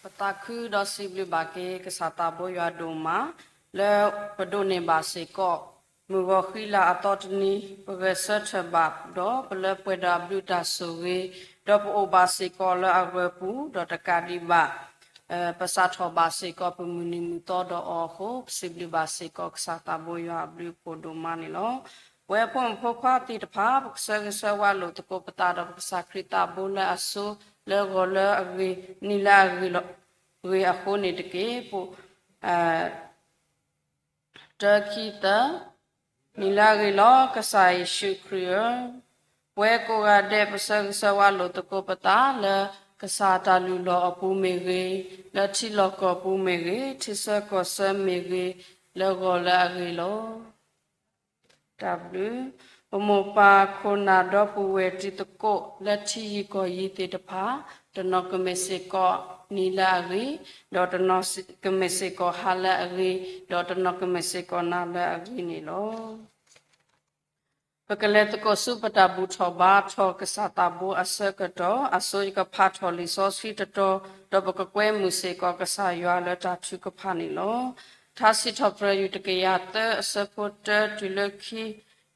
ပသးခုဒီးစံးဘျုးဘၣ်က့ၤ ကစၢ်သးဘိယွၤဒိၣ်မး လၢပဒိးန့ၢ်ဘၣ်စ့ၢ်ကီး မုၢ်ဂီၤဃံလၤအသီတနံၤ ပဂဲၤဆၢထၢၣ်ဘၣ် ဒီးပလၢပှဲၤဒီးအဘျုးတၢ်ဆိၣ်ဂ့ၤ, ဒီးပအိၣ်ဘၣ်စ့ၢ်ကီးလၢအဂၢၤပူၤ ဒီးတကးဒံးဘၣ် ပစးထီၣ်ဘၣ်စ့ၢ်ကီးပမုၢ်နံၤမုၢ်သီဒီးအီၤအဃိ ပစံးဘျုးဘၣ်စ့ၢ်ကီးကစၢ်သးဘိယွၤအဘျုးအဖှိၣ်ဒိၣ်မးန့ၣ်လီၤ. ပဝဲဖိမုၣ်ဖိခွါသ့ၣ်တဖၣ် ပကဆၢဂ့ၤဆၢဝါလိာ်သကိးပသးဒီးပကစၢ်ခရံာ်သးဘိလၢအဆိ လၢဂီၤလၢအဂ့ၤ, နံၤလၢအဂ့ၤလီၤ, ဂ့ၤအဃိန့ၣ်တက့ၢ်. တၢ ခံ သၢ, နံၤလၢအဂ့ၤလီၤ ကစၢ်ယ့ၣ်ၡူးခရံာ်ဧၢ, ပဝဲကိးဂၤဒဲး ပဆၢဂ့ၤဆၢဝါလိာ်သကိးပသးလၢ ကစၢ်တၢ်လုၢ်လီၢ်အပူၤမ့ၢ်ဂ့ၤ, လၢထံလီၢ်ကီၢ်ပူၤမ့ၢ်ဂ့ၤ, ထံဆၢကီၢ်ဆၢမ့ၢ်ဂ့ၤ, လၢဂီၤလၢအဂ့ၤလီၤ. တၢ်ဘျုး, ပမိၢ်ပၢ်ခိၣ်နၢ်ဒီပုၢ်ဝဲၢ်တံၤသကိး လၢထံယံၤကီၢ်ယံၤသ့ၣ်တဖၣ် တနီၤကမ့ၢ်စ့ၢ်ကီးနံၤလၢအဂ့ၤ, ဒီးတနီၤကမ့ၢ်စ့ၢ်ကီးဟါလၢအဂ့ၤ, ဒီးတနီၤကမ့ၢ်စ့ၢ်ကီးနၤလၢအဂ့ၤန့ၣ်လီၤ. ပကလဲၤသကိးဆူပတၢ်ဘူၣ်ထီၣ်ဘါထီၣ်ကစၢ်သးဘိအဆၢကတီၢ်, အဆိယကဖးထီၣ်လံာ်စီဆှံတတီၤ, ဒီးပကကွဲမုာ်စ့ၢ်ကီးကစၢ်ယွၤလၢတၢ်ထုကဖၣ်န့ၣ်လီၤ. ထါစံးထီၣ်ပတြၢၤယူၢ်တကယၤသၢ အဆၢဖိတၢတုၤလၢခံ,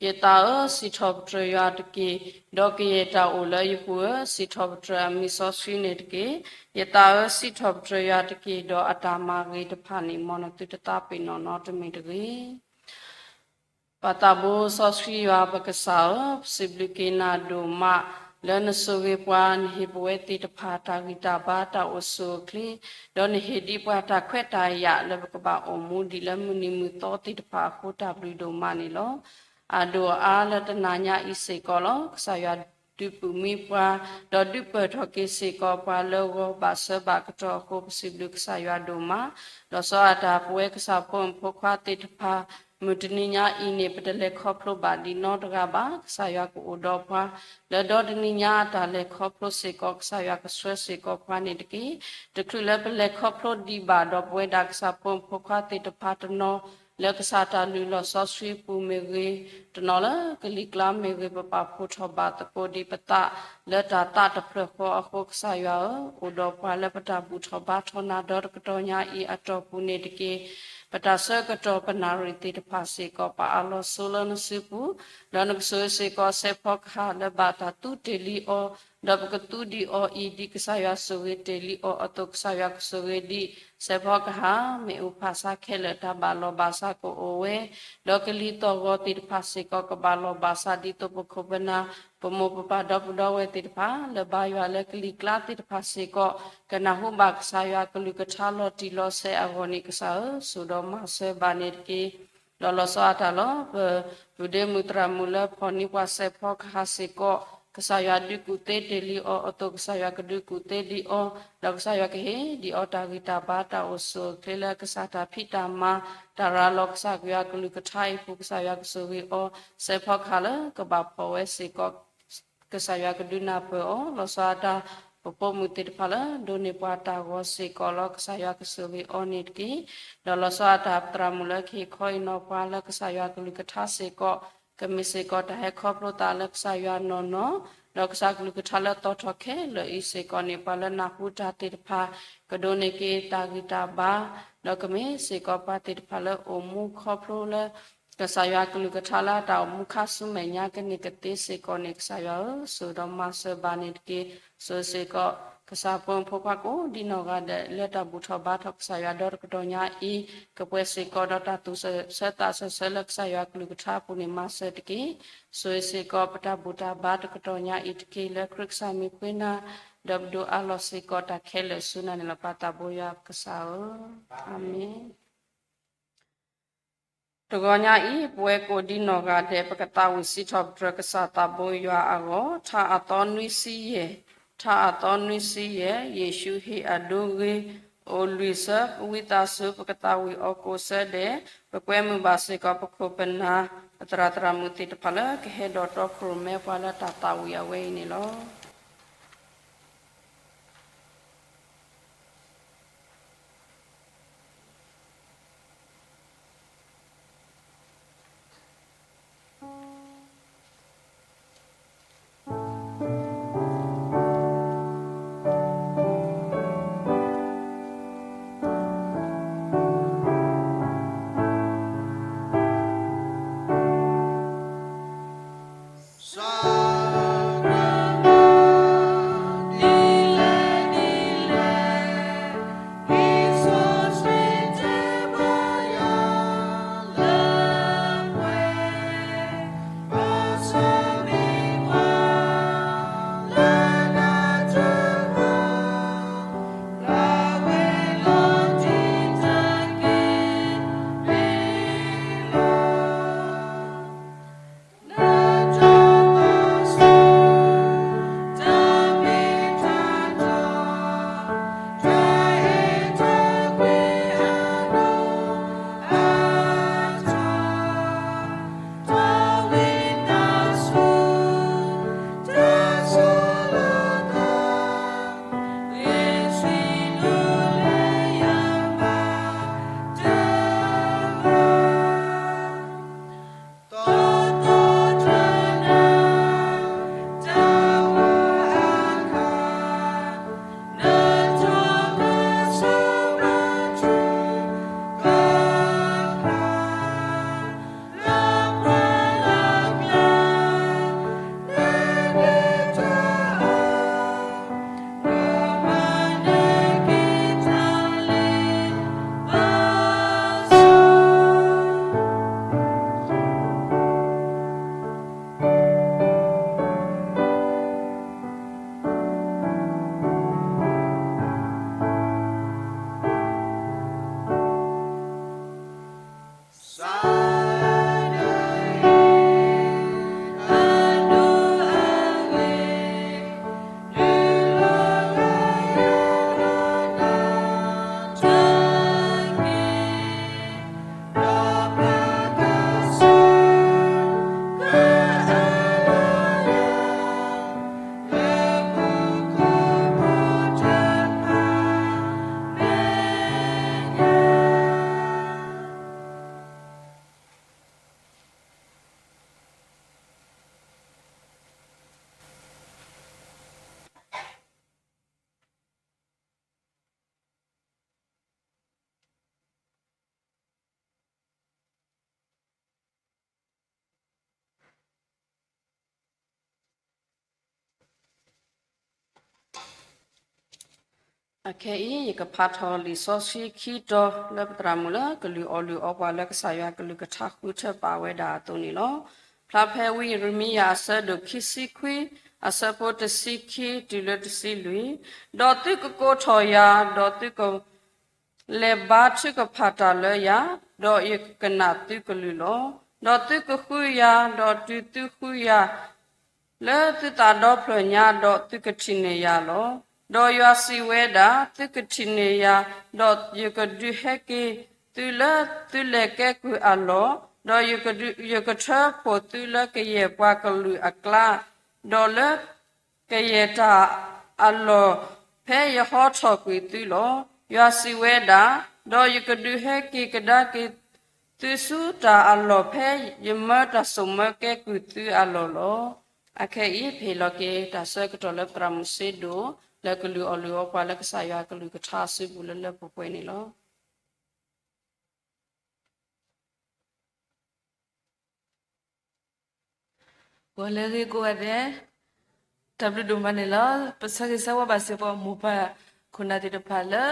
ယသးဧၢ, စံးထီၣ်ပတြၢၤယွၤတက့ၢ်, ဒီးကယဲၢ်တၢ်အိၣ်လၢယပူၤဧၢ, စံးထီၣ်ပတြၢၤအမံၤစီဆှံန့ၣ်တက့ၢ်. ယသးဧၢ, စံးထီၣ်ပတြၢၤယွၤတက့ၢ်, ဒီးအတၢ်မၤဂ့ၤတဖၣ်န့ၣ် မ်နသုတသးပ့ၤနီၣ်နီတမံၤတဂ့ၤ. ပၢ်သးဘိစီဆှံယွၤပကစၢ်ဧၢ, ပစံးဘျုးက့ၤနၤဒိၣ်မး လၢနဆိၣ်ဂ့ၤပှၤ, နဟ့ၣ်ပဝဲသ့ၣ်တဖၣ်တၢ်ဂံၢ်တၢ်ဘါတၢ်အိၣ်ဆူၣ်အိၣ်ချ့, ဒီးနဟ့ၣ်ဒံးပှၤတၢ်ခွဲးတၢ်ယာ်လၢပကဘၣ်အိၣ်မူဒံးလၢမုၢ်နံၤမုၢ်သီသ့ၣ်တဖၣ်အဃိ တၢ်ဘျုးဒိၣ်မးန့ၣ်လီၤ. အဒိၣ်အအါလၢတနၤညါအံၤစ့ၢ်ကီးလီၤ. ကစၢ်ယွၤဒုးပူၤမံပှၤ, ဒီးဒုးပၢၢ်ထီၣ်က့ၤစ့ၢ်ကီးပှၤလၢဂီၤဘၣ်ဆၢဘၣ်ကတီၢ်အဃိ ပစံးဘျုးကစၢ်ယွၤဒိၣ်မး. လီၤဆီဒၣ်တၢ် ပဝဲကစၢ်ဖိမုၣ်ဖိခွါသ့ၣ်တဖၣ် မုၢ်တနံၤညါအံၤန့ၣ် ပတလဲၤခီဖျိဘၣ်ဒံးနီတဂၤဘၣ်. ကစၢ်ယွၤကအိၣ်ဒီးပှၤ လၢဒီတနံၤညါအတၢ်လဲၤခီဖျိစ့ၢ်ကီး ကစၢ်ယွၤကဆှၢစ့ၢ်ကီးပှၤန့ၣ်တက့ၢ်. တချုးလၢပလဲၤခီဖျိဒံးဘၣ်ဒီး ပဝဲဒၣ်ကစၢ်ဖိမုၣ်ဖိခွါသ့ၣ်တဖၣ်တနီၤ လၢကစၢ်တၢ်လုၢ်လီၢ်စီဆှံပူၤမ့ၢ်ဂ့ၤ, တနီၤလၢကလံၤကျါမ့ၢ်ဂ့ၤ, ပပာ်ဖှိၣ်ထီၣ်ဘၣ်သကိးဒံးပသး လၢတၢ်သးတဖျၢၣ်ဃီအဃိ ကစၢ်ယွၤဧၢ, အိၣ်ဒီးပှၤလၢပတၢ်ဘူၣ်ထီၣ်ဘါထီၣ်နၤဒီတကတီၢ်ညါအံၤအတီၢ်ပူၤန့ၣ်တက့ၢ်. ပတၢ်ဆၢကတီၢ်ပနၣ်ရံၣ်သ့ၣ်တဖၣ်စ့ၢ်ကီး ပအးလီၤဆိလၢနစုပူၤ, ဒီးနကဆိၣ်ဂ့ၤစ့ၢ်ကီးစဲးဖီကဟၣ်လၢဘၣ်တၢ်သူတ့ၢ်လံအီၤ, ဒီးပကသူဒံးအီၤအံၤ ဒ်ကစၢ်ယွၤဆိၣ်ဂ့ၤတ့ၢ်လံအီၤအသိး ကစၢ်ယွၤကဆိၣ်ဂ့ၤဒံး စဲးဖီကဟၣ် မ့ၣ်အူဖးဆါခဲလၢာ် တၢ်ဘၣ်လီၤဘၣ်စးကအိၣ်ဝဲ, ဒီးကလံၤသီၣ်ဂီၤသ့ၣ်တဖၣ်စ့ၢ်ကီး ကဘၣ်လီၤဘၣ်စးဒ်သိးပခိၣ်ပနၢ် ပမိၢ်ပပၢ်ဒီပုၢ်ဒီဝဲၢ်သ့ၣ်တဖၣ် လၢဘါယွၤလၢကလံၤကျါသ့ၣ်တဖၣ်စ့ၢ်ကီး ကနၢ်ဟူဘၣ်ကစၢ်ယွၤကလုၢ်ကထါလီၤတံၢ်လီၤဆဲးအဂီၢ်န့ၣ် ကစၢ်ဧၢ, စိာ်ဒီးမၤစၢၤဘၣ်န့ၣ်တက့ၢ်. ဒီးလီၤဆီအတၢ်လီၤ ပပုၢ်ဒ့မုၣ်သရၣ်မုၣ်လၢဖီၣ်န့ၢ်ပှၤစဲးဖီကဟၣ်စ့ၢ်ကီး ကစၢ်ယွၤဒုးကူၣ်သ့တ့ၢ်လံအီၤအသိး ကစၢ်ယွၤကဒုးကူၣ်သ့ဒံးအီၤ, ဒီးကစၢ်ယွၤကဟ့ၣ်ဒံးအီၤတၢ်ဂံၢ်တၢ်ဘါတၢ်အိၣ်ဆူၣ်အိၣ်ချ့လၢကစၢ်တၢ်ဖံးတၢ်မၤ တၢ်ရၤလီၤ ကစၢ်ယွၤကလုၢ်ကထါအံၤပူၤ ကစၢ်ယွၤကဆိၣ်ဂ့ၤအီၤ စဲးဖီကဟၣ်လၢကဘၣ်ဖီၣ်ဝဲစ့ၢ်ကီး ကစၢ်ယွၤကဒုးနၢ်ပၢၢ်အီၤ လီၤဆီအတၢ် ပပိာ်မုၣ်သ့ၣ်တဖၣ်လၢဒိးန့ၢ်ပှၤတၢ်ဂီၤစ့ၢ်ကီးလီၤ ကစၢ်ယွၤကဆိၣ်ဂ့ၤအီၤန့ၣ်တက့ၢ်. ဒီးလီၤဆီအတၢ်ပသရၣ်မုၣ်လၢကဟ့ၣ်ခီအံၤနီၤပှၤလၢကစၢ်ယွၤကလုၢ်ကထါစ့ၢ်ကီး ကမ့ၢ်စ့ၢ်ကီးတၢ်ဟဲခီဖျိသးလၢကစၢ်ယွၤနီၢ်နီၢ်, ဒီးကစၢ်ကလုၢ်ကထါလၢသီထီၣ်ခဲလၢာ်အံၤစ့ၢ်ကီးန့ၣ် ပှၤလၢနၢ်ဟူတၢ်သ့ၣ်တဖၣ် ကဒိးန့ၢ်က့ၤတၢ်ဂံၢ်တၢ်ဘါ, ဒီးကမ့ၢ်စ့ၢ်ကီးပှၤသ့ၣ်တဖၣ်လၢအိၣ်မူခီဖျိလၢ ကစၢ်ယွၤကလုၢ်ကထါလၢအတၢ်အိၣ်မူခါဆူမဲာ်ညါကန့ၢ်ကသ့စ့ၢ်ကီးန့ၣ် ကစၢ်ယွၤဧၢ, စိာ်ဒီးမၤစၢၤဘၣ်န့ၣ်တက့ၢ်. စိာ်စ့ၢ်ကီး ကစၢ်ဖိမုၣ်ဖိခွါကိးဒံနီၢ်ဂၤဒဲး လၢတၢ်ဘူၣ်ထီၣ်ဘါထီၣ်ကစၢ်ယွၤဒီတကတီၢ်ညါအံၤ ကပှဲၤစ့ၢ်ကီးဒီးတၢ်သူၣ်ဆၢသးဆၢဆၢလၢကစၢ်ယွၤကလုၢ်ကထါအပူၤန့ၣ် မၤစၢၤတက့ၢ်. စိာ်စ့ၢ်ကီးပတၢ်ဘူၣ်တၢ်ဘါတကတီၢ်ညါအံၤတက့ၢ် လၢခရံာ်ကစၢ်မံၤပဃ့နၤ, ဒီးပဒိးအးလီၤစ့ၢ်ကီးတၢ်ခဲလၢာ်ဆူနၤန့ၣ်လီၤ ပၢ်သးဘိယွၤပကစၢ်ဧၢ, အၤမ့ၣ်. တဂီၤညါအံၤ ပဝဲကိးဒံနီၢ်ဂၤဒဲး ပကသးဝံၣ်စံးထီၣ်ပတြၢၤကစၢ်သးဘိယွၤအဂီၢ်, ထါအသီနွံဆံယဲၢ်, ထါအသီနွံဆံယဲၢ်, ယ့ၣ်ၡူးဟ့ၣ်အဒိဂ့ၤ, အိၣ်လွံၢ်ဆၢ, ပဝံသးစူၤ ပကသးဝံၣ်အီၤကိးဆၢဒဲး, ပကွဲမုာ်ဘၣ်စ့ၢ်ကီး ပခိၣ်ပနၢ် ပသရၣ်သရၣ်မုၣ်သ့ၣ်တဖၣ်လၢ ကဟဲဒိးတီခိၣ်ရိၣ်မဲပှၤလၢတၢ်သးဝံၣ်အဝဲအံၤန့ၣ်လီၤ. တၢ် အခဲအံၤ ယကဖးထီၣ်လံာ်စီဆှံခံတီၤလၢပသရၣ်မုၣ်လၢကလုၢ်အီၣ်လုၢ်အီပှၤလၢကစၢ်ယွၤကလုၢ်ကထါဃုထၢပာ်ဝဲဒၣ်အသိးန့ၣ်လီၤ. ဖျါဖဲဝံယံးရမံယၤအဆၢဒိၣ်ခံဆံခွံ အဆၢဖိတဆံခံတုၤလၢတဆံလွံၢ်, ဒီးသုကကိးထီၣ်ယၤ, ဒီးသုက လဲၤဘါထုကဖၣ်တၢ်လၢယၤ, ဒီးယကကနၣ်သုကလုၢ်လီၤ. ဒီးသုကဃုယၤ, ဒီးတုၤသုဃုယၤလၢသုသးဒီဖျၢၣ်ညါ, ဒီးသုကထံၣ်န့ၢ်ယၤလီၤ. ဒီးယွၤစံးဝဲဒၣ်, သုကထံၣ်န့ၢ်ယၤ, ဒီးယကဒုးဟဲက့ၤသုလၢသုလဲၤကဲကုၢ်အလီၢ်, ဒီးယကဒုး, ယကထၢဖှိၣ်သုလၢကယဲၢ်ပှၤကလုာ်အကျါ, ဒီးလၢ ကယဲၢ်တၢ်အလီၢ်ဖဲယဟီထီၣ်ကွံာ်သုလီၤ. ယွၤစံးဝဲဒၣ်, ဒီးယကဒုးဟဲက့ၤကဒါက့ၤသုဆူတၢ်အလီၢ်ဖဲယမၢတၢ်စိာ်မၢကဲကုၢ်သုအလီၢ်လီၤ. အခဲအံၤ ပဟ့ၣ်လီၤက့ၤတၢ်ဆၢကတီၢ်လၢပသရၣ်မုၣ်စ့ဒိၣ် လၢကလုၢ်အီၣ်လုၢ်အီပှၤလၢကစၢ်ယွၤကလုၢ်ကထါအစုပူၤလၢလၢပှဲၤပှဲၤန့ၣ်လီၤ. ဂီၤလၢအဂ့ၤကိးဂၤဒဲး, တၢ်ဘျုးဒိၣ်မးန့ၣ်လီၤ. ပဆၢဂ့ၤဆၢဝါဘၣ်စ့ၢ်ကီးမိၢ်ပၢ်ခိၣ်နၢ်သ့ၣ်တဖၣ်လၢ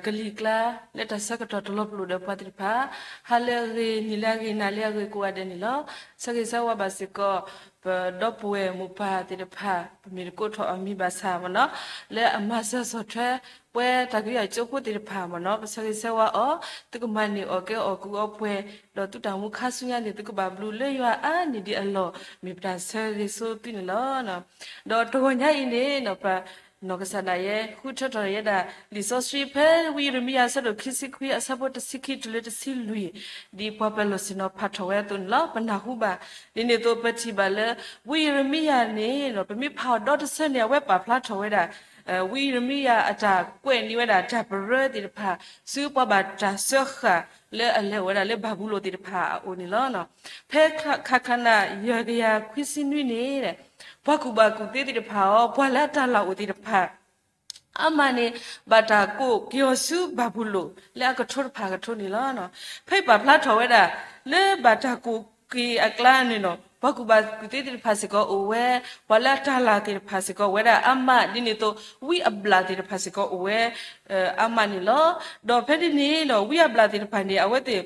ကလံၤကျါ လၢတၢ်ဆၢကတီၢ်တလီၤပလိာ်ဒီးပှၤသ့ၣ်တဖၣ်, ဟါလၢအဂ့ၤ, နံၤလၢအဂ့ၤ, နၤလၢအဂ့ၤကိးဂၤဒဲးန့ၣ်လီၤ. ဆၢဂ့ၤဆၢဝါဘၣ်စ့ၢ်ကီး ပဒီပုၢ်ဝဲၢ်မိၢ်ပၢ်သ့ၣ်တဖၣ်, ပမ့ၢ်တကိးထီၣ်အမံၤဘၣ်ဆၣ်မ့ၢ်နီၤ, လၢအမၤစၢၤဆီၣ်ထွဲ ပှၤတၢ်ကယၤကၠိဖိသ့ၣ်တဖၣ်မ့ၢ်နီၤ, ပဆၢဂ့ၤဆၢဝါအီၤ, သုကမၤန့ၢ်အီၣ်ကဲအီၣ်ကူအီပှဲၤ, ဒီးသုတၢ်မူခါဆူညါန့ၣ် သုကဘၣ်ဘျုးလၢယွၤအါန့ၢ်ဒံးအလီၢ်, မ့ၢ်ပတၢ်ဆၢဂ့ၤဆိသုန့ၣ်လီၤ. ဒီးတဂီၤညါအံၤန့ၣ် ပနီၢ်ကစၢ်ဒၣ်ယဲ ဃုထၢထီၣ်ယဲဒၣ် လံာ်စီဆှံဖဲဝံယံးရမံယၤအဆၢဒိၣ်ခံဆံခွံအဆၢဖိတဆံခံတုၤလၢတဆံလွံၢ်, ဒ်ပှၤပၢၤလီၢ်ဆ့ၣ်နီၤဖးထီၣ်ဝဲအသိးန့ၣ်လီၤ. ပနၢ်ဟူဘၣ်, ဒ်န့ၣ်အသိးပထံၣ်ဘၣ်လၢ ဝံယံးရမံယၤန့ၣ် ပမ့ၢ်ဖးအီၤဒီတဆၢန့ၣ် အဝဲပာ်ဖျါထီၣ်ဝဲဒၣ် ဝံယံးရမံယၤအတၢ်ကွဲးန့ၢ်ဝဲဒၣ်တၢ်ပရၢသ့ၣ်တဖၣ် ဆူပှၤဘၣ်တၢ်စၢဃာ်လၢအလဲၤအိၣ်ဝဲဒၣ်လၢဘၤဘူလိၣ်သ့ၣ်တဖၣ်အအိၣ်န့ၣ်လီၤ. ဖဲ ခလ ယဲၢ်ကယၤခွံဆံနွံန့ၣ် ပှၤကူၣ်ဘၣ်ကူၣ်သ့သ့ၣ်တဖၣ်အီၤ ပှၤလၢအတၢ်လၢ်အိၣ်သ့ၣ်တဖၣ် အါမးန့ၣ် ဘၣ်တၢ်ကိးက့ၤအီၤဆူဘၤဘူလိၣ် လၢအကထိတဖၣ်အကထိန့ၣ်လီၤ. ဖဲအံၤပာ်ဖျါထီၣ်ဝဲဒၣ် လၢဘၣ်တၢ်ကိးက့ၤအကျါန့ၣ်နီၤ ပှၤကူၣ်ဘၣ်ကူၣ်သ့သ့ၣ်တဖၣ်စ့ၢ်ကီးအိၣ်ဝဲ, ပှၤလၢအတၢ်လၢ်သ့ၣ်တဖၣ်စ့ၢ်ကီးအိၣ်ဝဲဒၣ်အါမး ဒ်န့ၣ်အသိး ဝံအဘျၣ်သ့ၣ်တဖၣ်စ့ၢ်ကီးအိၣ်ဝဲ အါမးန့ၣ်လီၤ. ဒီးဖဲန့ၣ်န့ၣ်ဒီး ဝံအဘျၣ်သ့ၣ်တဖၣ်န့ၣ် အဝဲသ့ၣ်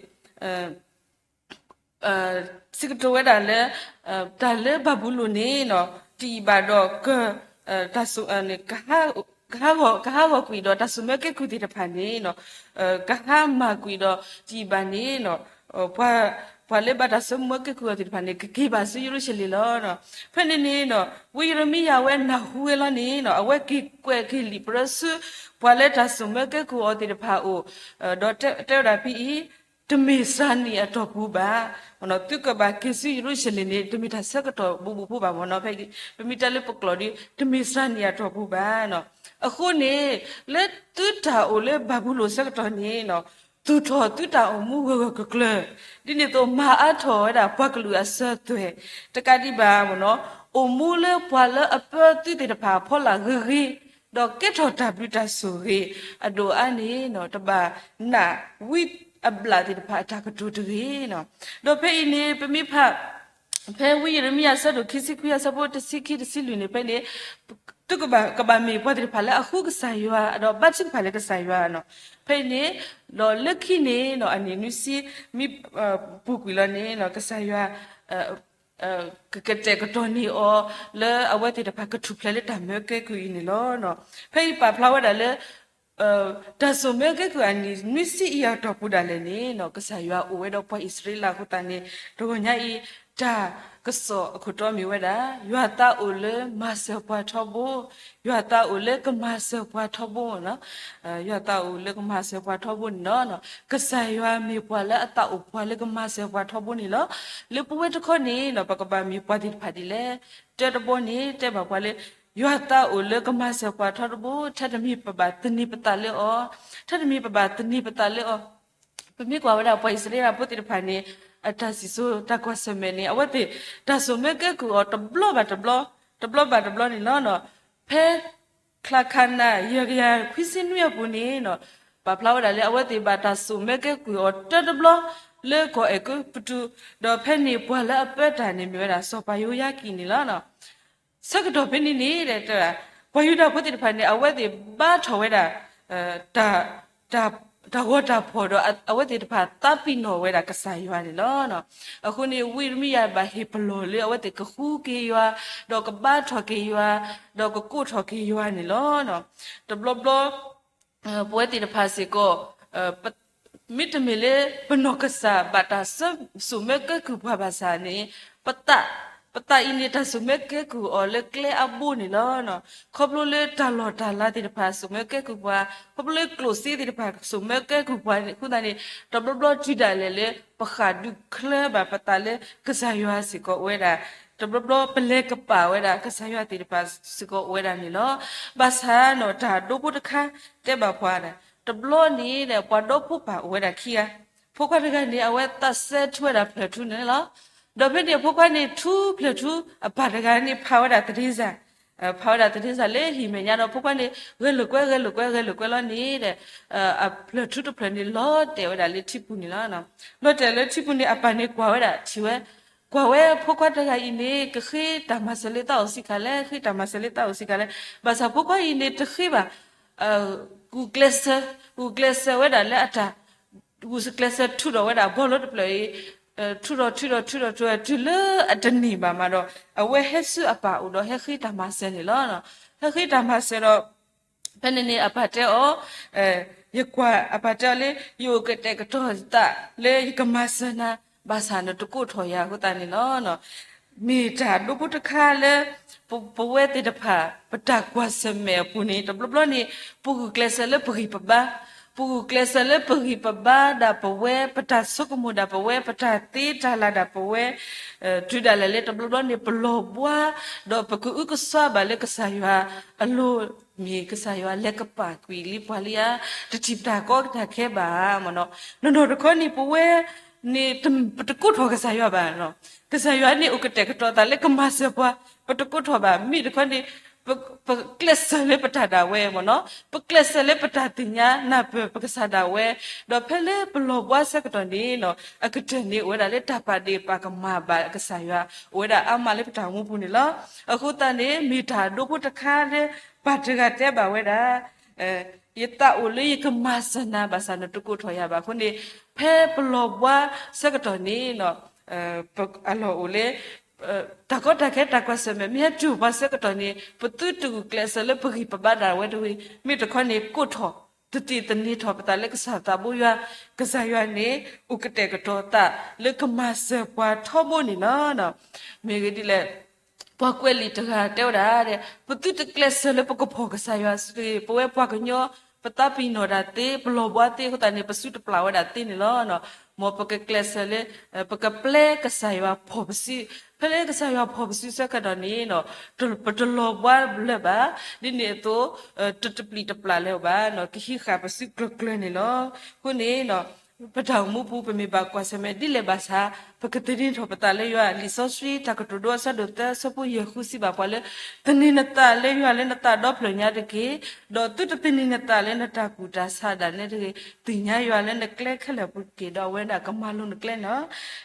စံးကတိၤဝဲဒၣ်လၢ တၢ်လၢဘၤဘူလိၣ်န့ၣ် တယံာ်ဘၣ်ဒီး က တၢ်ဆိ ကဟးဂီၤကွံာ်ဒီးတၢ်ဆိၣ်မၢကဲကုၢ်သ့ၣ်တဖၣ်န့ၣ် ကဟါမၢ်ကွံာ်ဒီးတယံာ်ဘၣ်န့ၣ် ပှၤလၢဘၣ်တၢ်ဆိၣ်မၢကဲကုၢ်အီၤသ့ၣ်တဖၣ်န့ၣ် ကက့ၤဘၣ်ဆူယရူၤၡလ့ၣ်လီၤ. ဖဲန့ၣ်န့ၣ် ဝံယံးရမံယၤဝဲနၢ်ဟူဝဲလီၤန့ၣ် အဝဲက့ၤကွဲးက့ၤလံာ်ပရၢဆူ ပှၤလၢတၢ်ဆိၣ်မၢကဲကုၢ်အီၤသ့ၣ်တဖၣ်အအိၣ်, ဒီးတဲဝဲဒၣ်ဖဲအံၤ တမ့ၢ်စှၤနံၣ်အတီၢ်ပူၤဘၣ်. သုကဘၣ်က့ၤဆူယရူၤၡလ့ၣ်န့ၣ် တမ့ၢ်တၢ်ဆၢကတီၢ်ဘူးဘူးဖိဘၣ်မ့ၢ်နီၤ, ဖဲ ပမ့ၢ်တဲလၢပကျိာ်ဒီး တမ့ၢ်စှၤနံၣ်အတီၢ်ပူၤဘၣ်. အဃိန့ၣ် လၢသုတၢ်အိၣ်လၢဘၤဘူလိၣ်ဆၢကတီၢ်န့ၣ် သူၣ်ထီၣ်သုတၢ်အိၣ်မူဂၢၢ်ဂၢၢ်ကျၢၤကျၢၤ, ဒ်န့ၣ်အသိးမၤအါထီၣ်ဝဲဒၣ်ပှၤကလုာ်အစၢၤအသွဲၣ်, တကးဒံးဘၣ်မ့ၢ်နီၤ, အိၣ်မူလၢပှၤလၢအပၢသုသ့ၣ်တဖၣ်အဖီလာ်ဂ့ၤဂ့ၤ, ဒီးကဲထီၣ်တၢ်ဘျုးတၢ်ဆိၣ်ဂ့ၤ, အဒိၣ်အါန့ၣ် တဘၣ်နာ်ဝံအဘျၣ်သ့ၣ်တဖၣ်အတၢ်ကတိၤတဂ့ၤ. ဒီးဖဲအံၤန့ၣ် ပမ့ၢ်ဖး ဖဲဝံယံးရမံယၤအဆၢဒိၣ်ခံဆံခွံအဆၢဖိတဆံခံ တဆံလွံၢ်န့ၣ် ဖဲန့ၣ် သုကဘၣ် ကဘၣ်မ့ၢ်ပှၤသ့ၣ်တဖၣ်လၢအဃူကစၢ်ယွၤ ဒီးဘါထုကဖၣ်လၢကစၢ်ယွၤနီၤ. ဖဲအံၤန့ၣ် ဒီးလၢခံန့ၣ်နီၤ အနံၣ်နွံဆံ မ့ၢ်ပူၤကွံာ်လီၤန့ၣ်နီၤ ကစၢ်ယွၤ ကကတဲာ်ကတီၤန့ၢ်အီၤ လၢအဝဲသ့ၣ်တဖၣ်ကထူၣ်ဖျဲးလၢတၢ်မၢကဲကုၢ်အံၤန့ၣ်လီၤ. ဖဲအံၤပာ်ဖျါဝဲဒၣ်လၢ တၢ်ဆိၣ်မၢကဲကုၢ်အနံၣ်နွံဆံအံၤအတီၢ်ပူၤဒၣ်လဲာ်န့ၣ်နီၤ ကစၢ်ယွၤအိၣ်ဝဲဒီးပှၤအံၣ်စရ့လးအဃိသတးန့ၣ် တဂီၤညါအံၤ တၢ်ကစီၣ်အခိၣ်တီမ့ၢ်ဝဲဒၣ် ယွၤသးအိၣ်လၢမၤစၢၤပှၤထီဘိ, ယွၤသးအိၣ်လၢကမၤစၢၤပှၤထီဘိနီၤ. ယွၤသးအိၣ်လၢကမၤစၢၤပှၤထီဘိန့ၣ်နီၤ ကစၢ်ယွၤမ့ၢ်ပှၤလၢအသးအိၣ်ပှၤလၢကမၤစၢၤပှၤထီဘိန့ၣ်လီၤ. လၢပဝဲတခီန့ၣ်နီၤ ပကဘၣ်မ့ၢ်ပှၤသ့ၣ်တဖၣ်ဒ်လဲၣ်. တၢတဘီန့ၣ် တဲဘၣ်ပှၤလၢ ယွၤသးအိၣ်လၢကမၤစၢၤပှၤထီတဘိ ထဲတမံၤပဘၣ်သန့ၤပသးလၢအီၤ, ထဲတမံၤပဘၣ်သန့ၤပသးလၢအီၤ. ပမ့ၢ်ကွၢ်ဝဲဒၣ်ပှၤအံၣ်စရ့လးဖိသ့ၣ်တဖၣ်န့ၣ် အတၢ်စံၣ်စိၤတၢ်ကွၢ်ဆၢၣ်မဲာ်န့ၣ် အဝဲသ့ၣ် တၢ်ဆိၣ်မၢကဲကုၢ်အီၤတဘျီဘၣ်တဘျီ, တဘျီဘၣ်တဘျီန့ၣ်လီၤ. ဖဲ ချါခါနၤ ယဲၢ်ကယၤခွံဆံနွံအပူၤန့ၣ်နီၤ ပာ်ဖျါဝဲဒၣ်လၢအဝဲသ့ၣ်ဘၣ်တၢ်ဆိၣ်မၢကဲကုၢ်အီၤတၢတဘျီ လၢကီၢ်အဲၤကူပတူး, ဒီးဖဲန့ၣ်ပှၤလၢအပၢတၢ်န့ၣ်မ့ၢ်ဝဲဒၣ်စီၤပၤယိယၤကံန့ၣ်လီၤ. ဆၢကတီၢ်ဖဲန့ၣ်န့ၣ် ပှၤယူဒၤဖိသ့ၣ်တဖၣ်န့ၣ် အဝဲသ့ၣ်ဘါထီၣ်ဝဲဒၣ် တၢ်ဂီၤတၢ်ဖီၣ်ဒီးအဝဲသ့ၣ်တဖၣ်သးပ့ၤနီၣ်ဝဲဒၣ်ကစၢ်ယွၤန့ၣ်လီၤ. အဃိန့ၣ် ဝံယံးရမံယၤဘၣ်ဟ့ၣ်ပလီၢ်လၢအဝဲသ့ၣ်ကဃုက့ၤယွၤ, ဒီးကဘါထီၣ်က့ၤယွၤ, ဒီးကကိးထီၣ်က့ၤယွၤန့ၣ်လီၤ. တဘျီဘျီ ပဝဲသ့ၣ်တဖၣ်စ့ၢ်ကီး မ့တမ့ၢ်လၢပနီၢ်ကစၢ်ဘၣ်တၢ်စိာ်မၢကဲကုၢ်ပှၤဘၣ်ဆၣ်န့ၣ် ပသးအံၤန့ၣ် တၢ်စိာ်မၢကဲကုၢ်အီၤလၢကျဲအဘိန့ၣ်လီၤ. ခီဖျိလၢတၢ်လီၢ်တၢ်လၤသ့ၣ်တဖၣ်စိာ်မၢကဲကုၢ်ပှၤ, ခီဖျိလၢကျိၣ်စ့သ့ၣ်တဖၣ်စိာ်မၢကဲကုၢ်ပှၤအဃိသတးန့ၣ် တဘျီဘျီတုၤဒၣ်လဲာ်လၢပဃၣ်ဒုးချၢဘၣ်ပသးလၢကစၢ်ယွၤစ့ၢ်ကီးအိၣ်ဝဲဒၣ်, တဘျီဘျီပလဲၤကပာ်ဝဲဒၣ်ကစၢ်ယွၤသ့ၣ်တဖၣ်စ့ၢ်ကီးအိၣ်ဝဲဒၣ်န့ၣ်လီၤ. ဘၣ်ဆၣ်နီၣ် တၢ်ဒိဖိတခါတဲဘၣ်ပှၤ, တဘျီန့ၣ် ပှၤဒီဖိပၢ်အိၣ်ဝဲဒၣ်ခံဂၤ, ဖိခွါတဂၤန့ၣ် အဝဲသးစဲထူဝဲဒၣ်ဖျၢၣ်ထူန့ၣ်လီၤ. ဒီးဖဲန့ၣ်ဖိခွါန့ၣ်ထူဖျၢၣ်ထူ, အပၢ်တဂၤန့ၣ်ဖးဝဲဒၣ်သဒ့စၢ်, ဖးဝဲဒၣ်သဒ့စၢ်လၢဟံၣ်မဲာ်ညါဒီး ဖိခွါန့ၣ် ဂဲၤလိာ်ကွဲ ဂဲၤလိာ်ကွဲ ဂဲၤလိာ်ကွဲလီၤန့ၣ်ဒီး အဖျၢၣ်ထူတဖျၢၣ်န့ၣ်လီၤတဲာ်ဝဲဒၣ်လၢထံပူၤန့ၣ်လီၤ. လီၤတဲာ်လၢထံပူၤန့ၣ် အပၢ်န့ၣ်ကွၢ်ဝဲဒၣ်ထံၣ်ဝဲ, ကွၢ်ဝဲဖိခွါတဂၤအံၤန့ၣ် ကဃ့တၢ်မၤစၢၤလၢသးအိၣ်ဆံးခါလဲၣ်, ဃ့တၢ်မၤစၢၤလၢသးအိၣ်ဆံးခါလဲၣ်, ဘၣ်ဆၣ်ဖိခွါအံၤန့ၣ်တဃ့ဘၣ်, ဂုာ်ကျဲးစၢး, ဂုာ်ကျဲးစၢးဝဲဒၣ်လၢအတၢ် ဂုာ်ကျဲးစၢးထုးထီၣ်ဝဲဒၣ်ဘီလၢတဖျၢၣ်အံၤ, ထုးထီၣ် ထုးထီၣ် ထုးထီၣ် ထုးထီၣ်တုၤလၢအတန့ၢ်ဘၣ်မးဒီး အဝဲဟဲဆူအပၢ်အိၣ်ဒီးဟဲဃ့တၢ်မၤစၢၤန့ၣ်လီၤ. ဟဲဃ့တၢ်မၤစၢၤဒီး ဖဲန့ၣ်န့ၣ် အပၢ်တဲအီၤ, ယကွၢ် အပၢ်တဲအီၤလၢ ယအိၣ်ကတဲာ်ကတီၤသးလၢယကမၤစၢၤနၤ, ဘၣ်ဆၣ်နတကိးထီၣ်ယၤအဃိသတးန့ၣ်လီၤ. မ့ၢ်တၢ်ဒိဖိတခါလၢ ပဝဲသ့ၣ်တဖၣ် ပတၢ်ကွၢ်ဆၢၣ်မဲာ်အပူၤန့ၣ် တဘျီဘျီန့ၣ် ပဂုာ်ကျဲးစၢးလၢပဂံၢ်ပဘါ, ပဂုာ်ကျဲးစၢးလၢပဂံၢ်ပဘါဒၣ်ပဝဲ, ပတၢ်ဆိကမိၣ်ဒၣ်ပဝဲ, ပတၢ်သ့တၢ်လၢ်ဒၣ်ပဝဲ, တုၤဒၣ်လဲာ်လၢတဘျီဘျီန့ၣ် ပလီၤဘှါ, ဒီးပကအုကစွါဘၣ်လၢကစၢ်ယွၤအလိၤ, မ့ၢ်ကစၢ်ယွၤလဲၤကပာ်ကွံာ်လံပှၤလံဧါ, တထံၣ်ပတၢ်ကီတၢ်ခဲဘၣ်ဧါမ့ၢ်နီၤ. နီၢ်နီၢ်တခီန့ၣ် ပဝဲန့ၣ် ပတကိးထီၣ်ကစၢ်ယွၤဘၣ်. ကစၢ်ယွၤန့ၣ်အိၣ်ကတဲာ်ကတီၤသးလၢကမၤစၢၤပှၤ, ပတကိးထီၣ်ဘၣ်. မ့ၢ်တခီန့ၣ် ပကျဲးစၢးလၢပတၢ်ဒၣ်ဝဲမ့ၢ်နီၤ, ပကျဲးစၢးလၢပတၢ်သ့ၣ်ညါနၢ်ပၢၢ်ပကစၢ်ဒၣ်ဝဲ, ဒီးဖဲလၢပလီၤဘှါဆၢကတီၢ်န့ၣ်နီၤ အကတၢၢ်န့ၣ်အိၣ်ဝဲဒၣ်လၢတၢ်ပာ်ဒ့ၣ်ပာ်ကမၣ်ဘၣ်ကစၢ်ယွၤ အိၣ်ဝဲဒၣ်အါမးလၢပတၢ်အိၣ်မူပူၤန့ၣ်လီၤ. အဃိသတးန့ၣ် မ့ၢ်တၢ်ဒိဖိတခါလၢ ပၢ်တဂၤတဲဘၣ်ဝဲဒၣ် ယသးအိၣ်လၢယကမၤစၢၤနၤ ဘၣ်ဆၣ်နတကိးထီၣ်ယၤဘၣ်အဃိန့ၣ်, ဖဲပလီၤဘှါဆၢကတီၢ်န့ၣ် အလီၢ်အိၣ်လၢ တၢ်ကီတၢ်ခဲတၢ်ကွၢ်ဆၢၣ်မဲာ် မ့ၢ်ဟဲတုၤပှၤဆၢကတီၢ်န့ၣ် ပသုတဂုာ်ကျဲးစၢးလၢပဂံၢ်ပဘါဒၣ်ဝဲတဂ့ၤ, မ့ၢ်တခီန့ၣ် ကိးထီၣ် သတ့ၢ်သန့ၤထီၣ်ပသးလၢကစၢ်သးဘိယွၤ, ကစၢ်ယွၤန့ၣ် အိၣ်ကတဲာ်ကတီၤသးလၢကမၤစၢၤပှၤထီဘိန့ၣ်လီၤ. မ့ၢ်ဂ့ၢ်ဒ်လဲၣ် ပှၤကွဲးလံာ်တဂၤတဲဝဲဒၣ်, ပသုတကျဲးစၢးလၢပကဖီၣ်ကစၢ်ယွၤတဂ့ၤ, ပဝဲပှၤကညီ ပသးပ့ၤနီၣ်ဒၣ်သ့, ပလီၤဘှါသ့အဃိသတးန့ၣ် ပစုတပျၢ်ဝဲဒၣ်သ့န့ၣ်လီၤ. မ်ပကကျဲးစၢးလၢ ပကပျဲကစၢ်ယွၤဖီၣ်ပစု, ဖဲလၢကစၢ်ယွၤဖီၣ်ပစုဆၢကတီၢ်န့ၣ် ပတလီၤဘှါလၢၤဘၣ်, ဒ်န့ၣ်အသိး တတပျံၤတပျၢ်လၢၤဘၣ်, ကဟံးဃာ်ပစုကျၢၤကျၢၤန့ၣ်လီၤ. အဃိန့ၣ် ပတၢ်အိၣ်မူပူၤ ပမ့ၢ်ဘၣ်ကွၢ်ဆၢၣ်မဲာ်ဒ်လဲၣ်ဘၣ်ဆၣ် ပကသန့ၤထီၣ်ပသးလၢယွၤ, လံာ်စီဆှံတၢ်ကတိၤဒိအဆၢဒိၣ်သၢအဆၢဖိယဲၢ်ဃုစံးဘၣ်ပှၤလၢ သန့ၤနသးလၢယွၤလၢနသးဒီဖျၢၣ်ညါတက့ၢ်, ဒီးသုတသန့ၤနသးလၢနတၢ်ကူၣ်တၢ်ဆးဒၣ်နဲတဂ့ၤ, သ့ၣ်ညါယွၤလၢနကျဲခဲလၢာ်ပူၤတက့ၢ်, ဒီးအဝဲဒၣ်ကမၤလိၤနကျဲလီၤ.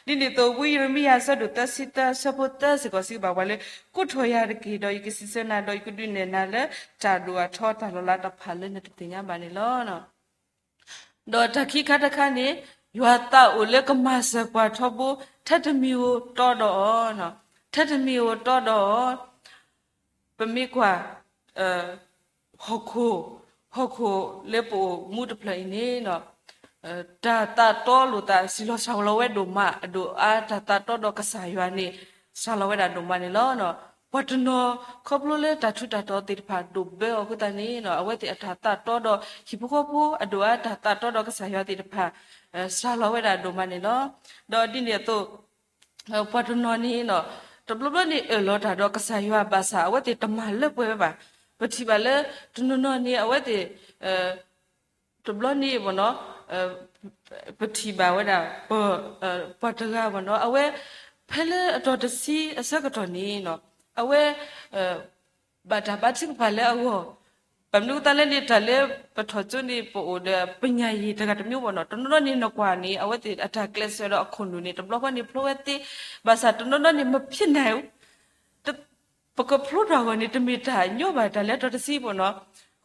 ဒ်န့ၣ်အသိး ဝံယံးရမံယၤအဆၢဒိၣ်သၢဆံသၢအဆၢဖိသၢစ့ၢ်ကီးစံးဘၣ်ပှၤလၢ ကိးထီၣ်ယၤတက့ၢ်, ဒီးယကစံးဆၢနၤ, ဒီးယကဒုးနဲၣ်နၤလၢတၢ်ဒိၣ်အထီတၢ်လီၤလးတဖၣ်လၢနတသ့ၣ်ညါဘၣ်န့ၣ်လီၤ. ဒီးတၢ်ခံခါတခါန့ၣ် ယွၤသးအိၣ်လၢကမၤစၢၤပှၤထီဘိ, ထဲတမံၤဧိၤတီဒီးအီၤ, ထဲတမံၤဧိၤတီဒီးအီၤ, ပမ့ၢ်ကွၢ် ဟီၣ်ခိၣ်, ဟီၣ်ခိၣ်လၢပအိၣ်မူတဖျၢၣ်အံၤန့ၣ် တၢ်သးတီလိာ်သး စံးလီၤစှၤလီၤဝဲဒိၣ်မး, အဒိၣ်အါတၢ်သးတီဒီးကစၢ်ယွၤန့ၣ် စှၤလီၤဝဲဒၣ်ဒိၣ်မးန့ၣ်လီၤ. ပှၤတနီၤခီဖျိလၢတၢ်ထူးတၢ်တီၤသ့ၣ်တဖၣ်ဒိၣ်ဘၢအီၤအဃိသတးန့ၣ် အဝဲသ့ၣ်အတၢ်သးတီဒီးဟံၣ်ဖိဃီဖိအဒိၣ်အါတၢ်သးတီဒီးကစၢ်ယွၤသ့ၣ်တဖၣ် စှၤလီၤဝဲဒၣ်ဒိၣ်မးန့ၣ်လီၤ. ဒီးဒ်န့ၣ်အသိး ပှၤတနီၤန့ၣ် တဘျီဘျီန့ၣ်အၢၣ်လီၤတၢ်ဒီးကစၢ်ယွၤဘၣ်ဆၣ် အဝဲသ့ၣ်တမၤလၢပှဲၤဝဲဘၣ်. ပထံၣ်ဘၣ်လၢ တနီၤနီၤန့ၣ် အဝဲသ့ၣ် တဘျီန့ၣ် ပထံၣ်ဘၣ်ဝဲဒၣ် ပှၤတဂၤ အဝဲ ဖဲလၢအတီၤတဆံအဆၢကတီၢ်န့ၣ် အဝဲ ဘၣ်တၢ်ဘါထုကဖၣ်လၢအဂီၢ်, ဘၣ်မနုၤအဃိသတးလဲၣ်န့ၣ် တၢ်လၢပထီၣ်ကၠိန့ၣ် ပအိၣ်ဒီးပညာရည်တဂၤတမျိုးပေါ့နော်, တနီၤနီၤန့ၣ် နကွၢ်န့ၣ် အဝဲသ့ၣ်အတၢ်ကျဲးစၢးဒီး အခိၣ်နူာ်န့ၣ် တဘျီဃီန့ၣ် ဖျိဝဲသ့, ဘၣ်ဆၣ်တနီၤနီၤန့ၣ် မဖြစ်နိုင်ဘူး, ပကဖျိထီၣ်အဂီၢ်န့ၣ် တမ့ၢ်တၢ်ညီဘၣ် တၢ်လၢအတီၤတဆံပေါ့နော်.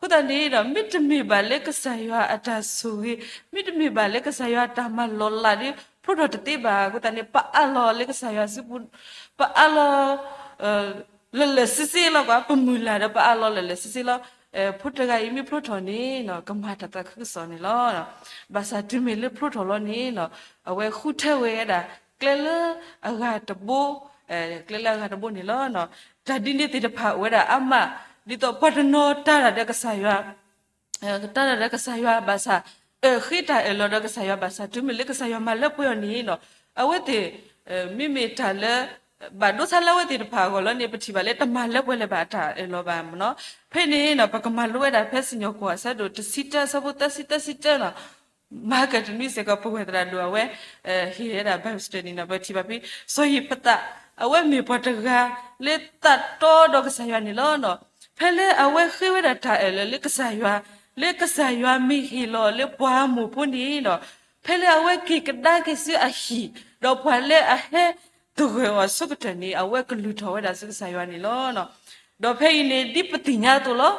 အဃိသတးန့ၣ်ဒီး မ့တမ့ၢ်ဘၣ်လၢကစၢ်ယွၤအတၢ်ဆိၣ်ဂ့ၤ, မ့တမ့ၢ်ဘၣ်လၢကစၢ်ယွၤအတၢ်မၤလီၤလးဒီး ဖျိထီၣ်တသ့ဘၣ်. အဃိသတးန့ၣ် ပအးလီၤလၢကစၢ်ယွၤစုပူၤ, ပအးလီၤ လၢာ်လၢာ်ဆ့ဆ့လီၤ. ပမုၢ်လၢ်ဒီးပအးလီၤလၢာ်လၢာ်ဆ့ဆ့လီၤ. ဖိတဂၤအံၤမ့ၢ်ဖျိထီၣ်န့ၣ် ကမၤတၢ်သးခုကစီၣ်န့ၣ်လီၤ. ဘၣ်ဆၣ်တုၤမ့ၢ်လၢဖျိထီၣ်လီၤန့ၣ် အဝဲဃုထၢဝဲဒၣ် ကျဲလၢအဂၤတဘိ, ကျဲလၢအဂၤတဘိန့ၣ်လီၤ. တၢ်ဒ်န့ၣ်သ့ၣ်တဖၣ်အိၣ်ဝဲဒၣ်အါမး, ဒ်သိးပှၤတနီၤတၢ်တၢ်ဒီးကစၢ်ယွၤ တၢ်တၢ်ဒီးကစၢ်ယွၤဘၣ်ဆၣ်, အၢ ဃ့တၢ်အၢၣ်လီၤဒီးကစၢ်ယွၤဘၣ်ဆၣ် တုၤမ့ၢ်လၢကစၢ်ယွၤမၤလၢပှဲၤအီၤန့ၣ် အဝဲသ့ၣ် မ့မ့ၢ်တၢ်လၢ ဘၣ်ဒိဆါလၢအဝဲသ့ၣ်တဖၣ်အဂီၢ်လီၤန့ၣ် ပထံၣ်ဘၣ်လၢတမၤလၢပှဲၤလၢၤဘၣ်အတၢ်အၢၣ်လီၤဘၣ်မ့ၢ်နီၤ. ဖဲန့ၣ် ပကမၤလိဝဲဒၣ်ဖဲစံၣ်ညီၣ်ကွီၢ်အဆၢဒိၣ်တဆံတၢ အဆၢဖိသၢဆံသၢဆံတၢလီၤ. မၤကတနွံစ့ၢ်ကီး ပဝဲသရၣ်ဒိၣ်အဝဲ ဟ့ၣ်ဝဲဒၣ် Bible study န့ၣ် ပထံၣ်ဘၣ်ဖဲ စီၤယံးဖသး အဝဲမ့ၢ်ပှၤတဂၤလၢသးတီဒီးကစၢ်ယွၤန့ၣ်လီၤ. ဖဲလၢအဝဲဃ့ဝဲဒၣ်တၢ်အၢၣ်လီၤလၢကစၢ်ယွၤ, လၢကစၢ်ယွၤမ့ၢ်ဟ့ၣ်လီၤလၢပှၤမိၢ်ဖိန့ၣ်ဒီး ဖဲလၢအဝဲက့ၤကဒါက့ၤဆူအဟံၣ် ဒီးပှၤလၢအဟဲသဂၢၢ်အီၤအဆိကတၢၢ်န့ၣ် အဝဲကလုၢ်ထီၣ်ဝဲဒၣ်ဆူကစၢ်ယွၤန့ၣ်လီၤ. ဒီးဖဲအံၤန့ၣ် ဒ်ပသ့ၣ်ညါအသိးလီၤ.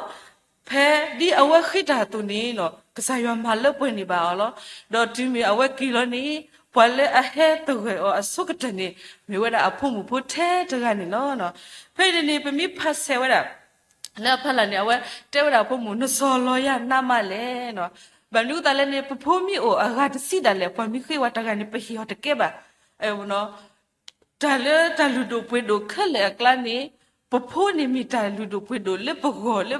ဖဲဒ်အဝဲဃ့တၢ်အသိးန့ၣ် ကစၢ်ယွၤမၤလၢပှဲၤန့ၢ်ဘၣ်အီၤလီၤ. ဒီးတုၤမ့ၢ်အဝဲက့ၤလီၤန့ၣ် ပှၤလၢအဟဲသဂၢၢ်အီၤအဆိကတၢၢ်န့ၣ် မ့ၢ်ဝဲဒၣ်အဖိမုၣ်ဖိထဲတဂၤန့ၣ်လီၤ. ဖဲအံၤန့ၣ် ပမ့ၢ်ဖးဆဲးဝဲဒၣ် လၢအဖီလာ်န့ၣ် အဝဲတဲဝဲဒၣ်အဖိမုၣ် နစီၤလီၤယၤနးမးလဲၣ်. ဘၣ်မနုၤအဃိသတးလဲၣ်န့ၣ် ပဖိမ့ၢ်အိၣ်အဂၤတဆံဒၣ်လဲာ် ပှၤမ့ၢ်ဃ့ဝဲတဂၤန့ၣ် ပဟ့ၣ်အီၤတကဲဘၣ်. တၢ်လၢတၢ်လုၢ်ဒိၣ်ပှ့ၤဒိၣ်ခဲလၢာ်အကျါန့ၣ် ပဖိန့ၣ်မ့ၢ်တၢ်လုၢ်ဒိၣ်ပှ့ၤဒိၣ်လၢပဂီၢ်လၢ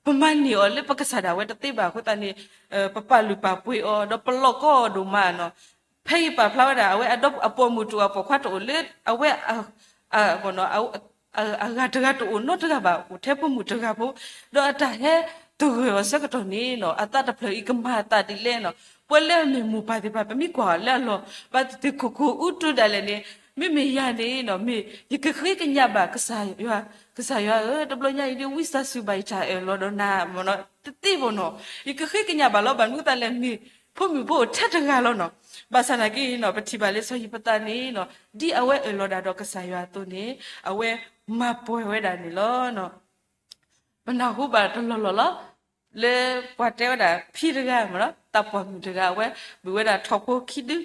ပမၤန့ၢ်အီၤလၢပကစၢ်ဒၣ်ဝဲတသ့ဘၣ်အဃိသတးန့ၣ် ပပာ်လုၢ်ပာ်ပှ့ၤအီၤ ဒီးပလီၢ်ကီအီၤဒိၣ်မးနီၤ. ဖဲအံၤပာ်ဖျါဝဲဒၣ် အဝဲအဒီအပိာ်မုၣ်တအိၣ်အပိာ်ခွါတအိၣ်လၢ အဝဲ အဂၤတဂၤတအိၣ်နီတဂၤဘၣ် အိၣ်ထဲဖိမုၣ်တဂၤဖိ ဒီးအတၢ်ဟဲသဂၢၢ်အီၤဆၢကတီၢ်န့ၣ်နီၤ အသးတဖျၢၣ်အံၤကမၤအသးဒ်လဲၣ်နီၤ. ပှၤလၢအမ့ၢ်မိၢ်ပၢ်သ့ၣ်တဖၣ် ပမ့ၢ်ကွၢ်အီၤလၢအလီၢ် ဘၣ်သ့ၣ်သ့ၣ်ခိၣ်ခိၣ်အူတူဒၣ်လဲာ်န့ၣ် မ့မ့ၢ်ယၤန့ၣ်နီၤ မ့ၢ်ယကဃ့ကညးဘၣ်ကစၢ်ယွၤ, ကစၢ်ယွၤဧၢ တဘျီညါအံၤဒ်ဝံသးစူၤဘၣ်ယတၢ်အၢၣ်လီၤဒီးနၤမ့ၢ်နီၤ တသ့ဘၣ်နီၤ. ယကဃ့ကညးဘၣ်လီၤ ဘၣ်မနုၤအဃိသတးလဲၣ်မ့ၢ်ဖိမုၣ်ဖိအိၣ်ထဲတဂၤလီၤနီၤ. ဘၣ်ဆၣ်နာ်က့နီၤ ပထံၣ်ဘၣ်လၢစီၤယံးဖသးန့ၣ်နီၤ ဒ်အဝဲအၢၣ်လီၤဒၣ်ဒီးကစၢ်ယွၤအသိးန့ၣ် အဝဲမၤပှဲၤဝဲဒၣ်န့ၣ်လီၤ. ပနၢ်ဟူဘၣ်တလီၢ်လီၢ်လီၤ. လၢပှၤတဲဝဲဒၣ်ဖံတဂၤမ့ၢ်နီၤ သးပှၢ်မုၣ်တဂၤ အဝဲဘုးဝဲဒၣ်ထိၣ်ဖိခံဒု,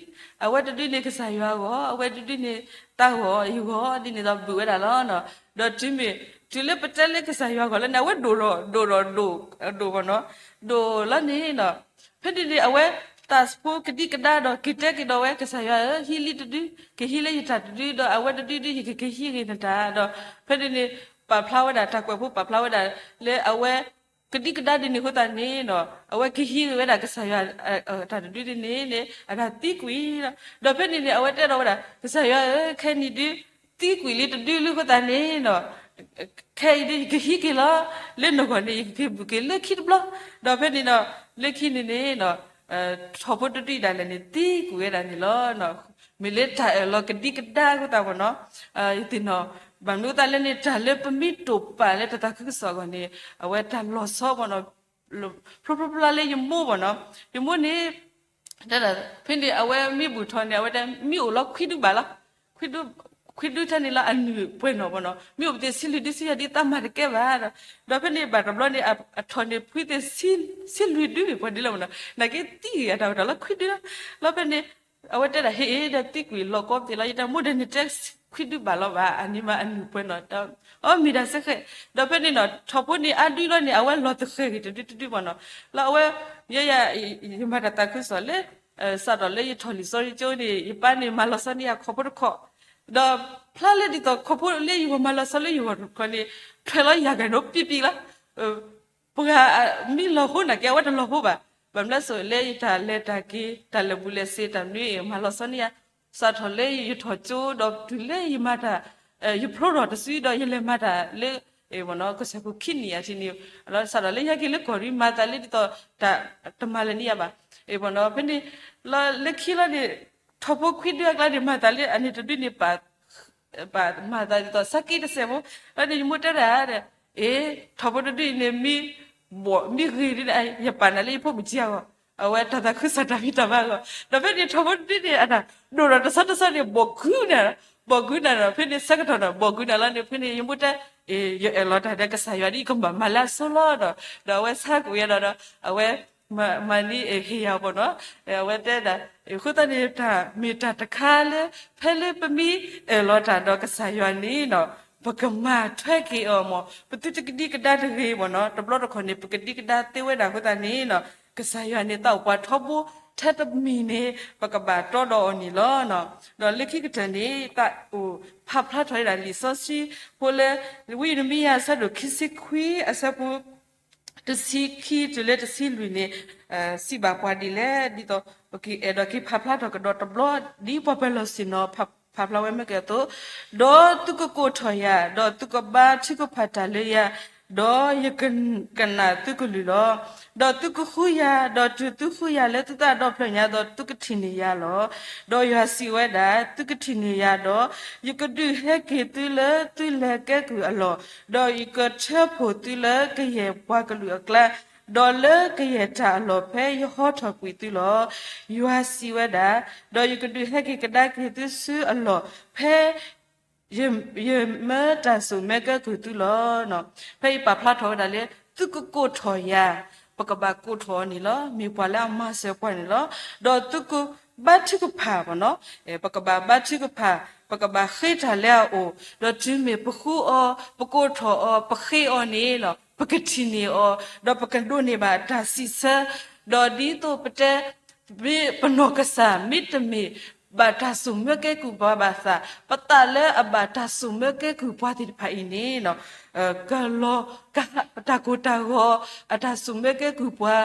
အဝဲတဒုန့ၣ်ကစၢ်ယွၤအဂီၢ် အဝဲတဒုန့ၣ်သးဂီၢ် ယဂီၢ်ဒ်န့ၣ်ဒီးဘုးဝဲဒၣ်လီၤ. ဒီးတုၤမ့ၢ် တုၤလၢပတဲလၢကစၢ်ယွၤအဂီၢ်လၢန့ၣ် အဝဲဒိၣ်ဒီး ဒိၣ်ဒီး ဒိၣ် ဒိၣ်မ့ၢ်နီၤ ဒိၣ်လီၤန့ၣ်နီၤ. ဖဲန့ၣ်န့ၣ် အဝဲသးစဖိကဒံကဒါဒီး က့ၤတဲက့ၤဒီးဝဲ ကစၢ်ယွၤဧၢ ဟံးလံတဒု, ကဟံးလၢယတၢ်တဒု ဒီးအဝဲတဒုဒု ယကက့ၤဟံးဂ့ၤနတၢ်ဒီး ဖဲန့ၣ်န့ၣ် ပာ်ဖျါဝဲဒၣ်တၢ်ကွဲးဖိ ပာ်ဖျါဝဲဒၣ်လၢအဝဲ ကဒံကဒါဒ်န့ၣ်အဃိသတးန့ၣ်နီၤ အဝဲကဟံးဂ့ၤဝဲဒၣ်ကစၢ်ယွၤ တၢ်တဒုဒ်န့ၣ်န့ၣ် အတၢ်သံကွံာ်လီၤ. ဒီးဖဲန့ၣ်န့ၣ် အဝဲတဲဒီးဝဲဒၣ် ကစၢ်ယွၤဧၢ ခဲနံၤဒု သံကွံာ်လံတဒုလၢအဃိသတးန့ၣ်နီၤ ခဲအံၤဒ်ယကဟံးက့ၤလီၤ လၢနဂီၢ်န့ၣ် ယကက့ၤဘုးက့ၤလၢခံတဘျီ. ဒီးဖဲန့ၣ်ဒီး လၢခံန့ၣ်န့ၣ် ထိၣ်ဖိတဒုဒၣ်လဲာ်န့ၣ် သံကွံာ်ဝဲဒၣ်န့ၣ်လီၤ. မ့ၢ်လၢတၢ်အၢၣ်လီၤကဒံကဒါအဃိသတးမ့ၢ်နီၤ ယသ့ၣ်နီၣ် ဘၣ်မနုၤအဃိသတးလဲၣ်န့ၣ် တၢ်လၢပမ့ၢ်တိာ်ပာ်လၢပသးခုကစီၣ်အဂီၢ်န့ၣ် အဝဲတၢ်လီၤဆီမ့ၢ်နီၤ ဖျိဖျိဖျါလၢယမိၢ်မ့ၢ်နီၤ ယမိၢ်န့ၣ် ဖဲန့ၣ် အဝဲမ့ၢ်ဘူၣ်ထီၣ်န့ၣ် အဝဲတဲမ့ၢ်အိၣ်လီၤခွံဒုဘၣ်လီၤ. ခွံဒုထဲန့ၣ်လီၤ အနုၢ်ပှဲၤနီၣ်မ့ၢ်နီၤ မ့ၢ်အိၣ်ပသ့ၣ်ဆံလွံၢ်ဒုဆံယဲၢ်ဒုသးမၤတကဲဘၣ်ဒီး ဒီးဖဲန့ၣ်ဘၣ်တဘျီန့ၣ် အထီၣ်န့ၣ်ဖှံသ့ၣ်ဆံလွံၢ်ဒုန့ၣ် ပှၤဒ်လဲၣ်မ့ၢ်နီၤ နာ်က့သံဂ့ၤအတၢ်ဝဲတၢ်လီၤခွံဒုလီၤ. လီၤဖဲန့ၣ် အဝဲတဲဒၣ်ဟ့ၣ်အ့ဒီးသံကွံာ်လီၤကီသ့ၣ်လီၤ ယတၢ်မိၢ်ဒီးန့ၣ်တဲခွံဒုဘၣ်လီၤဘၣ် အန့ၣ်မးအနုၢ်ပှဲၤနီၣ် အီမ့ၢ်ဒၣ်စ့ၢ်ကီး ဒီးဖဲန့ၣ်နီၤ ထိၣ်ဖိန့ၣ်အါဒုလီၤန့ၣ် အဝဲလီၤသဃဲၤဂ့ၤတဒုတဒုမ့ၢ်နီၤ လီၤအဝဲ ယဲယၤ ယမၤတၢ်သးခုကစီၣ်လၢ စးထီၣ်လၢယထီၣ်လံာ်စီဆှံကၠိန့ၣ် ယပၢ်န့ၣ်မၤလီၤဆီန့ၢ်ယၤခီၣ်ဖိတခီၣ် ဒီးဖျါလၢဒ်သိးခီၣ်ဖိလၢယဂီၢ်မၤလီၤဆီလၢယဂီၢ်တခီၣ်န့ၣ် ထွဲလီၤယၤဂၤဒီးပံပံလီၤ ပှၤမ့ၢ်လီၤဟိနာ်က့ အဝဲတလီၤဟိဘၣ်. ဘၣ်မနုၤလဲၣ်လၢယတၢ်လဲၤတၢ်က့ၤ တၢ်လၢာ်ဘူၣ်လၢာ်စ့တၢ်မနုၤအံၤ မၤလီၤဆီန့ၢ်ယၤ စးထီၣ်လၢယထီၣ်ကၠိဒီးတုၤလၢယမၤတၢ် ယဖျိထီၣ်တစုဒီးယလဲၤမၤတၢ်လၢ ကစၢၢ်ခိၣ်ခံနံၣ်အထံးန့ၣ် စးထီၣ်လၢယဟဲက့ၤလၢကီၢ်ရံ မၤသးလၢဒ်သိး တၢ်တမၤလၢၤန့ၢ်ယၤဘၣ်. ဖဲန့ၣ် လၢခံလီၤန့ၣ် ထိၣ်ဖိခွံဒုအကျါန့ၣ် မၤသးလၢအန့ၣ်တဒုန့ၣ် ပာ်မၤသးဒ်သိး ဆၢက့တစဲးဖိ လီၤန့ၣ် ယမိၢ်တဲဒၣ်ဒီး အ့ ထိၣ်ဖိတဒုအံၤန့ၣ် မ့ၢ်ဘီၣ်မ့ၢ်ဂ့ၤဒ်န့ၣ် ယပာ်နၤလၢယဖိမုၣ်ကံအဂီၢ် အဝဲတၢ်သးခုကစီၣ်တၢ်ဖံးတၢ်မၤအဂီၢ်, ဒီးဖဲန့ၣ်ထီဘိတဒုန့ၣ် အတၢ်ဒိၣ်ဒီးတဆီတဆီန့ၣ် ဘီၣ်ကုာ်နၤ, ဘီၣ်ကုာ်နၤဒီး ဖဲန့ၣ်ဆၢကတီၢ်ဒီး ဘီၣ်ကုာ်နၤလီၤန့ၣ် ဖဲန့ၣ် ယမိၢ်တဲ ယအဲၣ်လီၤတၢ်ဒီးကစၢ်ယွၤဒ်ယကဘၣ်မၤလၢအစိလီၤဒီး ဒီးအဝဲဆါကွံာ်ယၤဒီး အဝဲ မၤန့ၢ်ဟ့ၣ်ယၤဘၣ်နီၤ, အဝဲတဲဒၣ် အဃိသတးန့ၣ် တၢ်မ့ၢ်တၢ်တခါလၢ ဖဲလၢပမ့ၢ်အဲၣ်လီၤတၢ်ဒီးကစၢ်ယွၤန့ၣ်နီၤ ပကမၤထွဲက့ၤအီၤမး, ပသုတကဒံကဒါတဂ့ၤဘၣ်နီၤ, တဘျီတခီၣ်န့ၣ် ပကဒံကဒါသ့ဝဲဒၣ်အဃိသတးန့ၣ်နီၤ ကစၢ်ယွၤန့ၣ် သးအိၣ်ပှၤထီဘိထဲတမံၤန့ၣ် ပကဘၣ်တီဒီးအီၤန့ၣ်လီၤ. ဒီးလၢခံကတၢၢ်န့ၣ် သးအိၣ်ဖးဖျါထီၣ်ဝဲဒၣ်လံာ်စီဆှံဖိလၢ ဝံယံးရမံယၤအဆၢဒိၣ်ခံဆံခွံအဆၢဖိ တဆံခံတုၤလၢတဆံလွံၢ်န့ၣ် စံးဘၣ်ပှၤဒ်လဲၣ်, ဒ်သိးပကအဲၣ်ဒိးက့ၤဖးဖျါထီၣ်ကဒီးတဘျီ ဒ်ပှၤပၢၤလီၢ်ဆ့ၣ်နီၤဖးဖျါဝဲမ့ၢ်ကဲအသိး, ဒီးသုကကိးထီၣ်ယၤ, ဒီးသုကဘါထုကဖၣ်တၢ်လၢယၤ, ဒီးယကကနၣ်သုကလုၢ်လီၤ. ဒီးသုကဃုယၤ, ဒီးတုၤသုဃုယၤလၢသုသးဒီဖျၢၣ်ညါဒီး သုကထံၣ်န့ၢ်ယၤလီၤ. ဒီးယွၤစံးဝဲဒၣ်, သုကထံၣ်န့ၢ်ယၤဒီး ယကဒုးဟဲက့ၤသုလၢသုလဲၤကဲကုၢ်အလီၢ်, ဒီးယကထၢဖှိၣ်သုလၢကယဲၢ်ပှၤကလုာ်အကျါ, ဒီးလၢကယဲၢ်တၢ်အလီၢ်ဖဲယဟီထီၣ်ကွံာ်သုလီၤ. ယွၤစံးဝဲဒၣ်, ဒီးယကဒုးဟဲက့ၤကဒါက့ၤသုဆူအလီၢ် ဖဲ ယမၢတၢ်စိာ်မၢကဲကုၢ်သုလီၤ. ဖဲအံၤပာ်ဖျါထီၣ်ဝဲဒၣ်လၢ သုကကိးထီၣ်ယၤ, ပကဘၣ်ကိးထီၣ်အီၤန့ၣ်လီၤ. မ့ၢ်ပှၤလၢအမၤစၢၤပှၤန့ၣ်လီၤ. ဒီးသုကဘါထုကဖၣ်ဘၣ်နီၤ, ပကဘၣ်ဘါထုကဖၣ်, ပကဘၣ်ဃ့တၢ်လၢအအိၣ်, ဒီးတုၤမ့ၢ်ပဃုအီၤ, ပကိးထီၣ်အီၤ, ပဃ့အီၤန့ၣ်လီၤ, ပကထံၣ်န့ၢ်အီၤ, ဒီးပကဒိးန့ၢ်ဘၣ်တၢ်စံးဆၢ, ဒီးဒ်သိးပတဲ မ့ၢ်ပနီၢ်ကစၢ် မ့တမ့ၢ်ဘၣ်တၢ်စိာ်မၢကဲကုၢ်ပှၤဘၣ်ဆၣ်, ပသးလၢအဘၣ်တၢ်စိာ်မၢကဲကုၢ်ပှၤသ့ၣ်တဖၣ်အံၤန့ၣ် ကလီၤ တၢ်ကိၢ်တၢ်ဂီၤ အတၢ်စိာ်မၢကဲကုၢ်ပှၤ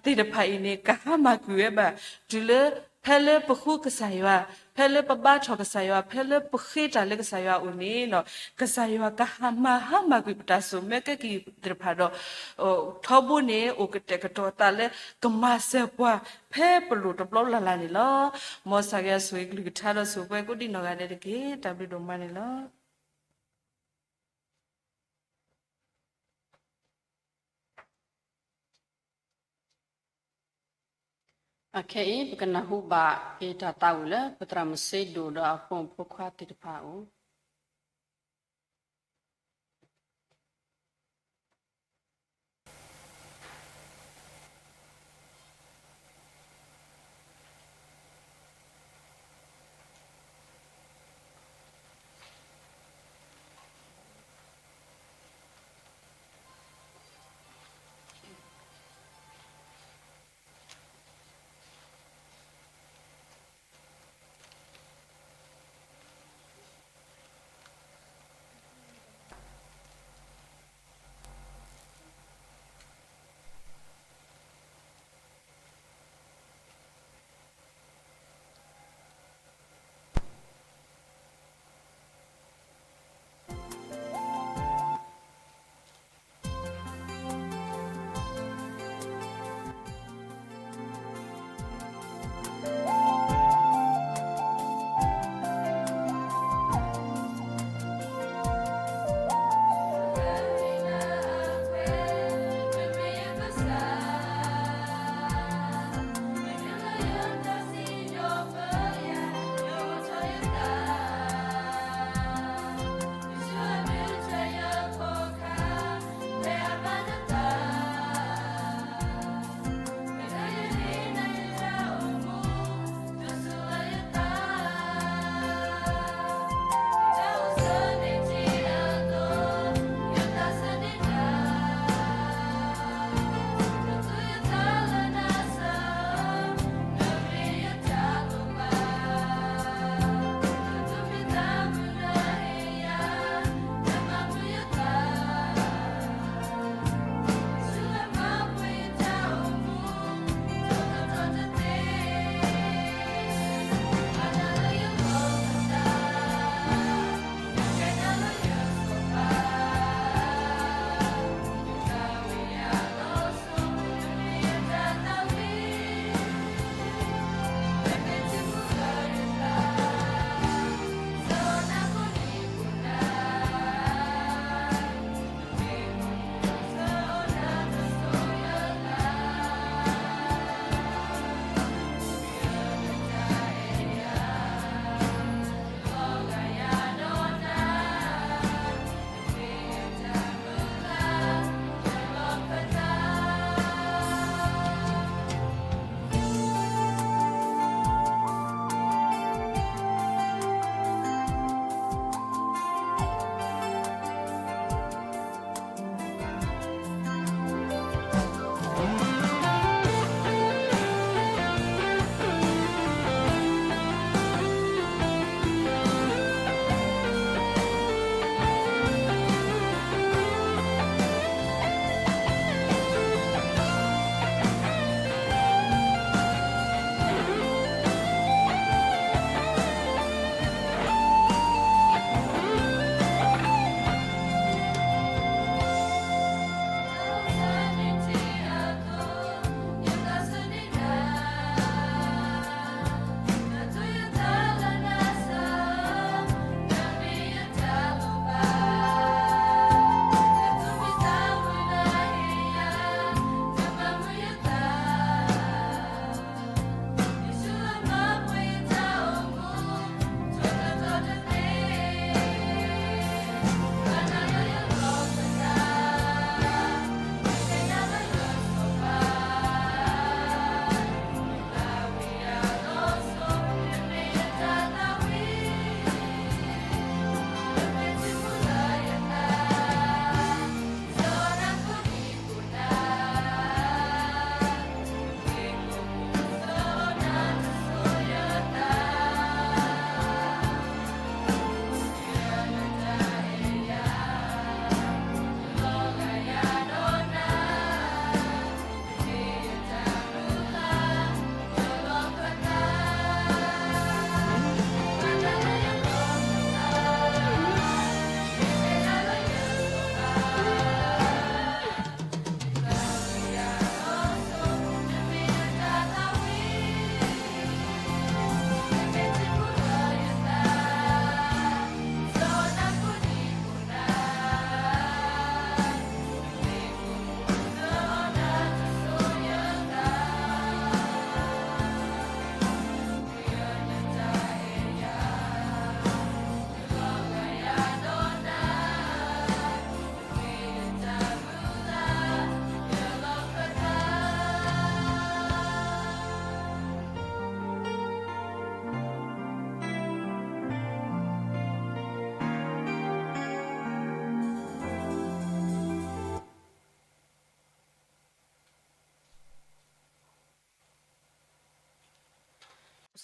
သ့ၣ်တဖၣ်အံၤန့ၣ် ကဟါမၢ်ကွံာ်ဝဲဘၣ် တုၤလၢ ဖဲလၢပဃုကစၢ်ယွၤ, ဖဲလၢပဘါထီၣ်ကစၢ်ယွၤ, ဖဲလၢပဃ့တၢ်လၢကစၢ်ယွၤအအိၣ်န့ၣ် ကစၢ်ယွၤကဟါမၢ်ဟါမၢ်ကွံာ်ပတၢ်စိာ်မၢကဲကုၢ်သ့ၣ်တဖၣ်ဒီး ထီဘိန့ၣ် အိၣ်ကတဲာ်ကတီၤသးလၢကမၤစၢၤပှၤ ဖဲပလိၣ်တဘျီလၢ်လၢ်န့ၣ်လီၤ. မ်သးကယၤဆိၣ်ဂ့ၤကလုၢ်ကထါဒီးဆိၣ်ဂ့ၤပှၤကိးဒံးနီၢ်ဂၤဒဲးတက့ၢ်. တၢ်ဘျုးဒိၣ်မးန့ၣ်လီၤ. အခဲအံၤ ပကနၢ်ဟူဘၣ်က့ၤတၢ်သးဝံၣ်လၢ ပသရၣ်မုၣ်စ့ဒိၣ်ဒီးအပိာ်မုၣ်ဖိခွါသ့ၣ်တဖၣ်အအိၣ်.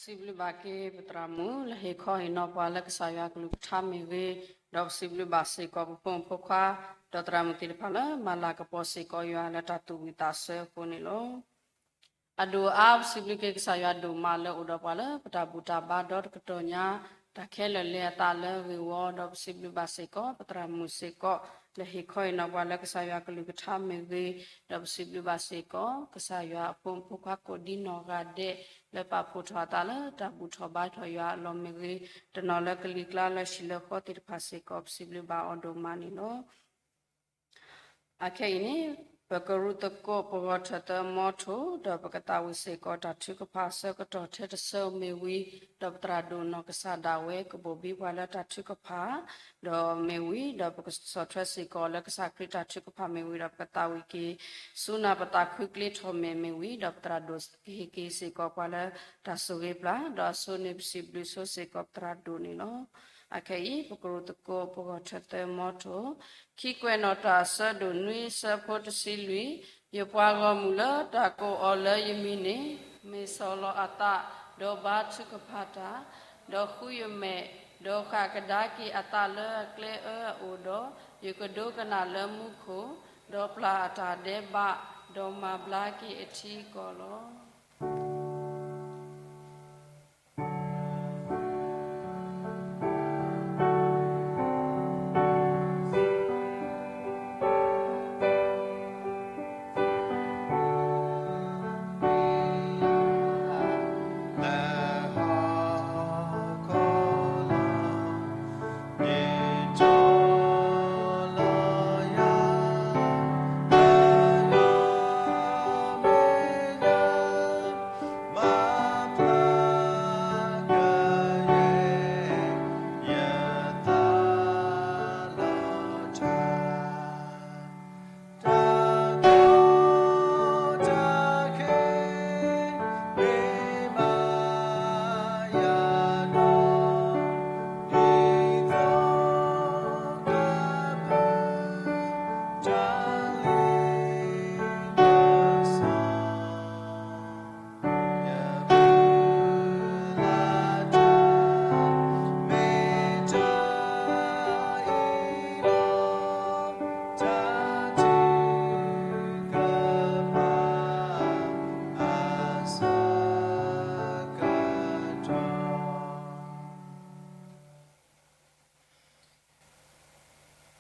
စံးဘျုးဘၣ်က့ၤပသရၣ်မုၣ်လၢဟ့ၣ်ခီဟ့ၣ်နီၤပှၤလၢကစၢ်ယွၤကလုၢ်ကထါမ့ၢ်ဂ့ၤ, ဒီးပစံးဘျုးဘၣ်စ့ၢ်ကီးပဖိမုၣ်ဖိခွါ, ဒီးသရၣ်မုၣ်သ့ၣ်တဖၣ်လၢမၤလၤကပီၤစ့ၢ်ကီးယွၤလၢတၢ်သူၣ်ဝံၣ်သးဆၢအဃိန့ၣ်လီၤ. အဒိၣ်အါ ပစံးဘျုးက့ၤကစၢ်ယွၤဒိၣ်မးလၢအိၣ်ဒီးပှၤလၢပတၢ်ဘူၣ်တၢ်ဘါဒီတကတီၢ်ညါ, တၢ်ခဲလၢာ်လဲၤအသးလၢဂ့ၢ်ဝီ, ဒီးပစံးဘျုးဘၣ်စ့ၢ်ကီး ပသရၣ်မုၣ်စ့ၢ်ကီး လၢဟ့ၣ်ခီဟ့ၣ်နီၤပှၤလၢကစၢ်ယွၤကလုၢ်ကထါမ့ၢ်ဂ့ၤ, ဒီးပစံးဘျုးဘၣ်စ့ၢ်ကီး ကစၢ်ယွၤအဖိမုၣ်ဖိခွါကိးဒံနီၢ်ဂၤဒဲး လၢပာ်ဖှိၣ်ထီၣ်အသးလၢတၢ်ဘူၣ်ထီၣ်ဘါထီၣ်ယွၤအလီၢ်မ့ၢ်ဂ့ၤ, တနီၤလၢကလံၤကျါလၢဟံၣ်လၢဃီသ့ၣ်တဖၣ်စ့ၢ်ကီး ပစံးဘျုးဘၣ်အီၤဒိၣ်မးန့ၣ်လီၤ. အခဲအံၤန့ၣ် ပကရူၢ်သကိးပဂီၢ်ထၢၣ်သၢမီထိၣ်, ဒီးပကသးဝံၣ်စ့ၢ်ကီးတၢ်ထုကဖၣ်အဆၢကတီၢ်ထဲတဆၢမ့ၢ်ဝံၤ, ဒီးပသရၣ်ဒိၣ်နီၢ်ကစၢ်ဒၣ်ဝဲကဘိၣ်ဘံပှၤလၢတၢ်ထုကဖၣ်, ဒီးမ့ၢ်ဝံၤ ဒီးပကဆီၣ်ထွဲစ့ၢ်ကီးလၢကစၢ်ခရံာ်တၢ်ထုကဖၣ်မ့ၢ်ဝံၤ, ဒီးပကသးဝံၣ်က့ၤ ဆူနၢ်ပသးခုကျ့ထီၣ်မဲာ်မ့ၢ်ဝံၤ, ဒီးပသရၣ်ဒိၣ်ကဟ့ၣ်က့ၤစ့ၢ်ကီးပှၤလၢတၢ်ဆိၣ်ဂ့ၤပျၢ်, ဒီးအဆိန့ၣ်ပစံးဘျုးဆိစ့ၢ်ကီးပသရၣ်ဒိၣ်န့ၣ်လီၤ. အခဲအံၤ ပကရူၢ်သကိးပဂီၢ်ထၢၣ်သၢမီထိၣ်, ခံကွဲးနီၣ်တၢ်အဆၢဒိၣ်နွံဆၢဖိတဆံလွံၢ်, ယပှၤဂီၢ်မုၢ်လၢတၢ်ကိးအီၤလၢယမံၤန့ၣ်, မ့ၢ်ဆီၣ်လီၤအသး, ဒီးဘါထုကဖၣ်တၢ်, ဒီးဃုယမဲာ်, ဒီးဃၣ်ကဒါက့ၤအသးလၢအကျဲအၢအအိၣ်ဒီး, ယကဒိကနၣ်လၢမူခိၣ်, ဒီးပျၢ်အတၢ်ဒဲးဘး, ဒီးမၤဘျါက့ၤအထံအကီၢ်လီၤ.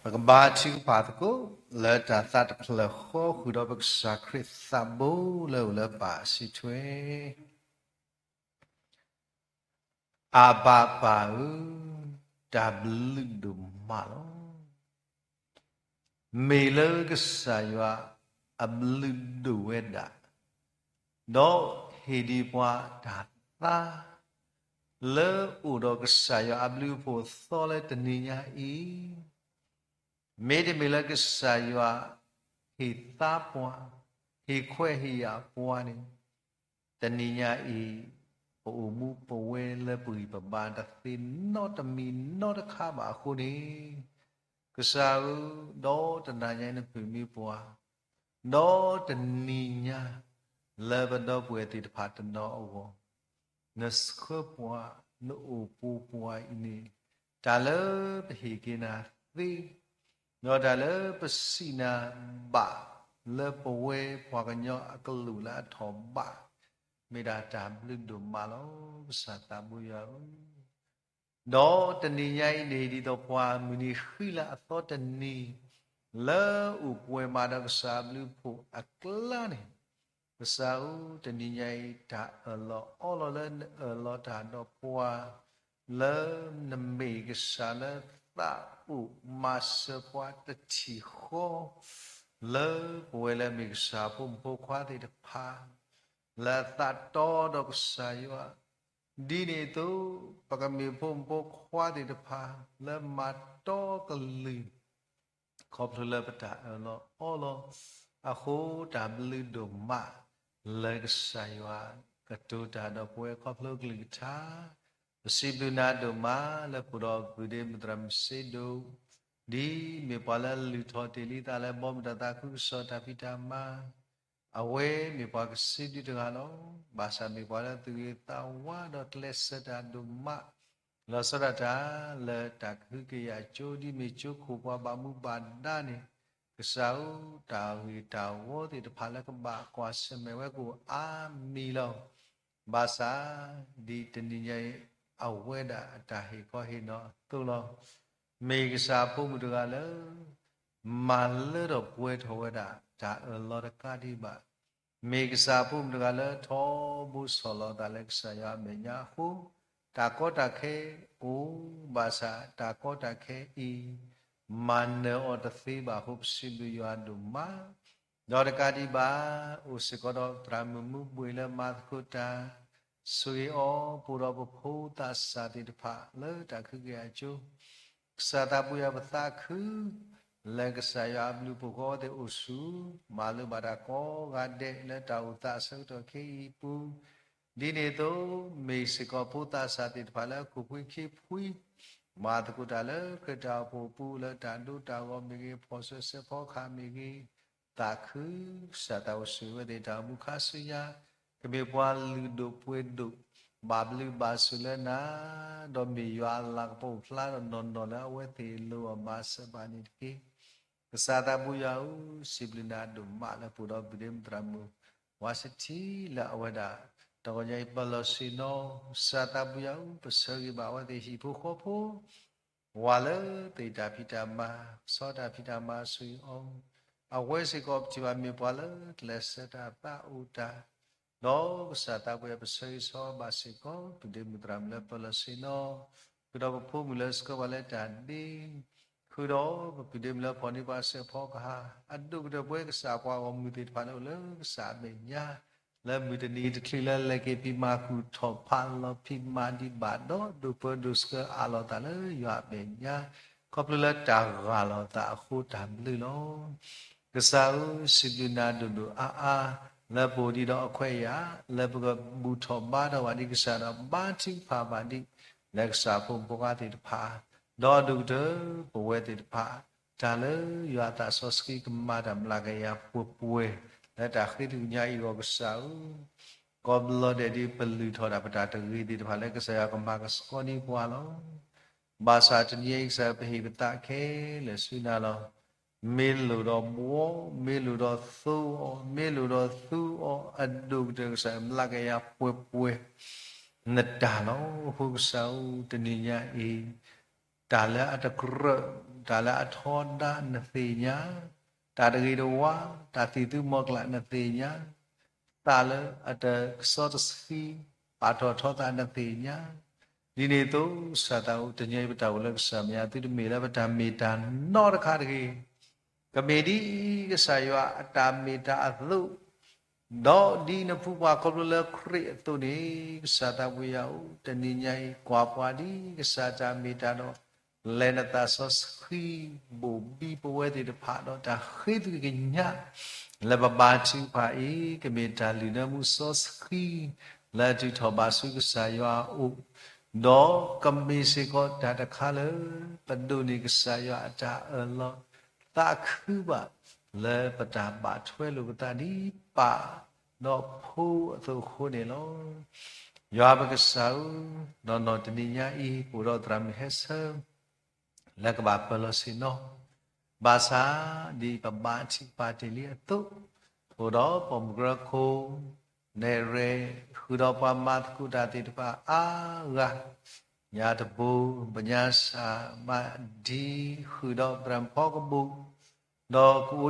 ပကဘါထုကဖၣ်သကိး လၢတၢ်သးတဖျၢၣ်ဃီဃုာ်ဒီးပကစၢ်ခရံာ်သးဘိလၢအိၣ်လၢပၢ်အစုထွဲ. အဘၣ်ပၢ်ဧၢ, တၢ်ဘျုးဒိၣ်မးလီၤ. မ့ၢ်လၢကစၢ်ယွၤအဘျုးဒိၣ်ဝဲဒၣ်, ဒီးဟ့ၣ်ဒံးပှၤတၢ်သါ လၢအိၣ်ဒီးကစၢ်ယွၤအဘျုးအဖှိၣ်အသီလၢတနံၤညါအံၤ, မ့တမ့ၢ်လၢကစၢ်ယွၤဟ့ၣ်သါပှၤ, ဟ့ၣ်ခွဲးဟ့ၣ်ယာ်ပှၤန့ၣ်, တနံၤညါအံၤ ပအိၣ်မူပဝဲလၢပဂံၢ်ပဘါတသ့နီတမံၤနီတခါဘၣ်အဃိန့ၣ်, ကစၢ်ဧၢ, ဒီးတနံၤညါအံၤနဖုၣ်မံပှၤ, ဒီးတနံၤညါ လၢပဒီပုၢ်ဝဲၢ်သ့ၣ်တဖၣ်တနီၤအဂီၢ် နဆှၢပှၤ, နအိၣ်ပူၤပှၤအံၤန့ၣ်, တၢ်လၢပဟ့ၣ်က့ၤနၤသ့, ဒီးတၢ်လၢပစံးနၤဘၣ်, လၢပဝဲပှၤကညီအကလူးလၢအထီၣ်ဘး, မ့ၢ်ဒၣ်တၢ်ဘျုးဒိၣ်မးလီၤ. ကစၢ်သးဘိယွၤဧၢ, ဒီးတနံၤညါအံၤန့ၣ် ဒ်သိးပှၤမုၢ်နံၤဃံလၤအသီတနံၤ လၢအိၣ်ပှဲၤမးဒီးကစၢ်အဘျုးအဖှိၣ်အကျါန့ၣ်, ကစၢ်ဧၢ, တနံၤညါအံၤ တၢ်အၢၣ်လီၤအီလီၤလၢနအၢၣ်လီၤတၢ်ဒီးပှၤ, လၢနမ့ၢ်ကစၢ်လၢသးအိၣ်မၤစၢၤပှၤတထံၣ်ဃီ, လၢပဝဲလၢမ့ၢ်ကစၢ်ဖိမုၣ်ဖိခွါသ့ၣ်တဖၣ် လၢအသးတီဒီးကစၢ်ယွၤ, ဒ်န့ၣ်အသိး ပကမ့ၢ်ဖိမုၣ်ဖိခွါသ့ၣ်တဖၣ် လၢမၤတီကလုၢ် ခီဖျိလၢပတၢ်အၢၣ်လီၤအီလီၤအဃိ, တၢ်ဘျုးဒိၣ်မး လၢကစၢ်ယွၤကတိၤတၢ်ဒီးပဝဲခီဖျိကလုၢ်ကထါ, ပစံးဘျုးနၤဒိၣ်မး လၢပအိၣ်ဒီးပဒ့မုၣ်သရၣ်မုၣ်စ့ဒိၣ်, ဒ်မ့ၢ်ပှၤလၢလုၢ်ထီၣ်တ့ၢ်လံသးလၢဘီမုၢ်တၢ်သးခုကစီၣ်တၢ်ဖံးတၢ်မၤ, အဝဲမ့ၢ်ပှၤကစံးဘျုးတဂၤလီၤ. ဘၣ်ဆၣ်မ့ၢ်ပှၤလၢသူၣ်ဂ့ၤသးဝါဒီးကျဲးစၢးတၢ်ဒိၣ်မး လီၤဆီဒၣ်တၢ် လၢတၢ်ကဟုကယာ်ကၠိ ဒ်မ့ၢ်ကၠိခိၣ်ပှၤဘၣ်မူဘၣ်ဒါန့ၣ်, ကစၢ်ဧၢ, တၢ်ဂ့ၢ်တၢ်ဝီသ့ၣ်တဖၣ်လၢကဘၣ်ကွၢ်ဆၢၣ်မဲာ်ဝဲကအိၣ်အါမံၤလီၤ. ဘၣ်ဆၣ် ဒ်တနံၤညါအံၤ အဝဲဒၣ်အတၢ်ဟ့ၣ်ခီဟ့ၣ်နီၤအသိးလီၤ. မ့ၢ်ကစၢ်အဖိမုၣ်တဂၤလၢ မၤလၢထီၣ်ပှဲၤထီၣ်ဝဲဒၣ်တၢ်အၢၣ်လီၤတကးဒံးဘၣ်, မ့ၢ်ကစၢ်အဖိမုၣ်တဂၤလၢထီဘိဆီၣ်လီၤအသးလၢကစၢ်ယွၤအမဲာ်ညါအဃိ, တၢ်ကီတၢ်ခဲအိၣ်, ဘၣ်ဆၣ်တၢ်ကီတၢ်ခဲအံၤ မၤနၢၤအီၤတသ့ဘၣ်အဃိ ပစံးဘျုးယွၤဒိၣ်မး. ဒီးတကးဒံးဘၣ်, အိၣ်စ့ၢ်ကီးဒီးသရၣ်မုၣ်မူဘှ့ၣ်လၢမၤသကိးတၢ် ဆိၣ်ဂ့ၤအီၤ ပအိၣ်ဒီးပဖိသးစၢ်သ့ၣ်တဖၣ်လၢတၢ်ကဟုကယာ်ကၠိ, ကစၢ်သးပူၤယၤပသးခု လၢကစၢ်ယွၤအဘျုးအဖှိၣ်ကိးဂၤသ့ၣ်အိၣ်ဆူၣ် မၤလိဘၣ်တၢ်ကိးဂၤဒဲးလၢတၢ်အိၣ်သးအဆၢကတီၢ်ခဲအံၤအပူၤ, ဒ်န့ၣ်အသိး မ့ၢ်စ့ၢ်ကီးဖိသးစၢ်သ့ၣ်တဖၣ်လၢအခိၣ်ဖှံခ့ဖှံ မၤသကိးတၢ်လၢခရံာ်တၢ်အိၣ်ဖှိၣ်အပူၤလၢတၢ်ဒိတၢ်ဂီၤမ့ၢ်ဂ့ၤ ဖီၣ်ဆၢစဲးဖီကဟၣ်မ့ၢ်ဂ့ၤ, သးခု ကစၢ်သးအိၣ်ဆူၣ်ဝဲသ့ၣ်တၢ်အိၣ်မူခါဆူညါ, ကမ့ၢ်ပှၤလုၢ်ဒိၣ်ပှ့ၤဒိၣ် ဘၣ်ဘျုးဘၣ်ဆိၣ်လၢနၤ, ဒီးမ့ၢ်ယွၤအလၤကပီၤအိၣ်ဖျါဒီးနီၢ်နီၢ်လၢအဝဲသ့ၣ်လိၣ်အီၤမၤစၢၤဘၣ်န့ၣ်တက့ၢ်. ကစၢ်သးပူၤယၤဧၢ, စံးဘျုးနၤဒိၣ်မးလၢပအိၣ်ဒီးပဒ့မုၣ်သရၣ်မုၣ် ဝါစထံလၢအဝဲဒၣ် တဂီၤညါအံၤပလီၢ်ဆ့ၣ်နီၤ, ကစၢ်သးပူၤယၤဧၢ, ပဆၢဂ့ၤဘၣ်အဝဲသ့ၣ်ဟံၣ်ဖိဃီဖိ ဝၤလၢသ့ၣ်တၢ်ဖံးတၢ်မၤ ဆီတၢ်ဖံးတၢ်မၤအဆူၣ်အံၤအီၤ, အဝဲစ့ၢ်ကီးပထံၣ်ဘၣ်မ့ၢ်ပှၤလၢကျဲးစၢးတၢ်သးအိၣ်တၢ်, ဒီးကစၢ်သးပူၤယၤပဆၢဂ့ၤဆၢဝါဘၣ်စ့ၢ်ကီး ပဒ့မုၣ်သရၣ်မုၣ်လၢပလီၢ်ဆ့ၣ်နီၤ, ဃုာ်ဒီးပဖိမုၣ်လၢဆှၢပှၤလၢတၢ်ဒ့, ဃုာ်ဒီးပဒ့မုၣ်လၢဖီၣ်န့ၢ်ပှၤစဲးဖီကဟၣ်, အဒိၣ်ကတၢၢ်ပဝဲကစၢ်ပှၤဂီၢ်မုၢ်သ့ၣ်တဖၣ်လၢအိၣ်လၢကစၢ်အမဲာ်ညါ လၢမုၢ်တနံၤတချုးလၢလဲၤက့ၤဖံးမၤကူၣ်ထီၣ်ဖးလီၤဖံးမၤဒံးဘၣ်ဒီး ဒိၣ်ပၢဒိၣ်ဆှၢအးလီၤသးလၢယွၤအမဲာ်ညါ, ခီဖျိလၢတၢ်ဂၢ်လီၤသးအဃိတၢ်ဘျုးလီၤ. ကစၢ်ဧၢ, စံးဘျုးနၤဒိၣ်ဒိၣ်အါအါ လၢပအိၣ်ဒံးဒီးအခွဲးအယာ် လၢပကဘူၣ်ထီၣ်ဘါထီၣ်ဘၣ်ဒံးကစၢ်ဒီး ဘါထုကဖၣ်ဘၣ်ဒံး လၢကစၢ်ဖိမုၣ်ဖိခွါသ့ၣ်တဖၣ်, ဒီးဒိၣ်ကတၢၢ်ပဝဲသ့ၣ်တဖၣ် တၢ်လၢယွၤအသးစီဆှံကမၤတၢ်မျးကယၤပှဲၤပှဲၤ လၢတၢ်ဃ့ထုကညးအံၤအဂီၢ်ကစၢ်ဧၢ, ကိးဘျီဒဲးဒ်ပလုၢ်ထီၣ်ဒၣ်ပတၢ်တဂ့ၤသ့ၣ်တဖၣ်လၢကစၢ်ယွၤကမၤကဆှီန့ၢ်ပှၤလီၤ. ဘၣ်ဆၣ်တနံၤအံၤကစၢ် ပဟ့ၣ်ပသးခဲလၢာ်ဆူနၤလီၤ. မ့ၢ်လိၣ်ဒီးဘှီ, မ့ၢ်လိၣ်ဒီးသိအီၤ, မ့ၢ်လိၣ်ဒီးသူအီၤ, အဒိၣ်ကတၢၢ်ကစၢ် မျးကယၤပှဲၤပှဲၤ နတၢ်လီၤ. အဃိကစၢ်ဧၢ, တနံၤညါအံၤ တၢ်လၢအတကြၢး, တၢ်လၢအထီဒါနသ့ၣ်ညါ, တၢ်တဂ့ၤတဝါ, တၢ်သံၣ်သုမီၤကျၢ်နသ့ၣ်ညါ, သးလၢအတကစီတဆှံ ပာ်ထီၣ်ထီသးနသ့ၣ်ညါ, ဒ်န့ၣ်အသိး ကစၢ်သးအိၣ် တနံၤအံၤပတၢ်အိၣ်လၢကစၢ်မဲာ်ညါ သုတမ့ၢ်လၢပတၢ်မ့ၢ်တၢ်နီတခါတဂ့ၤ. ကမ့ၢ်ဒ်ကစၢ်ယွၤအတၢ်မ့ၢ်တၢ်အသိး, ဒီးဒ်နဖိပှၤခီဖျိလၢခရံာ်အသိးန့ၣ်, ကစၢ်သးပူၤယၤဧၢ, တနံၤညါအံၤ ကွၢ်ပှၤဒ်ကစၢ်တၢ်မ့ၢ်တၢ်ဒီး လဲၤနသးစီဆှံ ဘိၣ်ဘံပဝဲသ့ၣ်တဖၣ်ဒီးတၢ်ဃ့သကညး လၢပဘါထုကဖၣ်အံၤ ကမ့ၢ်တၢ်လုၢ်နၢမူစီဆှံ လၢအထုးထီၣ်ဘၣ်ဆူကစၢ်ယွၤအအိၣ်, ဒီးကမ့ၢ်စ့ၢ်ကီးတၢ်တခါလၢ ပဒိးန့ၢ်ကစၢ်ယွၤအတၢ်အၢၣ်လီၤ သးခုဘၣ် လၢပတၢ်ဘၣ်ထွဲလိာ်ပသးဒ်ပၢ်ဒီးဖိအသိးအဃိန့ၣ်လီၤ. ယွၤပကစၢ်ဧၢ, နီၢ်နီၢ်တနံၤညါအံၤ ပအိၣ်ဒီးသရၣ်မုၣ်ဟဲဆၢ လၢကဘၣ်ပၢၤလီၢ်ဆ့ၣ်နီၤ, ဘၣ်ဆၣ်ဒ်ပဘါထုကဖၣ်တ့ၢ်လံအသိး, ပအိၣ်ဒီးပိာ်မုၣ်ကရၢခိၣ် နဲၣ်ရဲၣ် ဃုာ်ဒီးပှၤမၤသကိးတၢ်သ့ၣ်တဖၣ်အါဂၤ, ညါတဘိ ပညါစၢ်မၤဒံ ဃုာ်ဒီးသရၣ်ဖီကဘူး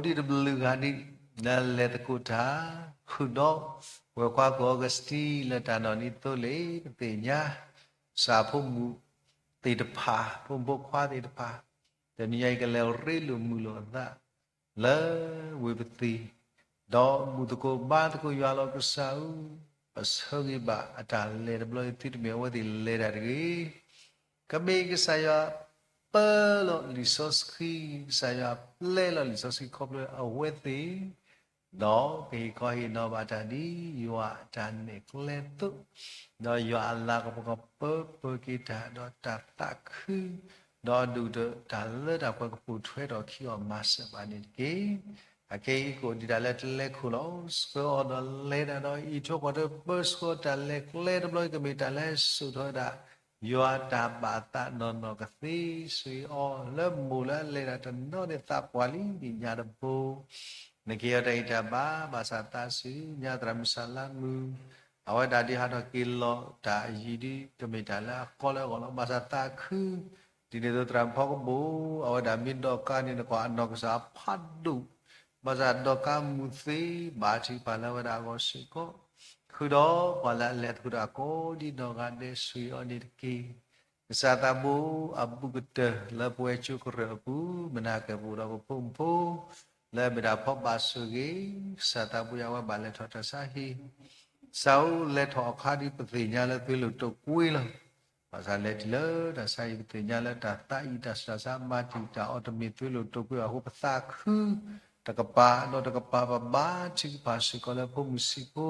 ဒီးကအိၣ်ဒံးတဘျုးဂၤဒံး လၢလဲၤသကိးတၢ် ဃုာ်ဒီး ဝဲၢ်ခွါကီၢ်အီကူးစတံ လၢတၢ်နီၢ်နံၤသိလ့ၣ် ပသ့ၣ်ညါ ကစၢ်ဖိမုၣ်သ့ၣ်တဖၣ် ဖိမုၣ်ဖိခွါသ့ၣ်တဖၣ် တနံၤညါအံၤကလဲၤရ့လိာ်မုာ်လိာ်အသး လၢဝ့ၢ်ပသံၣ် ဒီးဘူၣ်သကိးဘါသကိးယွၤလီၤကစၢ်ဧၢ, ပဆၢဂ့ၤဘၣ်အတၢ်လဲၤတဘျီအံၤ သုတမ့ၢ်အဝဲသ့ၣ်လဲၤတၢ်တဂ့ၤ ကမ့ၢ်ကစၢ်ယွၤပၢလီၤလံာ်စီဆှံ, ကစၢ်ယွၤပျဲလီၤလံာ်စီဆှံခီဖျိအဝဲသ့ၣ်, ဒီးကဟ့ၣ်ခီဟ့ၣ်နီၤဘၣ်တၢ်ဒ်ယွၤအတၢ်နဲၣ်ကျဲအသိး, ဒီးယွၤအလၤကပီၤကပၢပၢက့ၤတၢ်ဒီးတၢ်သးခု, ဒီးအဒိၣ်ကတၢၢ်တၢ်လၢတၢ်ပှဲၤကပိာ်ထွဲထီၣ်ခံအီၤမၤစၢၤဘၣ်န့ၣ်တက့ၢ်. အခဲအံၤကအိၣ်ဒံးတၢ်လၢကျဲခိၣ်လီၤ. ဆှၢအီၤဒီးလဲၤတၢ်ဒီး အံးထွဲကွၢ်ထွဲပၢဆှၢတၢ်လဲၤကျဲတဘျီ ကမ့ၢ်တၢ်လၢစိာ်ထီၣ်ဝဲဒၣ် ယွၤတၢ်ဘၣ်သးနီၢ်နီၢ်ကသ့ ဆှၢအီၤလၢမိၢ်လၢအလဲၤတၢ်တနီၤန့ၣ် သးပှၢ်လံ ညၣ်တဘိ နကဟ့ၣ်အီၤတၢ်ဂံၢ်တၢ်ဘါ ဘၣ်ဆၣ်သးစူၤ ညါသရၣ်မုၣ်စၢ်လါမုၣ် အဝဲဒၣ်ဒ်ဟးထီၣ်က့ၤလီၤတၢ်အယံၤဒ် ကမ့ၢ်တၢ်လၢအကီလၢအဂီၢ်လီၤ. ဘၣ်ဆၣ်သးခု ဒ်န့ၣ်အသိးသရၣ်ဖီကဘိၣ် အဝဲဒၣ်မ့ၢ်ဒီးကါန့ၣ် နကွၢ်အနီၢ်ကစၢ်ဖးဒိၣ် ဘၣ်ဆၣ်ဒီးကါမုၢ်သ့ ဘါထုကဖၣ်လၢအဝဲဒၣ်အဂီၢ်စ့ၢ်ကီး ဃုာ်ဒီးပှၤလၢအလဲၤသကိးတၢ်ကိးဒ်နီၢ်ဂၤဒဲး ဆှၢအီၤန့ၣ်တက့ၢ်. ကစၢ်သးဘိအဘူးကတၢၢ်လၢပဝဲကၠိကရၢၢ်အပူၤ မနၤကဲပအိၣ်ဒီးပဖိမုၣ်ဖိ လၢအမ့ၢ်ဒၣ်ဖီဘၣ်ဆိၣ်ဂ့ၤ ကစၢ်သးဘိယွၤဝဲဘၣ်လဲၤထီၣ်တၢ်ဆါဟံၣ် ကစၢ်အိၣ်လဲၤထီၣ်အခါဒ်ပသ့ၣ်ညါလၢသွံၣ်လိာ်တိာ်ကွံလီၤ. ဘၣ်ဆၣ်လဲၤတုၤလၢတၢ်ဆါဟံၣ် ပသ့ၣ်ညါလၢတၢ်သးအံၤတၢ်ဆူးတၢ်ဆါ မၤတံာ်တာ်အီၤတမ့ၢ်သွံၣ်လိာ်တိာ်ကွံဘၣ်အဃိ ပသးခုတကပၤ ဒီးတကပၤ ပဘါထုကဖၣ်စ့ၢ်ကီးလၢဖိမုၣ်ဆံးဖိ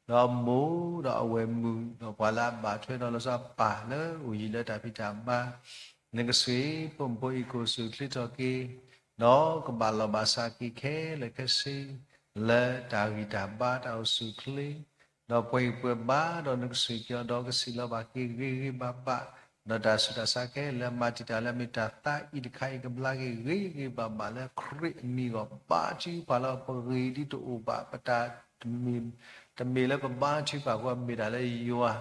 ဒီးမိၢ်ဒီးအဝဲၢ်မုၣ် ဒီးပှၤလၢအဘၣ်ထွဲဒီးလီၤဆီအပၢ်လၢအိၣ်ယံၤလၢတၢ်ဖံးတၢ်မၤ နကဆှၢဖိမုၣ်ဖိအံၤကအိၣ်ဆူၣ်ချ့ထီၣ်က့ၤ ဒီးကဘၣ်လီၢ်ဘၣ်စးက့ၤခဲလၢာ်ခဲဆ့ လၢတၢ်ဂံၢ်တၢ်ဘါတၢ်အိၣ်ဆူၣ်ချ့ ဒီးပှဲၤဂံၢ်ပှဲၤဘါ ဒီးနကဆှၢက့ၤအီၤဒီးကစံးလီၤဘၣ်က့ၤဂ့ၤဂ့ၤဘၣ်ဘၣ် ဒီးတၢ်ဆူးတၢ်ဆါခဲလၢာ်မၤတံာ်တာ်လၢအမ့ၢ်တၢ်သးအံၤတခါအံၤ ကဘျါက့ၤဂ့ၤဂ့ၤဘၣ်ဘၣ်လၢခရံာ်အမံၤအဂီၢ် ဘါထုကဖၣ်လၢပဂ့ၢ်ဒ်တအိၣ်ဘၣ် ပတၢ် တမ့ၢ်လၢပဘါထုကဖၣ်အဃိ မ့ၢ်ဒၣ်လၢယွၤ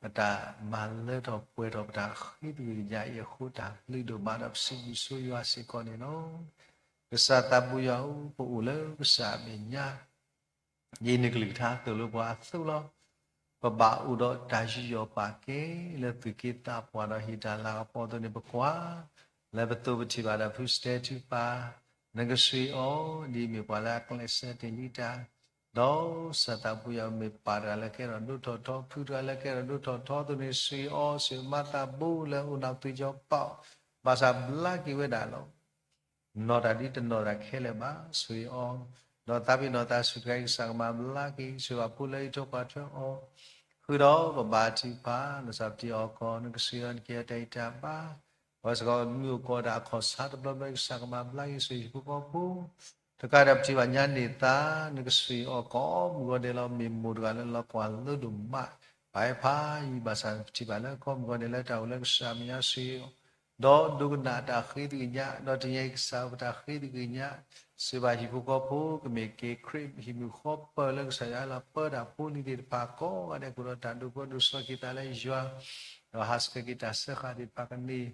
အတၢ်မၤလၢထီၣ်ပှဲၤထီၣ်ပတၢ်ဃ့သကွံၢ်ကညးအံၤအဃိ တၢ်ဘျုးဒိၣ်မးဒီးပစံးဘျုးဆိယွၤစ့ၢ်ကီးန့ၣ်လီၤ. ကစၢ်သးဘိယွၤဧၢ, ပအိၣ်လၢကစၢ်အမဲာ်ညါ ဒ်နကလုၢ်ကထါသိၣ်လိပှၤအသိးလီၤ. ပဘၣ်အိၣ်ဒီးတၢ်ယူးယီၣ်ပာ်ကဲ လၢသူၣ်က့သးပှၢ်ဒီးဟ့ၣ်တၢ်လၤကပီၤအသိးန့ၣ် ပကွၢ်လၢပသိးပထံၣ်ဘၣ်ဒီးဖုစတဲထုကဖၣ် နကဆှၢအီၤ ဒ်အမ့ၢ်ပှၤလၢအကျဲးစၢးတ့ၢ်လံတၢ်, ဒီးကစၢ်သးဘိယွၤမ့ၢ်ပၢ်တဂၤလၢကဲထီၣ်ဒိၣ်ထီၣ်ထီ, ဖုတဂၤလၢကဲထီၣ်ဒိၣ်ထီၣ်ထီအသိးန့ၣ် ဆှၢအီၤ ဆှၢမၤသးဘိလၢအအိၣ်နၢ်ပၢၢ်ကၠီပာ်အီၤ, ဘၣ်ဆၣ်ဘျါက့ၤဝဲဒၣ်လီၤ. နီၢ်တၢ်ဒ်တနီၢ်တၢ်ခဲလၢာ်ဘၣ် ဆှၢအီၤ, ဒီးသးပ့ၤနီၣ်သးစူၤတဂၤအံၤ ကစၢ်ကမၤဘျါက့ၤ ဆှၢဘၣ်ဖိလၢအံးထွဲကွၢ်ထွဲအီၤ, ဃုာ်ဒီးပဘါထုကဖၣ် လီၤဆီပတံအီၤကီၢ် နကဆှၢအီၤ နကဟ့ၣ်အီၤတၢ်ဂံၢ်တၢ်ဘါ, ပှၤစ့ၢ်ကီးမ့ၢ်အိၣ်ကီးဒၣ်အခီၣ်ဆါတဘျီဘျီ ကစၢ်ကမၤဘျါက့ၤ ဆှၢဟံၣ်ဖိဃီဖိ တကးဒံးပထံၣ်ဘၣ်ညါန့ၢ်သါ နကဆှၢအီၤကိးမုၢ်ဂီၤဒဲးလီၤ. မ့ၢ်မိၢ်တဂၤလၢလီၤကွၢ်လိဒိၣ်မး ပှၤဟဲဖးယံၤ ဘၣ်ဆၣ်ပထံၣ်ဘၣ်လၢကိးမုၢ်ဂီၤဒဲးလၢတၢ်အိၣ်လၢကစၢ်အမဲာ်ညါ ဆှၢအီၤ ဒီးဒိကနၣ်တၢ်ဃ့သကွံၢ်ကညး, ဒီးတနံၤအံၤကစၢ်ပတၢ်ဃ့သကွံၢ်ကညး, စံးဘၣ်ဟံၣ်ဖိဃီဖိ ကမ့ၢ်က့ၤခရံာ်ဟံၣ်မုၢ်ဃီပၢၢ်လၢကစၢ်ယွၤလီၤ ပၢတၢ်ဖိလံၤသ့ၣ်တဖၣ်ကိးဂၤဒဲး ကအိၣ်ဒီးတၢ်ဒိးဘျၢဒိးစၢၤက့ၤသးလၢယွၤ, ဒီးဟးဆှဲးက့ၤတၢ်စၢဃာ်သ့ၣ်တဖၣ်ကန့ၢ်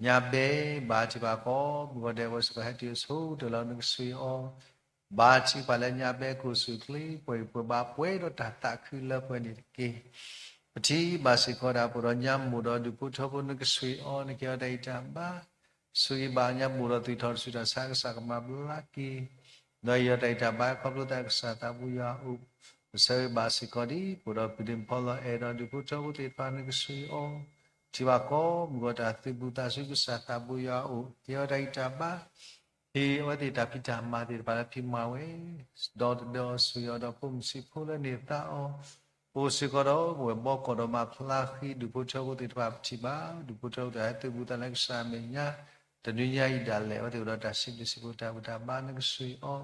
ညါဘဲ ဘါထုကဖၣ်ကိးမုၢ်ဂီၤဒဲး အဝဲစ့ၢ်ကီးဟဲတုၤအဆိကတၢၢ်လီၤ နကဆှၢအီၤ ဘါထုကဖၣ်လၢညါဘဲကအိၣ်ဆူၣ်ချ့ ပှဲၤဂံၢ်ပှဲၤဘါ ပှဲၤဒီးတၢ်သးခုလၢပှဲၤန့ၣ်တက့ၢ်. ပထံၣ်ဘၣ်စ့ၢ်ကီးဒၣ်ပအိၣ်ဒီးညါမိၢ်ဒီးဒူၣ်ဖိထၢဖိ နကဆှၢအီၤ နကဟ့ၣ်အီၤတၢ်ဂံၢ်တၢ်ဘါ, ဆှၢက့ၤဘၣ်ညါမိၢ်ဒီးသွံၣ်ထီၣ်တၢ်ဆူးတၢ်ဆါ ကစၢ်ကမၤဘျါက့ၤ ဒီးဟ့ၣ်အီၤတၢ်ဂံၢ်တၢ်ဘါ ခီဖျိသးကစၢ်သးဘိယွၤအအိၣ်, ပဆၢဂ့ၤဘၣ်စ့ၢ်ကီးဒ် ပအိၣ်ဒီးပုၢ်ဒ့ဖီလီၤအဲၣ်ဒီးဒူၣ်ဖိထၢဖိသ့ၣ်တဖၣ် နကဆှၢအီၤ, ထံၣ်ဘၣ်ကိးမုၢ်ဂီၤတၢ်သုးဘူးသးဆူ ကစၢ်သးဘိယွၤအအိၣ်, ဟ့ၣ်အီၤတၢ်ဂံၢ်တၢ်ဘါ, ဟ့ၣ်အဝဲသ့ၣ်တၢ်ဖံးတၢ်မၤသ့ၣ်တဖၣ်လၢဖံးမၤဝဲ, ဒီးတဒၢအီၤဆူၣ်အီၤဒီးဖိမုၣ်ဆံးဖိလၢန့ၢ်သါအီၤ, အိၣ်စ့ၢ်ကီးဒီးပဝဲၢ်ဘီကီၢ်ဒီးမၤဖျါဃံ ဒူၣ်ဖိထၢဖိသ့ၣ်တဖၣ် ပထံၣ်ဘၣ် ဒူၣ်ဖိထၢဖိတၢ်ဟဲသုးဘူးသးလၢကစၢ်အမဲာ်ညါ, တနွံညါအံၤဒၣ်လဲာ် အဝဲသ့ၣ်အိၣ်ဒီးတၢ်စံးဘျုးစံးဖှိၣ်တၢ်ဘူၣ်တၢ်ဘါ နကဆှၢအီၤ,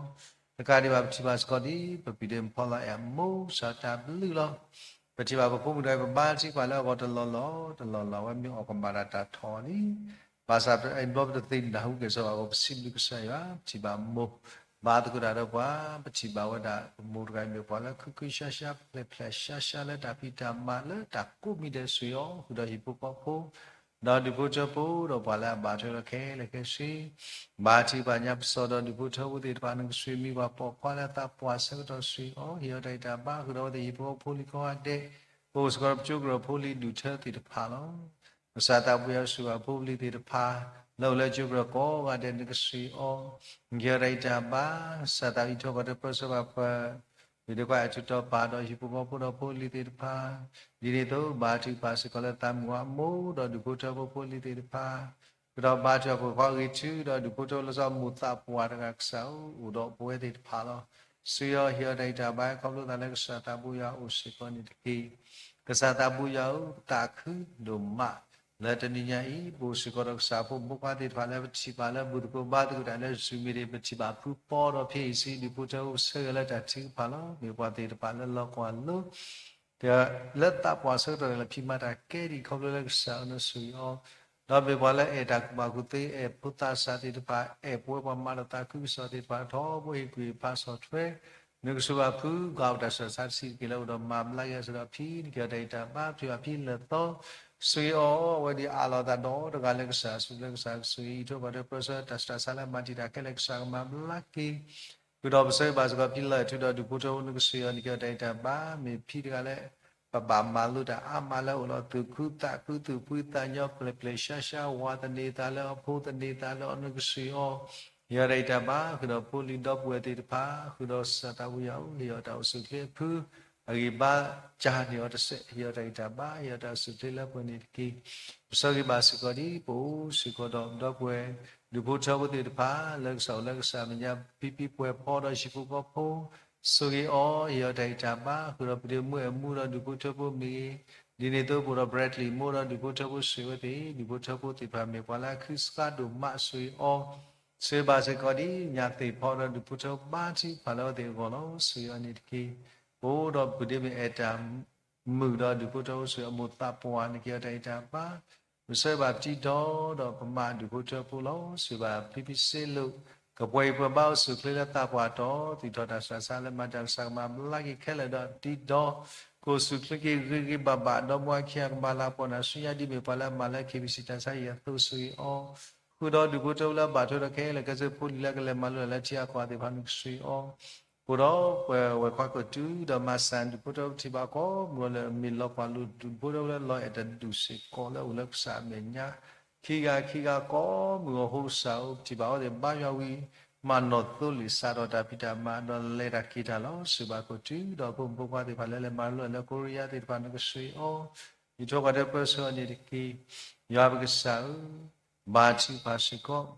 တကးဒံးဘၣ်ပထံၣ်ဘၣ်စ့ၢ်ကီးဒ် ပပုၢ်ဒ့ဖီလီၤအဲၣ်အမိၢ် ကစၢ်တၢ်ဘျုးလီၤ. ပထံၣ်ဘၣ်ပဖိမုၣ်တဂၤ ပဘါထုကဖၣ်လၢအဂီၢ်တလီၢ်လီၢ် တလီၢ်လီၢ် အဝဲမ့ၢ်အီၣ်ကမၣ်တၢ်တၢ်ထီၣ်လံ, ဘၣ်ဆၣ်တဘျီပတသ့ၣ်နၢ်ဟူက့ၤစီဘၣ်အဃိ ပစံးဘျုးကစၢ်ယွၤ, ပထံၣ်ဘၣ်မိၢ် ဘါသကိးတၢ်ဒီးပှၤ, ပထံၣ်ဘၣ်ဝဲဒၣ် ပမိၢ်တဂၤအံၤမ့ၢ်ပှၤလၢခုခုရှါရှါ ဖျဲးဖျဲးရှါရှါလၢတၢ်ဖံးတၢ်မၤလၢတၢ်ကိးမံၤဒဲး ဆှၢအီၤ ဃုာ်ဒီးဟံၣ်ဖိဃီဖိ ဒီးဒူၣ်ဖိထၢဖိ ဒီးပှၤလၢအဘၣ်ထွဲဒီးခဲလၢာ်ခဲဆ့, ဘါထုကဖၣ်ညါပစီၤဒီးဒူၣ်ဖိထၢဖိသ့ၣ်တဖၣ် နကဆှၢမံၤပှၤပိာ်ခွါလၢသးပှၢ်ဆၢကတီၢ် ဆှၢအီၤ ဟ့ၣ်အီၤတၢ်ဂံၢ်တၢ်ဘါ ဃုာ်ဒီးအဝဲသ့ၣ်ဟံၣ်ဖိဃီဖိလံၤကိးဂၤဒဲး, ပအိၣ်စ့ၢ်ကီးဒီးပကၠိကရၢၢ်ဖိလံၤဒူၣ်ထၢသ့ၣ်တဖၣ်လီၤ. ကစၢ်သးဘိယွၤဆှၢဘၣ်ဖိပလံၤသ့ၣ်တဖၣ် လၢအိၣ်လၢကၠိကရၢၢ်ကိးဂၤဒဲး နကဆှၢအီၤ, ဟ့ၣ်အီၤတၢ်ဂံၢ်တၢ်ဘါ, ကစၢ်သးအံးထွဲကွၢ်ထွဲပၢဆှၢဘၣ်ပ မ့ၢ်တကွၢ်အထုးတီၤပာ်ဒီးဟံၣ်ဖိဃီဖိဒီးဖိလံၤသ့ၣ်တဖၣ်, ဒ်န့ၣ်အသိး ဘါထုကဖၣ်စ့ၢ်ကီးလၢသးမုၢ်ဝါအမိၢ် ဒီးဒူၣ်ဖိထၢဖိဖိလံၤသ့ၣ်တဖၣ်, ကဒီးဘါထုကဖၣ်ပှၤဂ့ၤထု ဒီးဒူၣ်ဖိထၢဖိလၢစီၤမိၢ်သးပှၢ်တဂၤ ကစၢ်ဧၢ အိၣ်ဒီးပဝဲသ့ၣ်တဖၣ်လီၤ. ဆှၢအီၤဟ့ၣ်အီၤတၢ်ဂံၢ်တၢ်ဘါ ခီဖျိသးလၢကစၢ်သးဘိယွၤအိၣ်စ့ၢ်ကီးန့ၣ်တက့ၢ်. ကစၢ်သးဘိယွၤဧၢ, ပသးခုဒိၣ်မး လၢတနံၤညါအံၤ ပအိၣ်စ့ၢ်ကီးဒီးကစၢ်ဖိမုၣ်ဖိခွါသ့ၣ်တဖၣ်လၢပထံၣ်ဘၣ်လၢဘူၣ်သကိးဘါသကိးတၢ်လၢ Zoom meeting ပထံၣ်ဘၣ်ဖုပီဒီး ဖဲအံၤစံး ဒူၣ်ဖိထၢဖိပဆၢဂ့ၤလၢတၢ်ထုကဖၣ်လီၤ. မ့ၢ်ပှၤသ့ၣ်တဖၣ်လၢလီၤကွၢ်လိ လၢသးပှၢ်ဆၢကတီၢ်န့ၣ် လၢဖံးမၤတၢ်ကဲဒ်ခီဖျိလၢကစၢ်အအိၣ်န့ၣ်ဆိၣ်ဂ့ၤအီၤ, ဒီးမ့ၢ်ပှၤလၢအဲၣ်တၢ်ကူၣ်ဘၣ်ကူၣ်သ့ အဲၣ်ဖိသၣ်ဆၣ်သ့ၣ်တဖၣ် အဲၣ်ပဝဲပှၤမၤလိာ်သးခုကစီၣ်သ့ၣ်တဖၣ် ထီဘိဟ့ၣ်ကူၣ်ဟ့ၣ်ဖးဆီၣ်ထွဲ နကဆိၣ်ဂ့ၤဘၣ်ဖု ကွၢ်ပတၢ်ဆူးတၢ်ဆါတဆံးတက့ၢ်လၢအိၣ်ဒီးမၤဘျါက့ၤအီၤ ဆိၣ်ဂ့ၤဒီးဖံ နကဲအီၤတၢ်အံၤတၢ်ဘါ ဖံးဘၣ်ဖံးလၢာ်သီ ဆိၣ်ဂ့ၤအီၤ အဝဲဒၣ်အးလီၤသးဒီးတဂၤလၢကစၢ်အစုလၢကစၢ်ကဆိၣ်ဂ့ၤအံၤ ထိၣ်ပှၤတၢ်ပၢဆှၢတၢ်ဆူးတၢ်ဆါလၢမၤတံာ်တာ်ခဲလၢာ် ကစၢ်ကမၤဘျါက့ၤ ဃုာ်ဒီးပဆၢဂ့ၤဘၣ်စ့ၢ်ကီးဖံလၢာ်ထူဒီးဒူၣ်ဖိထၢဖိ နကဆိၣ်ဂ့ၤအီၤ နကဲအီၤတၢ်အံၤတၢ်ဘါ မ့ၢ်ဖံတဂၤလၢ ပဘၣ်မၤလိတၢ်အါမးလၢအိၣ်လီၤ သူၣ်ခုသးခု သူၣ်ဖှံသးညီ ပျဲၢ်ပျဲၢ်ဆှါဆှါ ဝၤသန့ၤသးလၢအဖိသန့ၤသးလၢအီၤ နကဆိၣ်ဂ့ၤအီၤ ဟ့ၣ်အီၤတၢ်အံၤတၢ်ဘါ ဃုာ်ဒီးဖိလံၤဒီပုၢ်ဝဲၢ်သ့ၣ်တဖၣ် ဃုာ်ဒီးကစၢ်သးဝံၣ်ယၤအိၣ် ဟ့ၣ်အီၤတၢ်အိၣ်ဆူၣ်အိၣ်ချ့အဖု အဂံၢ်ဘါစၢ်န့ၢ်အီၤတစဲး ဟ့ၣ်အီၤတၢ်ဂံၢ်တၢ်ဘါ ဟ့ၣ်အီၤတၢ်အိၣ်ဆူၣ်အိၣ်ချ့လၢပှဲၤန့ၣ်တက့ၢ်. ပဆၢဂ့ၤဘၣ်စ့ၢ်ကီးဒ် ပအိၣ်စ့ၢ်ကီးဒီးဒီပုၢ်ဝဲၢ် ဒူၣ်ဖိထၢဖိသ့ၣ်တဖၣ် လၢကစၢ်အိၣ်လၢကစၢ်မဲာ်ညါ ဖံဖံပှဲၤဖီဒီးဟံၣ်ဖိဃီဖိ ဆိၣ်ဂ့ၤအီၤ ဟ့ၣ်အီၤတၢ်ဂံၢ်တၢ်ဘါ ဃုာ်ဒီးပဒ့မုၣ်အဲၣ်မူဒီးဒူၣ်ဖိထၢဖိမ့ၢ်ဂ့ၤ, ဒ်န့ၣ်အသိးပအိၣ်ဒီး Bradley မိၢ်ဒီးဒူၣ်ဖိထၢဖိဆိၣ်ဂ့ၤဝဲသ့ၣ် ဒူၣ်ဖိထၢဖိသ့ၣ်တဖၣ်မ့ၢ်ပှၤလၢအခုစခါဒိၣ်မးဆိၣ်ဂ့ၤအီၤ ဆိၣ်ဂ့ၤဘၣ်စ့ၢ်ကီးဒ် ညၣ်သ့ၣ်ဖီဒီးဒူၣ်ဖိထၢဖိဘါထုကဖၣ်လၢအဝဲသ့ၣ်အဂီၢ်လီၤ. ဆိၣ်ဂ့ၤအီၤန့ၣ်တက့ၢ်. ပအိၣ်ဒီးပဒ့မုၣ်အဲၣ်တၢ် မုာ်ဒီးဒူၣ်ဖိထၢဖိဆိၣ်ဂ့ၤအမိၢ်သးပှၢ် နကဲအီၤတၢ်အံၤတၢ်ဘါ ပဆၢဂ့ၤဘၣ်ပတံၤဒီဒီးပမါဒူၣ်ဖိထၢဖိလီၤ. ဆိၣ်ဂ့ၤဘၣ်ဖံဖံစ့လိာ် ကပှဲၤအံၤပှဲၤဘါအိၣ်ဆူၣ်အိၣ်ချ့လၢသးပှၢ်တီၤ သူၣ်ထီၣ်တၢ်ဆူးတၢ်ဆါလၢမၤတၢ် ကစၢ်ကမၤဘျါက့ၤခဲလၢာ်ဒီးတံၤဒီ ကအိၣ်ဆူၣ်အိၣ်ချ့က့ၤဂ့ၤဂ့ၤဘၣ်ဘၣ် ဒီမါဝၤခံဂၤကမၤလၤကပီၤနၤဆူညါ ဒ်မ့ၢ်ပှၤလၢအမၤလၢ KBC တၢ်ဆါဟံၣ်အသိးဆိၣ်ဂ့ၤအီၤ ဃုာ်ဒီးဒူၣ်ဖိထၢဖိလၢအဘၣ်ထွဲဒီးခဲလၢာ်ခဲဆ့ ဖိလံၤလၢကလဲၤမၤလိလၢထံအကီၢ်သ့ၣ်တဖၣ် နကဆိၣ်ဂ့ၤအီၤ ပအိၣ်ဒီးပဝဲၢ်ခွါကီၢ်တုၤဒီးမၤစၢ်ဒူၣ်ဖိထၢဖိ ပထံၣ်ဘၣ်ကိးမုၢ်ဂီၤလၢအမ့ၢ်လီၤကွၢ်လိဒူၣ်ဖိထၢဖိလၢ လီၤအဲၣ်တၢ်ဒူၣ်စ့ၢ်ကီးလၢအိၣ်လၢကစၢ်အမဲာ်ညါ ခံဂၤခံဂၤကိးမုၢ်ဂီၤ ဟိကစၢ်ဧၢ ပထံၣ်ဘၣ်အဝဲသ့ၣ်ဘါယွၤဝံၤ မၤနီၣ်သိလ့ၣ်စးထီၣ်တၢ်ဖံးတၢ်မၤဒီးလဲၤတၢ်က့ၤတၢ်လီၤ. ဆိၣ်ဂ့ၤဘၣ်ကီၢ်တုၤဒီးဖိမုၣ်ဖိခွါသ့ၣ်တဖၣ်လၢလဲၤမၤလိလၢကိရံယါသ့ၣ်တဖၣ် နကဆိၣ်ဂ့ၤအီၤ ယထိၣ်ပှၤတၢ်ပၢဆှၢအီၤန့ၣ်တက့ၢ်. ယွၤပကစၢ်ဧၢ ဘါထုကဖၣ်စ့ၢ်ကီး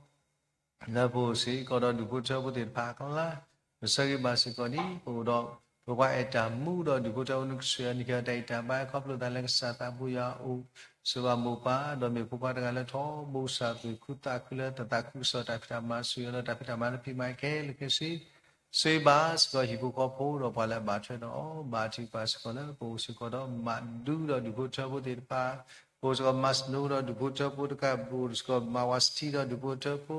လၢပအိၣ်စ့ၢ်ကီးဒီးဒူၣ်ဖိထၢဖိသ့ၣ်တဖၣ်အကျါ ပဆၢဂ့ၤဘၣ်စ့ၢ်ကီးဒ် ပအိၣ်ဒီး ပပှၤအဲၣ်တၢ်မူဒီးဒူၣ်ဖိထၢဖိ နကဆိၣ်ဂ့ၤအီၤ နကဲအီၤတၢ်အံၤတၢ်ဘါ ခီဖျိသးလၢကစၢ်သးဘိယွၤအအိၣ် ဆိၣ်ဂ့ၤဘၣ်မိၢ်ပၢ် ဒီးမ့ၢ်ဖိခွါတဂၤလၢထီဘိကစၢ်သူၣ်ခုသးခုလၢတၢ်သးခုကစီၣ်တၢ်ဖံးတၢ်မၤ ဆိၣ်ဂ့ၤအီၤဒီးတၢ်ဖံးတၢ်မၤလၢဖံးမၤခဲလၢာ်ခဲဆ့ ဆိၣ်ဂ့ၤဘၣ်စ့ၢ်ကီးဟံၣ်ဖိဃီဖိဒီးပှၤလၢအဘၣ်ထုကဖၣ်စ့ၢ်ကီးလၢ ပအိၣ်စ့ၢ်ကီးဒီးမၤဒူဒီးဒူၣ်ဖိထၢဖိသ့ၣ်တဖၣ် ပအိၣ်စ့ၢ်ကီးမၤစနိဒီးဒူၣ်ဖိထၢဖိတကး ပအိၣ်စ့ၢ်ကီးမၤဝၤစထံဒီးဒူၣ်ဖိထၢဖိ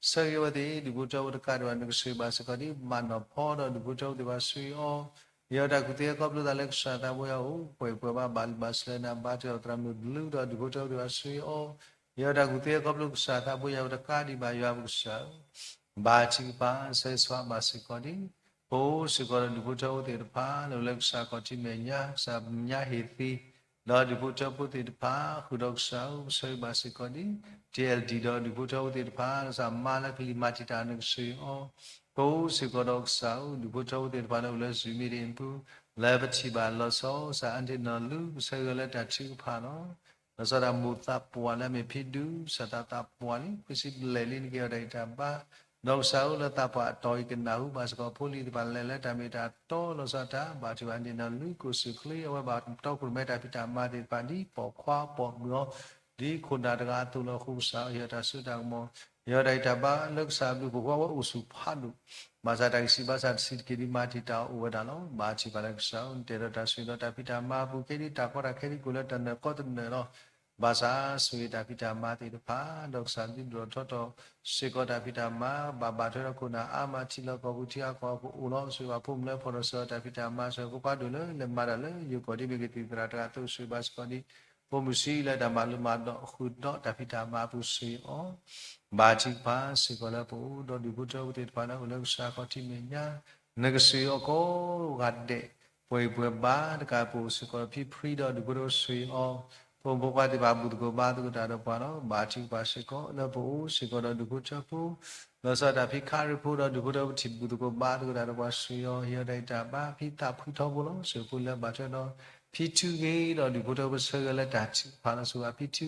ဆၢဂ့ၤဝဲသ့ၣ် ဒူၣ်ဖိထၢဖိတကးဒံးဘၣ် နကဆိၣ်ဂ့ၤဘၣ်စ့ၢ်ကီးဒ် မၤနီၣ်ဖီဒီးဒူၣ်ဖိထၢဖိသ့ၣ်တဖၣ်ဆိၣ်ဂ့ၤအီၤ ဟ့ၣ်အီၤတၢ်ကူၣ်သ့ခီဖျိသးလၢကစၢ်သးဘိယွၤအအိၣ် ပှဲၤပှဲၤဘၣ်ဘၣ်လံဘၣ်ဆှၢနၤ ဘါထုကဖၣ်သရၣ်မုၣ်ကလုၢ်ဒီးဒူၣ်ဖိထၢဖိသ့ၣ်တဖၣ်ဆိၣ်ဂ့ၤအီၤ ဟ့ၣ်အီၤတၢ်ကူၣ်သ့ခီဖျိကစၢ်သးဘိယွၤအအိၣ်တကးဒံးဘၣ် ယွၤပကစၢ်ဧၢ ဘါထုကဖၣ်ဆၢဂ့ၤဆၢဝါဘၣ်စ့ၢ်ကီးဒ် ပအိၣ်စ့ၢ်ကီးဒီးဒူၣ်ဖိထၢဖိသ့ၣ်တဖၣ် လၢအိၣ်လၢကစၢ်ခီၣ်ထံးမဲာ်ညါ ကစၢ်ညါဟ့ၣ်သ့ ဒီးဒူၣ်ဖိထၢဖိသ့ၣ်တဖၣ် ဃုာ်ဒီးကစၢ်ဧၢ ပဆၢဂ့ၤဘၣ်စ့ၢ်ကီးဒ် TLD ဒီးဒူၣ်ဖိထၢဖိသ့ၣ်တဖၣ် ကစၢ်မၤလၢကလံၤမၤတံာ်တာ် နကဆိၣ်ဂ့ၤအီၤ ပအိၣ်စ့ၢ်ကီးဒီးကစၢ်ဧၢ ဒူၣ်ဖိထၢဖိသ့ၣ်တဖၣ်လၢအိၣ်လၢ Zoom meeting အပူၤ လၢပထံၣ်ဘၣ်လီၤဆီ ကစၢ်အါတ့ၢ်နီၢ်လူ ပဆၢဂ့ၤလၢတၢ်ထုကဖၣ်လီၤ. လီၤဆီဒၣ်မိၢ်သးပှၢ်လၢအမ့ၢ်ဖံဒူ ကစၢ်သးသးပှၢ်လံ ခွံဆံဘျဲၣ်လံ နကဲအီၤတၢ်ဂံၢ်တၢ်ဘါ ဒီးကစၢ်ဧၢ လၢသးပှၢ်အတီၢ်အံၤကနၢ်ဟူဘၣ်စ့ၢ်ကီးဖိလံၤသ့ၣ်တဖၣ်လဲၤလၢတၢ်မ့ၢ်တၢ်တီလီၤဆီဒၣ်တၢ် ဘါထုကဖၣ်အါတ့ၢ်နီၢ်လူ ကအိၣ်ဆူၣ်အိၣ်ချ့ အဝဲဘၣ်တီခိၣ်ရိၣ်မဲတၢ်ဖံးတၢ်မၤသ့ၣ်တဖၣ် ဒ်ပိာ်ခွါပိာ်မုၣ်အီၤ ဒ်ခိၣ်နၢ်တဂၤအသိးလီၤ. အဃိကစၢ်ဧၢ ဟ့ၣ်အီၤတၢ်စိတၢ်ကမီၤ ဟ့ၣ်အီၤတၢ်ဂံၢ်တၢ်ဘါ လၢကစၢ်အဘျုးအဖှိၣ် ပဝဲအိၣ်ဆူၣ်ဖးဒိၣ် ဘၣ်ဆၣ်တၢ်ကစံးဘၣ်ဆၣ်တဆံးတက့ၢ်ဒ်မၤတံာ်တာ်အီၤအိၣ်ဝဲဒၣ်လီၤ. ဘါထုကဖၣ်လၢကစၢ်ဧၢ နတဲဒီးတၢ်ဆိၣ်ဂ့ၤဒီးတၢ်ဖံးတၢ်မၤအပူၤ ကဲဒ်တၢ်ကီတၢ်ခဲဒ်ကိးလၢတၢ်နၢၤကီတနၢၤလီၤ. ဘၣ်ဆၣ်ဆိၣ်ဂ့ၤတၢ်ဖံးတၢ်မၤသ့ၣ်တဖၣ် ဒီးကစၢ်ဒုးဒိၣ်ထီၣ်ထီထီၣ်စ့ၢ်ကီးတၢ်ဖံးတၢ်မၤ ဘၣ်ဘၣ်ထွဲဒီးခိၣ်နၢ်အါမး ထံလီၢ်ကီၢ်ပူၤထံအကီၢ်ကအိၣ်လီၤ. ဆိၣ်ဂ့ၤဘၣ်ဖိမုၣ်လၢဖီၣ်ဒီးစၢၤတၢ်ဖံးတၢ်မၤ စၢၤဖိခွါဒိၣ်လၢလဲၤမၤတၢ်လၢယိၤကီၢ်ဒ်မ့ၢ်ကသံၣ်သရၣ်တဂၤအသိး ဆိၣ်ဂ့ၤဘၣ်စ့ၢ်ကီးဒ် ဖိမုၣ်ဆံးလၢတၢ်မၤလိမၤဒိးဃုာ်ဒီးတၢ်ဖံးတၢ်မၤအပူၤဆိၣ်ဂ့ၤအီၤ ဘါထုကဖၣ်စ့ၢ်ကီးလၢပအိၣ်ဒီးဒူၣ်ဖိထၢဖိသ့ၣ်တဖၣ်လၢအိၣ်လၢကစၢ်ခီၣ်ထံးမဲာ်ညါ နကဆိၣ်ဂ့ၤအီၤကိးဂၤဒဲး ပှဲၤအံၤပှဲၤဘါတကး ပအိၣ်စ့ၢ်ကီးဖံဖှံဒီးဒူၣ်ဖိထၢဖိဆိၣ်ဂ့ၤအီၤ ဖိမုၣ်ဖိခွါသ့ၣ်တဖၣ်ဘူၣ်သကိးဘါသကိးတၢ်ဒီးပှၤလီၤ. ဘါထုကဖၣ်စ့ၢ်ကီးလၢပအိၣ်စ့ၢ်ကီးဒီးဒူၣ်ဖိထၢဖိ လီၤဆီဒၣ်တၢ်ဖံးခါရံဖိဒီးဒူၣ်ဖိထၢဖိထံၣ်ဘူၣ်သကိးဘါသကိးတၢ်ဒီးပှၤဆိၣ်ဂ့ၤအီၤ ဟ့ၣ်အီၤတၢ်ဂံၢ်တၢ်ဘါဖံသးဖှံထီဘိလီၤ. ဆိၣ်ဂ့ၤဖိလၢဘၣ်ထွဲဒီး ဖံထုဂ့ၤဒီးဒူၣ်ဖိထၢဖိဆၢဂ့ၤလၢတၢ်ထုကဖၣ်လီၤ. ဆိၣ်ဂ့ၤဖံထုဂ့ၤ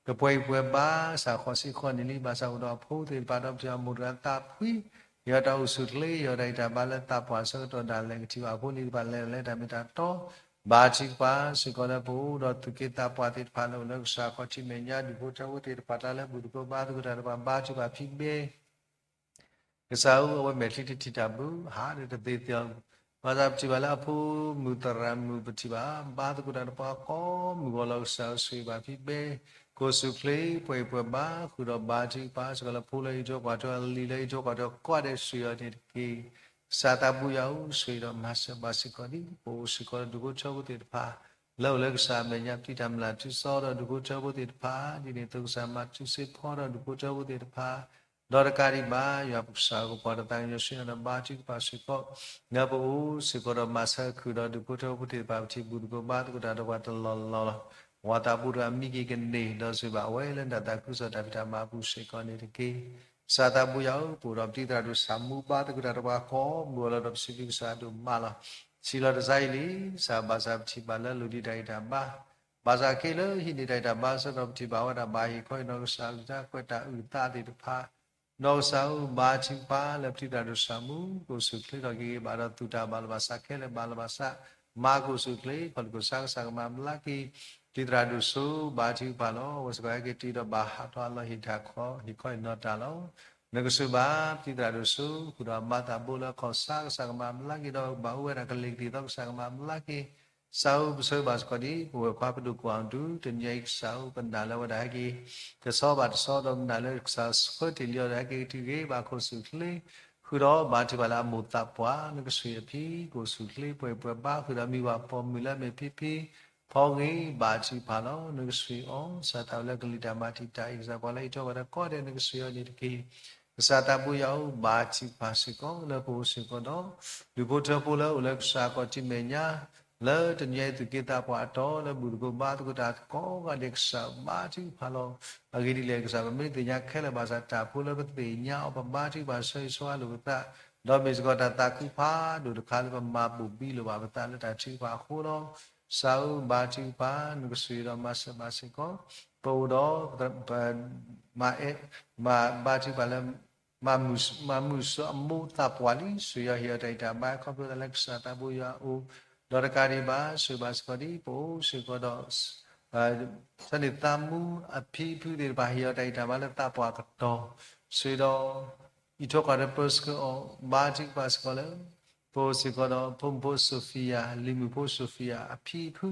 ကပှဲၤအံၤပှဲၤဘါစ့ၢ်ကီးဃိးဆံဃိးနံၣ်လံ ဘၣ်ဆၣ်အိၣ်ဒီးအဖိသ့ၣ်တဖၣ်ဒီးပထံၣ်အမိၢ်တဂၤသးဖှံ ဟ့ၣ်အီၤတၢ်အိၣ်ဆူၣ်အိၣ်ချ့ ဟ့ၣ်အီၤတၢ်ဂံၢ်တၢ်ဘါလၢသးပှၢ်ဆၢကတီၢ်ဒၣ်လဲာ် ကထံၣ်ဘၣ်အဖိလံၤတဖၣ်လဲၤလၢတၢ်မ့ၢ်တၢ်တီ ဘါထုကဖၣ်စ့ၢ်ကီးလၢပအိၣ်ဒီးသူၣ်က့သးပှၢ်သ့ၣ်တဖၣ်လၢအိၣ်လၢကစၢ်ခီၣ်ထံးမဲာ်ညါ ဒူၣ်ဖိထၢဖိသ့ၣ်တဖၣ် တၢ်လၢဘူၣ်သကိးဘါသကိးတၢ်တဖၣ် ဘါထုကဖၣ်ဖံးဘဲ ကစၢ်ဧၢ, အဝဲမဲာ်ချံတထံၣ်တၢ်ဘၣ် ဟးဒီးတသ့သ့အီၤ, ဘၣ်ဆၣ်ပထံၣ်ဘၣ်လၢအဖိမုၣ်သရၣ်မုၣ်ပထံၣ်ဘၣ် ဘါသကိးတၢ်တပှၤကိးမုၢ်ဂီၤလီၤ ကစၢ်ဧၢ ဆိၣ်ဂ့ၤဘၣ်ဖံးဘဲ ကိၢ်ဆူၣ်ချ့ ပှဲၤအံၤပှဲၤဘါ ဃုာ်ဒီးဘါထုကဖၣ်စ့ၢ်ကီးလၢဖိလၢဟံၣ်ထိၣ်ကွၢ်ထိၣ် အလံၤလၢဟံၣ်ထိၣ်ကွၢ်ထိၣ်ကိးဂၤဒဲး ဆိၣ်ဂ့ၤအီၤန့ၣ်တက့ၢ်. ကစၢ်သးဘိယွၤဧၢ, ဆိၣ်ဂ့ၤဒီးမၤစၢၤဘၣ်စ့ၢ်ကီးဒံး ပအိၣ်စ့ၢ်ကီးဒီးဒူၣ်ဖိထၢဖိသ့ၣ်တဖၣ် လၢအိၣ်လၢကစၢ်အမဲာ်ညါ ပျံၤတၢ်မၤတၢ်ထုကဖၣ်ဒီးဒူၣ်ဖိထၢဖိသ့ၣ်တဖၣ် ဒ်န့ၣ်အသိးကစၢ်မၤတၢ်ထုကဖၣ်ဒီးဒူၣ်ဖိထၢဖိသ့ၣ်တဖၣ် ဒီးတကးဒံးဘၣ် ယွၤပကစၢ်ကပီၤဒီးသးကညီၤဆူညါဒီးဘါထုကဖၣ်စ့ၢ်ကီး လၢပအိၣ်စ့ၢ်ကီးဒီးမၤဆၢခုၣ်ဒီးဒူၣ်ဖိထၢဖိသ့ၣ်တဖၣ် ပထံၣ်ဘူၣ်သကိးဘါသကိးတၢ်ဒီးပှၤတလီၢ်လီၢ်လီၤ. ပှၤသးဘိတဂၤမံက့ၤကန့ၢ် ဒီးဆိၣ်ဂ့ၤဘၣ်အဝဲလၢနတၢ်သးခုကစီၣ်တၢ်ဖံးတၢ်မၤအပူၤစ့ၢ်ကီးန့ၣ်တက့ၢ်. ကစၢ်သးဘိယွၤဧၢ, ပအိၣ်ဒီးပတံၤသရၣ်ဒိၣ်ဆၣ်မူဘါသကိးတၢ်ဒီးပှၤကိးမုၢ်ဂီၤလီၤဒီးပစံးဘျုးကစၢ်ဒိၣ်မးလီၤ. စံးလီၤတစါအံၤလံ, ကစၢ်ဘၣ်ဆၣ်ပထံၣ်ဘၣ်လၢလိၣ်ဒံးတၢ်ဂံၢ်တၢ်ဘါ ဘၣ်ဆၣ်က့လၢဟံးန့ၢ်တၢ်ဂံၢ်တၢ်ဘါအဆၢဒီး ပထံၣ်ဘၣ်ဝဲဒၣ်ဘၣ်ဟ့ၣ်ခီဟ့ၣ်နီၤကစၢ်အကလုၢ်ကထါ ကွဲးတၢ်အုၣ်သးသ့ၣ်တဖၣ်, ဒီးကစၢ်ဧၢ ဘါထုကဖၣ်လၢပတံၤသရၣ်ဒိၣ်ဆၣ်မူ ကိၢ်ဆူၣ်ချ့ထီၣ်က့ၤဂ့ၤဘၣ်ဒီးသူၣ်တၢ်ဘၣ်လီၤဘၣ်ဆၣ်ခဲလၢာ်ဘၣ်လီၤဘၣ်ဆၣ်, မၤကိၢ်ဆူၣ်ချ့ ခီၣ်လ့ၢ်ခိၣ်ဆၣ် ကစၢ်ကမၤဘျါက့ၤ တံၤသရၣ်ဒိၣ်စိ ဘါထုကဖၣ်လီၤ. အဝဲစ့ၢ်ကီးဟဲက့ၤတုၤဒီးဘၣ်ဟးထီၣ်အလီၢ်ဟ့ၣ်တၢ်ခီ ဟ့ၣ်ခီဟ့ၣ်နီၤတၢ်လီၤ. နကဆိၣ်ဂ့ၤဘၣ်ပတံၤသရၣ်ဒိၣ်စိ ဃုာ်ဒီးအမါသးဘိလၢအခီၣ်ဆၣ် ကစၢ်ကမၤဘျါက့ၤဒီး ဘၣ်အိၣ်ဝဲဒၣ်ကလဲၤကသံၣ်သီ ကစၢ်ကမၤဘျါက့ၤ ကစၢ်ဧၢ ပဆိၣ်ဂ့ၤဘၣ်စ့ၢ်ကီးဒံး ပဝဲၢ်ခွါပဒိၣ်ကွၢ်အီၤဒုး တနံၤအံၤကစၢ်ဧၢ ပနာ်လၢအဝဲဒၣ်ဟဲက့ၤ တဆီဘၣ်တဆီဒီးပနာ်လၢကစၢ်ဆှၢတ့ၢ်လံအီၤဒီး ဟဲက့ၤကတုၤဂ့ၤဘၣ်ခိၣ်ဆူၣ်ချ့ ဃုာ်ဒီးဘါထုကဖၣ်လၢအမိၢ်သးပှၢ် နကဆိၣ်ဂ့ၤအဖံ ကိၢ်ဆူၣ်ချ့ ပှဲၤပှဲၤဘါ ဃုာ်ဒီးမံၤဝဲပိာ်မုၣ်လၢအမ့ၢ်ဖံဖံ ဖီဂ့ၤ ဘါထုကဖၣ်လီၤ. နကဆိၣ်ဂ့ၤအီၤ ကစၢ်သးဝဲလၢကလံၤတၢ်မၤတံာ်တာ်အံၤ ကစၢ်ပှၤလၢဟံၣ်ထိၣ်ကွၢ်ထိၣ်ကိးဂၤဒဲး နကဆိၣ်ဂ့ၤအီၤန့ၣ်တက့ၢ်. ကစၢ်သးဘိယွၤဧၢ, ဘါထုကဖၣ်စ့ၢ်ကီး လၢပအိၣ်စ့ၢ်ကီးဒီး ဒူၣ်ဖိထၢဖိလၢအိၣ်လၢကစၢ်ခီၣ်ထံးမဲာ်ညါ လၢတနံၤအံၤသူၣ်က့သးပှၢ်အတီၤ လၢဘူၣ်သကိးဘါသကိးတၢ်ကိးဂၤဒဲး ကစၢ်ဘါထုကဖၣ်လီၤ. အဂ့ၢ်ဒ်လဲၣ် ကစၢ်ပမ့ၢ်တသ့ၣ်ညါခဲလၢာ်ဘၣ်ဆၣ် တၢ်ဖိလၢပသ့ၣ်ညါအီၤ ပဘါထုကဖၣ်ဆၢဂ့ၤဆၢဝါလိာ်ပသး ဒီးမ့ၢ်စ့ၢ်ကီးတၢ်သးခုဖးဒိၣ်တခါလၢပမၤဘိၣ်ဘံလိာ်ဘၣ်ပသးလၢတၢ်ထုကဖၣ်အဃိလီၤ. ကစၢ်ဧၢ ဘါထုကဖၣ် နကဆိၣ်ဂ့ၤဒီးမၤစၢၤဘၣ်စ့ၢ်ကီး ပအိၣ်ဒီး မၤအဲၣ် မၤဘါထုကဖၣ်လၢ မၤမုာ်စီၤအမိၢ်သးပှၢ်လံ ဆိၣ်ဂ့ၤအီၤဟ့ၣ်အီၤတၢ်ဂံၢ်တၢ်ဘါ ခီဖျိသးလၢကစၢ်သးဘိယွၤအအိၣ် ဒီးတကးဒံးဘၣ် ဆိၣ်ဂ့ၤဘၣ်စ့ၢ်ကီးဒံး ပအိၣ်စ့ၢ်ကီးဒီး သန့ၤသးမူအဖံအဖုသ့ၣ်တဖၣ် ဟ့ၣ်အီၤတၢ်ဂံၢ်တၢ်ဘါလၢသးပှၢ်ကတီၢ် ဆိၣ်ဂ့ၤဒီး အံးထွဲကွၢ်ထွဲပၢဆှၢအီၤ ဘါထုကဖၣ်စ့ၢ်ကီးလၢ ပအိၣ်စ့ၢ်ကီးဒီး ဖိမုၣ်ဖိ Sophia လံၤမုၣ်ဖိ Sophia အဖံအဖု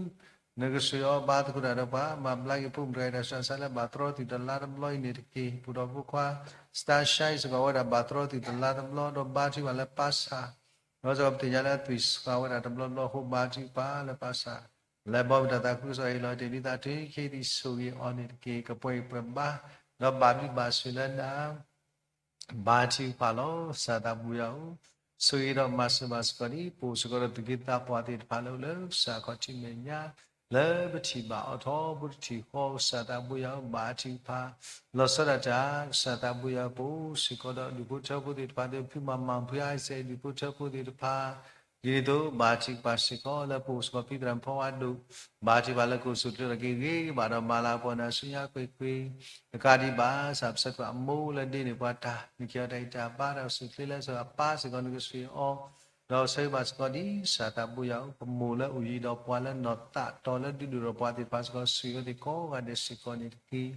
နကဆိၣ်ဂ့ၤအီၤဘါသကိးတၢ်ဒီးပှၤ မၤဘျါက့ၤဖိမုၣ်တဂၤအံၤတၢ်ဆူးတၢ်ဆါလၢဘၣ်တြီသုးတလါတဘျီအံၤန့ၣ်တက့ၢ်. ပအိၣ်ဒီးဖိခွါ Starshine စ့ၢ်ကီးဝဲဒၣ်ဘၣ်တြီသုးတလါတဘျီ ဒီးဘါထုကဖၣ်လၢပၢ်ဆၣ် ဒီးစ့ၢ်ကီးပသ့ၣ်ညါလၢအသွံၣ်စှၤဝဲဒၣ်တဘျီဘျီအဃိ ဘါထုကဖၣ်လၢပၢ်ဆၣ် လဲၤဘီမုၢ်တၢ်သးခုကစီၣ်ဟ့ၣ်လီၤတ့ၢ်လံသး တုၤခဲအံၤ ဆိၣ်ဂ့ၤအီၤန့ၣ်တက့ၢ်. ကပှဲၤအံၤပှဲၤဘါ ဒီးဘၣ်ဘျုးဘၣ်ဆိၣ်လၢနၤ ဘါထုကဖၣ်လီၤ. ကစၢ်သးဘိယွၤဧၢ, ဆိၣ်ဂ့ၤဒီးမၤစၢၤဘၣ်စ့ၢ်ကီးဒံး ပအိၣ်စ့ၢ်ကီးဒီးသူၣ်က့သးပှၢ်သ့ၣ်တဖၣ်လၢအိၣ်လၢကစၢ်ခီၣ်ထံးမဲာ်ညါ လၢပထံၣ်ဘၣ်အီၤထီဘိတထံၣ်ဃီ ကစၢ်သးဘိယွၤဧၢ ဘါထုကဖၣ် လီၤဆီဒၣ်တၢ် ကစၢ်သးဘိယွၤဧၢ ပအိၣ်စ့ၢ်ကီးဒီးဒူၣ်ဖိထၢဖိသ့ၣ်တဖၣ် ဒီးဖုမၤမၤဖုအါစဲးဒူၣ်ဖိထၢဖိသ့ၣ်တဖၣ် ဒ်န့ၣ်အသိး ဘါထုကဖၣ်စ့ၢ်ကီးလၢပအိၣ်စ့ၢ်ကီးဖံသရၣ်ဖီဝါဒိၣ် ဘါထုကဖၣ်လၢကအိၣ်ဆူၣ်ချ့ထီၣ်က့ၤဂ့ၤဂ့ၤဘၣ်ဒီးမၤလၤကပီၤနၤဆူညါကွ့ၢ်ကွ့ၢ် တကးဒံးဘၣ် ကစၢ်ပဆၢထၢၣ်အမိၢ်လၢဒ့န့ၣ်ပှၤတၢ် နကဟ့ၣ်အီၤတၢ်ဂံၢ်တၢ်ဘါ တၢ်အိၣ်ဆူၣ်ချ့လၢစ့ၢ်ကီးအပၢ်စ့ၢ်ကီး နကဆိၣ်ဂ့ၤအီၤ ဒီးဆိၣ်ဂ့ၤဘၣ်စ့ၢ်ကီးဒ် ကစၢ်သးဘိယွၤဧၢ ပမိၢ်လၢအိၣ်ယံၤဒီးပှၤလၢနီၢ်သးတီၤလၢဒုးဒိၣ်ထီၣ်ပှၤသ့ၣ်တဖၣ်စ့ၢ်ကီး ဆိၣ်ဂ့ၤအီၤသ့ၣ်ကိးဂၤဒဲးစ့ၢ်ကီးန့ၣ်တက့ၢ်.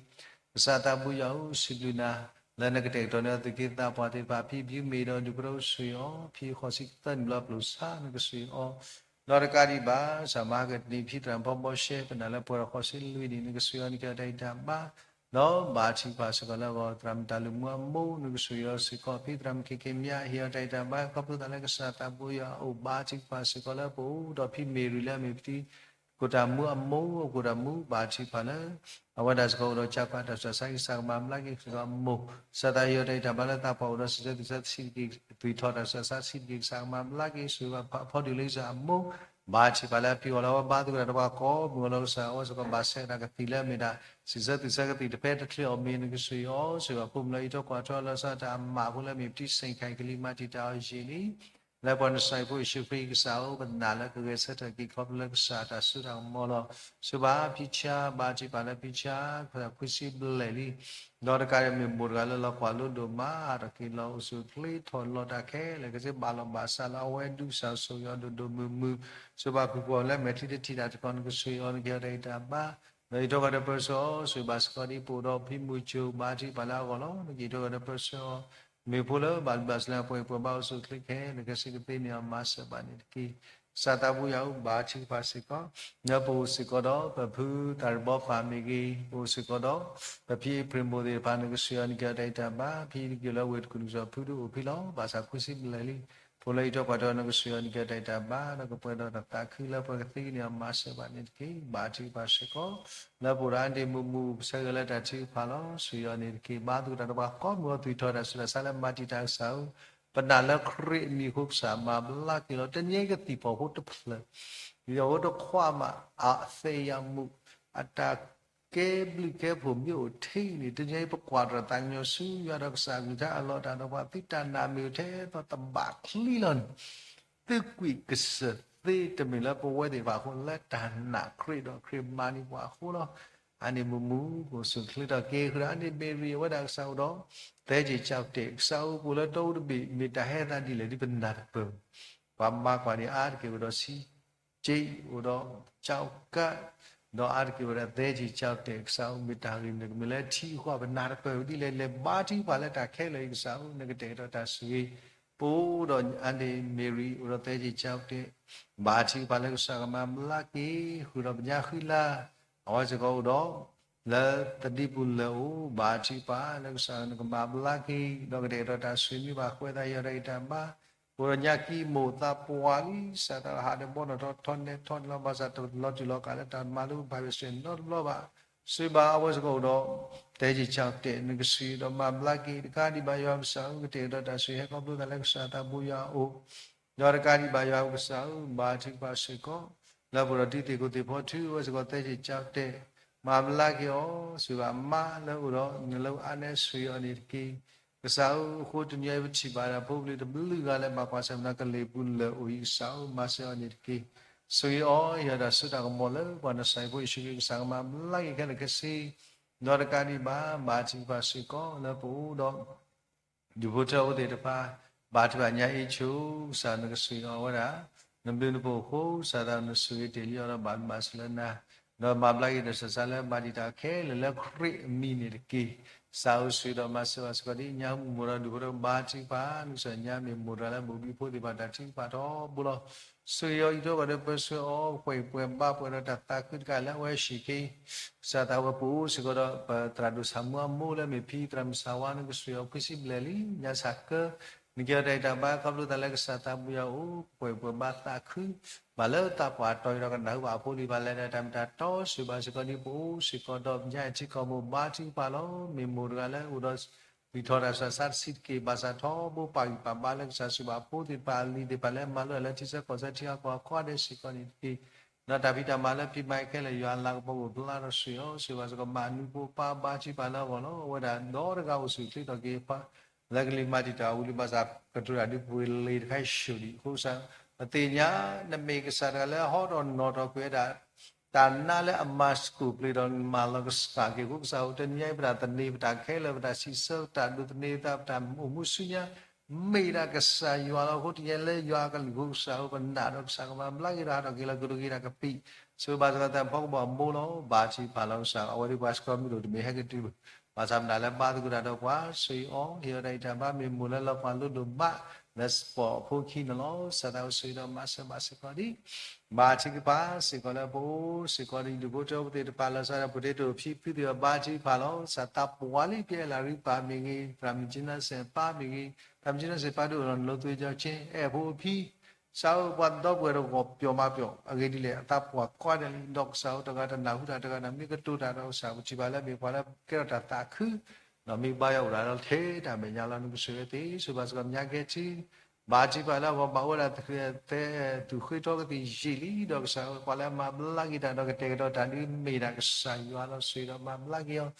ကစၢ်သးဘိယွၤဧၢ စံးဘျုးနၤ လၢနကတဲာ်ကတီၤန့ၢ်အီၤသူၣ်က့သးပှၢ်သ့ၣ်တဖၣ် ဖံဖုမ့ၢ်ဒီးဒူၣ်ဖိထၢဖိ ဆိၣ်ဂ့ၤအီၤ ဖံဃိးဆံသၢနံၣ်ဘျီပျိၢ်ဆါ နကဆိၣ်ဂ့ၤအီၤ ဒီးတကးဒံးဘၣ် ကစၢ်မၤဟါကတနံၤ ဖံသရၣ်ဖီဘီရှဲ ပနာ်လၢပှဲၤဒီးဃိးဆံလွံၢ်နံၣ် နကဆိၣ်ဂ့ၤအီၤ နကဟ့ၣ်အီၤတၢ်ဂံၢ်တၢ်ဘါ ဒီးဘါထုကဖၣ်စ့ၢ်ကီးလၢအဂီၢ် သရၣ်မုၣ်တၢ်လုၢ်မူအမိၢ် နကဆိၣ်ဂ့ၤအီၤစ့ၢ်ကီး ဖံသရၣ်မုၣ် ခ့ခ့မၠါ ဟ့ၣ်အီၤတၢ်ဂံၢ်တၢ်ဘါ ခီဖျိသးလၢကစၢ်သးဘိယွၤအအိၣ် ဘါထုကဖၣ်စ့ၢ်ကီးလၢပအိၣ်ဒီးဖံမ့ၢ်ရံလၢအမ့ၢ်ပတံၤ ကိၣ်တၢ်မူအမိၢ် အကိၣ်တၢ်မူ ဘါထုကဖၣ်လၢ အဝဲဒၣ်စ့ၢ်ကီးအိၣ်ဒီးကၠၢ်ကွၢ်တၢ်ဆူးတၢ်ဆါ ကစၢ်ကမၤဘျါက့ၤ စ့ၢ်ကီးအမိၢ် ကစၢ်သးဟ့ၣ်အီၤတၢ်ဂံၢ်တၢ်ဘါလၢသးပှၢ်အိၣ်ဒီး စံးဆၢသူၣ်ဆၢသးဆံးတက့ၢ် သွံၣ်ထီၣ်တၢ်ဆူးတၢ်ဆါဆံးတက့ၢ် ကစၢ်ကမၤဘျါက့ၤ ဆိၣ်ဂ့ၤဘၣ်ဖီဒုးလၢကစၢ်အမိၢ် ဘါထုကဖၣ်လၢအဖံအီၤလၢအဝဲဘါသကိးတၢ်တဖၣ်ကိးမုၢ်ဂီၤလီၤ ကစၢ်အဝဲစ့ၢ်ကီးဘၣ်ဆဲးတၢ်ကသံၣ်လၢအမ့ၢ်ဒၣ် စံးဆၢသူၣ်ဆၢကသံၣ်တဖဲတချုးအီၤမ့ၢ် နကဆိၣ်ဂ့ၤအီၤ ဆိၣ်ဂ့ၤဘၣ်ဖိမုၣ်လၢအံးထွဲကွၢ်ထွဲလီၤဆီဒၣ်တၢ်အမးအဃိလၢအမ့ၢ်ပတံၤ စ့ၣ်ခါအံၤကလံၤမၤတံာ်တာ်အီၤယံာ်လံ လၢပှၤနစၤရ့းဖိယ့ၣ်ၡူးခရံာ်ကစၢ်ဧၢ, ပနာ်လၢကဂဲၤဆၢထၢၣ်က့ၤခီဖျိလၢကစၢ်တၢ်စိတၢ်ကမီၤလီၤ. စံးဘၣ်ဖံဆါ, ဘါထုကဖၣ်လၢဖံဆါ, ခွံဆံဘျဲၣ်လံ. ဒီးတကးဒံးမ့ၢ်မိၢ်တဂၤလၢလီၤကွၢ်လိဒိၣ်မး, အါထီၣ်က့ၤလီၤအိၣ်ဆူၣ်အိၣ်ချ့ထီၣ်လီၤတၢ်ခဲလၢာ်, ကစ့ဘၣ်လီၤဘၣ်စးလၢအဝဲဒုးကစၢ်ဆိၣ်ဂ့ၤအီၤဒိၣ်ဒိၣ်မုၢ်မုၢ်, စံးဘၣ်ဖုၣ်ဖုၣ်လၢမဲာ်ချံတထံၣ်တၢ်တခီ နကဆိၣ်ဂ့ၤအီၤ နကဟ့ၣ်အီၤတၢ်အံၤတၢ်ဘါ ဒီးအံးထွဲကွၢ်ထွဲပၢဆှၢအီၤ, စံးဘၣ်စ့ၢ်ကီးဒ်ပအိၣ်ဒီးဖံမုၢ်စိၤ ဘါထုကဖၣ်လၢအဂီၢ်လီၤ. နကအံးထွဲကွၢ်ထွဲပၢဆှၢအီၤ, မ့ၢ်ဖိလၢဘၣ်လူၤဘၣ်စၢၤလၢအပှဲၤပှဲၤဘၣ်အိၣ်ဆူၣ်အိၣ်ချ့ခဲလၢာ် ကစံးကသ့န့ၢ်အီၤမၤစၢၤဘၣ်န့ၣ်တက့ၢ်. ကစၢ်သးဘိယွၤဧၢ, ဘါထုကဖၣ်စ့ၢ်ကီး, လၢပအိၣ်စ့ၢ်ကီးဒီး ပဖုသးရံးဘီပၢ်မ့ၢ်ဂ့ၤ, ပအိၣ်စ့ၢ်ကီးဒီး ပဖံအ့ဖြ့ၣ်မိၢ်သ့ၣ်တဖၣ် နကဆိၣ်ဂ့ၤအီၤ နကဟ့ၣ်အီၤတၢ်အံးတၢ်ဘါ, ဖံတက့ၢ်လၢဝ့ၢ်တကူၣ်နကစီၣ်ဖုဒိၣ်အိၣ်ဖဲလီၤ, ဘၣ်ဆၣ်ခွံဆံဘျဲၣ်လံ. ဖိလၢအံးထွဲကွၢ်ထွဲ နကဆိၣ်ဂ့ၤအီၤ နကဟ့ၣ်အီၤတၢ်အံးတၢ်ဘါ, ဒီးကပှဲၤဒီးတၢ်သးခုလၢပှၤကသ့န့ၢ်အီၤမၤစၢၤဘၣ်န့ၣ်တက့ၢ်. ဘါထုကဖၣ်စ့ၢ်ကီး, လၢပအိၣ်ဒီးအါဒ့ၣ်မုၢ်မုၢ် ပဆၢဂ့ၤလၢတၢ်ထုကဖၣ်လီၤ. ဆိၣ်ဂ့ၤအီၤန့ၣ်တက့ၢ်. ဘါသကိးတၢ်ဒီးပှၤကိးမုၢ်အီၤ သွံၣ်ထီၣ်တၢ်ဆူးတၢ်ဆါလၢမၤတံာ်တာ်ကစၢ်ဧၢ, ပနာ်လၢခရံာ်အမံၤအဃိ ကစၢ်မၤဘျါက့ၤလီၤ. တနံၤအံၤကသံၣ်ဖီၣ်ဖိတဖျၢၣ်, ဒ်သိးဖိတခွါမး အသဲယၤမူး အတၢ်ကဲဘျုးကဲဖှိၣ်မ့ၢ်အိၣ်ထံးန့ၣ် တနံၤအံၤပကွၢ်တၢ်သးကညီၤဆူယွၤဒီးကစၢ်အကလုၢ်ကထါအလီၢ်တၢ်ဒီးပှၤ သုတၢ်နာ်မ့ၢ်အိၣ်ထဲသိးတဘၣ်ချံလီၤန့ၣ်, သုးကွံာ်ကစၢၢ်သ့တမ့ၢ်လၢပဝဲသ့ၣ်တဖၣ်အဃိ လၢတၢ်နာ်ခရံာ်ဒီးခရံာ်မၤန့ၢ်ပှၤအဃိလီၤ. အါဒ့ၣ်မုၢ်မုၢ် ကအိၣ်ဆူၣ်အိၣ်ချ့ထီၣ်က့ၤဃုာ်ဒီး အါဒ့ၣ်မ့ၤရံၤ အဝဲဒၣ်ကစၢ်အိၣ်ဒီး သဲက့ၤကၠီတဲာ်, ကစၢ်အိၣ်ပူၤလၢတီအူတဘ့ၣ် မ့ၢ်တၢ်ဟဲသးဒ်လဲၣ်ဒ်ပနၢ်တပၢၢ်, ပှၤမၤကွၢ်န့ၣ် အါတက့ၢ်အိၣ်ဒီးဆံးက့, အိၣ်ဒီးကၠီကး, ဒီးအါတက့ၢ်အိၣ်ဒီးသဲက့ၤကၠီတဲာ်, ကစၢ်အိၣ်မ့ၢ်တၢ်ဂ့ၢ်မနုၤ ကမ့ၢ်လၢထံအဃိပနၢ်တပၢၢ်ဒ်လဲၣ်, လဲၤဘါထုကဖၣ်လၢတၢ်ခဲလၢာ်အံၤ ကစၢ်ဧၢ နကတဲာ်ကတီၤတၢ်ဆိၣ်ဂ့ၤ, ပအိၣ်ဒီးအါဒ့ၣ်မ့ၤရံၤ အိၣ်ဒီးသဲက့ၤကၠီတဲာ်, ဘါထုကဖၣ်လၢကစၢ်ကမၤဘျါက့ၤ ဃုာ်ဒီးပညါဃံလၤ, အဝဲစ့ၢ်ကီးအိၣ်ဒီး လၢသဒံပူၤလၢာ်အိၣ် ဘါထုကဖၣ်လၢကစၢ်နကမၤဘျါက့ၤ ဒီးကတဲာ်ကတီၤတၢ်ဆိၣ်ဂ့ၤ မ့ၢ်ဘၣ်ဃုာ်သးဟ့ၣ်အီၤတၢ်ဂံၢ်တၢ်ဘါ, အိၣ်ဒီးညါကံမိၢ်သးပှၢ်လံ စးထီၣ်ဟးဒီးဘီနီၣ်ထီၣ်ထီနဲထီန့ၣ်လီၤ, ဘၣ်ဆၣ်တလီၤတူာ်လီၤကာ်လၢတၢ်မၤလိဘၣ်ယွၤစ့ၢ်နီတဘျီဘၣ်, စံးဘၣ်အဝဲစ့ၢ်ကီးအိၣ်ဒီး သဲက့ၤကၠီတဲာ် နကဆိၣ်ဂ့ၤဒီးမၤဘျါက့ၤ တကးဒံးဘၣ်ယွၤကစၢ်ဧၢ ကတဲာ်ကတီၤတၢ်ဆိၣ်ဂ့ၤ ဟဲခီဖျိသးလၢကစၢ်သးဘိယွၤအအိၣ် ဒီးတကးဒံးဘၣ်ယွၤပကစၢ်ဧၢ ဘါထုကဖၣ်စ့ၢ်ကီး, လၢပအိၣ်ဒီးတံၤသကိးသ့ၣ်ဖိထူ အဝဲစ့ၢ်ကီးသဲက့ၤကၠီတဲာ်, မၤဘျါက့ၤအီၤ, စံးဘၣ်မါလၢအိၣ်ဒီးနလၢအါနဲဆိၣ်ဂ့ၤအီၤန့ၣ်တက့ၢ်. ကစၢ်ဧၢ အဃိတနံၤအံၤပထံၣ်ဘၣ်ဒၣ်ဖိပလံၤတဘျုးဂၤလၢ ဘၣ်ကွၢ်ဆၢၣ်မဲာ်ဒီးကလ့ၢ်ပူၤလၢာ်အိၣ်အံၤ ကစၢ်ဧၢ မၤစၢၤအီၤန့ၣ်တက့ၢ်. ဆိၣ်ဂ့ၤအီၤ ဟ့ၣ်အီၤတၢ်စိတၢ်ကမီၤလၢ ပှၤနစၤရ့းဖိယ့ၣ်ၡူးခရံာ်ကစၢ်ကမၤဘျါက့ၤခဲလၢာ်ခဲဆ့ ဒီးတကးဒံးဘၣ် ဘါထုကဖၣ်စ့ၢ်ကီး လၢပအိၣ်ဒီး ဒူၣ်ဖိထၢဖိသ့ၣ်တဖၣ် ဘါထုကဖၣ်ညါအ့ၣ်ဆိး ကစၢ်နကဆိၣ်ဂ့ၤအီၤဝဲဒၣ် နဘျုးနဖှိၣ်အဃိ ကစၢ်သးနဆိၣ်ဂ့ၤတ့ၢ်လံအီၤဒီးဘၣ်မၤစၢၤလၢနၤ, ဒီးမၤဘျါက့ၤဒီးစးစးလၢမၤတံာ်တာ်ခဲလၢာ်လၢခရံာ်အမံၤန့ၣ်တက့ၢ်. ကစၢ်ဧၢ ဆိၣ်ဂ့ၤဒီးမၤစၢၤဘၣ်စ့ၢ်ကီးဒ်ညါမူမိၢ်ဒီးဒူၣ်ဖိထၢ ဘါထုကဖၣ် နကစၢ်ညါမ့ၢ်မိၢ်တဂၤလၢဘိၣ်ဘံဖိသ့ၣ်တဖၣ်တၢ်ထုကဖၣ်ထီဘိလီၤ. ဆိၣ်ဂ့ၤအီၤ အံးထွဲကွၢ်ထွဲပၢဆှၢအီၤ ပှဲၤပှဲၤဘါပှဲၤဒီးတၢ်သးခုတကးလၢအဝဲဟံၣ်က့ၤ ကစၢ်သးဝဲပအိၣ်စ့ၢ်ကီးဒီး ပသရၣ်ဒိၣ်ဆၣ်မူအမိၢ်လၢမ့ၢ်ဖံသရၣ်မုၣ်ဆၣ်ဝါ နကဆိၣ်ဂ့ၤအီၤခွံဆံဘျဲၣ်လံ ညါဆၣ်ကၢ နကဲအီၤတၢ်ဂံၢ်တၢ်ဘါ ခီဖျိသးလၢကစၢ်သးဘိယွၤအအိၣ် ပှဲၤပှဲၤဘါသးခု ဘၣ်လၢသးပှၢ်တီၤအံၤဒီးကနၢ်ဟူဘၣ်အဖိလံၤ ဘၣ်လဲၤဒီးတၢ်မ့ၢ်တၢ်တီစၢၤဘၣ်စ့ၢ်ကီးဒ်ပအိၣ်စ့ၢ်ကီးဒီး ပညါအံၤထံကီၢ်မိၢ် ဘါထုကဖၣ်လီၤ. မ့ၢ်မိၢ်တဂၤလၢအိၣ်ဒီး သွံၣ်ထီၣ်တၢ်ဆူးတၢ်ဆါတဆံးတက့ၢ် ဘၣ်ဆၣ်ထီဘိပာ်ဂံၢ်ပာ်ဘါလၢကစၢ် စံးဘၣ်အဖိသ့ၣ်တဖၣ်အလံၤသ့ၣ်တဖၣ်လၢမၤလိတၢ်လၢထံဆၢကီၢ်ဆၢထံအကီၢ်အကီၢ်ဒဲးစ့ၢ်ကီးန့ၣ်တက့ၢ်. ဒီးတၢ်ဖံးတၢ်မၤလၢဖံးမၤခဲလၢာ် ယွၤအလၤကပီၤအိၣ်ဖျါထီၣ် ဆိၣ်ဂ့ၤအီၤ ဆိၣ်ဂ့ၤဘၣ်စ့ၢ်ကီး မၤနူဖိပၢ် ဘါထုကဖၣ်လၢအဂီၢ်လီၤ. အဝဲဒၣ်ဒီတဂၤအိၣ်ဆူၣ်အိၣ်ချ့ထီၣ်က့ၤ လၢကလံၤမၤတံာ်တာ်ဝံၤလံ ဘၣ်ဆၣ်ကတိၤတၢ်ဒုးပှ့ၤလ့ၤတခါအံၤဆူၣ်ဒံးအဃိ ကစၢ် ပသ့ၣ်ညါ နမ့ၢ်ကစၢ်တဂၤလၢဟီထီၣ်နီၤထီၣ်ကွံာ်ဝဲဒၣ် တၢ်နါလၢအမၤစူၢ်ပျ့ၤဒီးမၤလီၤကစၢ်က့ၤအဃိ ကစၢ်ဧၢ တနံၤအံၤ ပတၢ်သန့ၤ ပတၢ်ခဲလၢာ် ပတၢ်စံးဆၢ ပတၢ်ဒိးသန့ၤသး ပတၢ်အိၣ်မူဆူညါ မ့ၢ်ဒၣ်ကစၢ်ယွၤလီၤ. အဃိ တနံၤအံၤလၢယွၤအကလုၢ်အဃိ ကစၢ်ဧၢ ပနာ်ဒီးကစၢ်ကမၤဘျါက့ၤဒီး ဟးထီၣ်က့ၤလီၤကဒီးက့ၤတၢ်ကပံာ် ဆိၣ်ဂ့ၤဘၣ်စ့ၢ်ကီး သးဖီကဘီၣ်အမိၢ်လီၤ. ဘါထုကဖၣ်လီၤကစၢ် အဝဲဒၣ်ပှၤစ့ၢ်ကီးမ့ၢ်တအိၣ်တမ့ၢ်ဟဲက့ၤတုၤ ဘၣ်ဆၣ်မတၤလၢဘါသကိးတၢ်ဒီးပှၤ ဆိၣ်ဂ့ၤအီၤ ဟ့ၣ်အီၤတၢ်ဂံၢ်တၢ်ဘါ မ့ၢ်မိၢ်လၢလီၤပှၤလိဒိၣ်မး လၢစပီၢ်အဖိခံန့ၣ်လီၤ. ကစၢ်သးဝဲဆိၣ်ဂ့ၤဒီးမၤစၢၤဘၣ်စ့ၢ်ကီးဒ် ဘါထုကဖၣ်စ့ၢ်ကီးလၢပအိၣ်စ့ၢ်ကီးဒ် ဒူၣ်ဖိထၢဖိသ့ၣ်တဖၣ်လီၤ စးထီၣ် ပတဲတိၢ်ဖံဖုသ့ၣ်တဖၣ် ဘါထုကဖၣ်လီၤ. ကစၢ်သးပှၢ်လံ ဖံအဲၣ်လၤရံပၢ်မ့ၢ်ဂ့ၤ သရၣ်မုၣ်ကၠံနါစဲၣ်ပၢ်မ့ၢ်ဂ့ၤ သရၣ်မုၣ်ကၠံနါစဲၣ်ပၢ်ဒုးအိၣ်ဒီးနလိသွံကၠီကၠ့ အဲၣ်ဖိအဖံ ကစၢ်ဧၢ ပှၤဒီပုၢ်ဝဲၢ်တဂၤပျီမၤပျီ အဂ့ၢ်ဒ်လဲၣ် အသးပှၢ်ကွၢ်ဒဲးလံ ဒီးကစၢ်ဧၢ တဂၤတနၢ်ဟူတၢ် တဂၤတမ့ၢ်ကတိၤတၢ်ဒီးကစၢ် ပထံၣ်ဘၣ်လၢမ့ၢ်ပှၤလၢကဲထီၣ်တၢ်သးခု ဒီးမ့ၢ်ဘါယွၤအိၣ်ဒီးလီၤထဲတၢ်မဲာ်ညါလီၤ. နကဆိၣ်ဂ့ၤသ့ ဆိၣ်ဂ့ၤဘၣ်စ့ၢ်ကီး မညါကဲထံ ဘါထုကဖၣ်လၢအဂီၢ် ဘၣ်အိၣ်ဝဲဒၣ်သဃ့သဲ သူၣ်ဃ့ထီကသံၣ်ယံာ်လံ ဒီးကစၢ်ဧၢ ပှၤလၢအမၤဘျါက့ၤတၢ်ဒီးကတဲာ်ကတီၤတၢ်ဒ်မ့ၢ်ဒၣ်ကစၢ်ယွၤလီၤ. ဆိၣ်ဂ့ၤဒီးမၤဘျါက့ၤအီၤ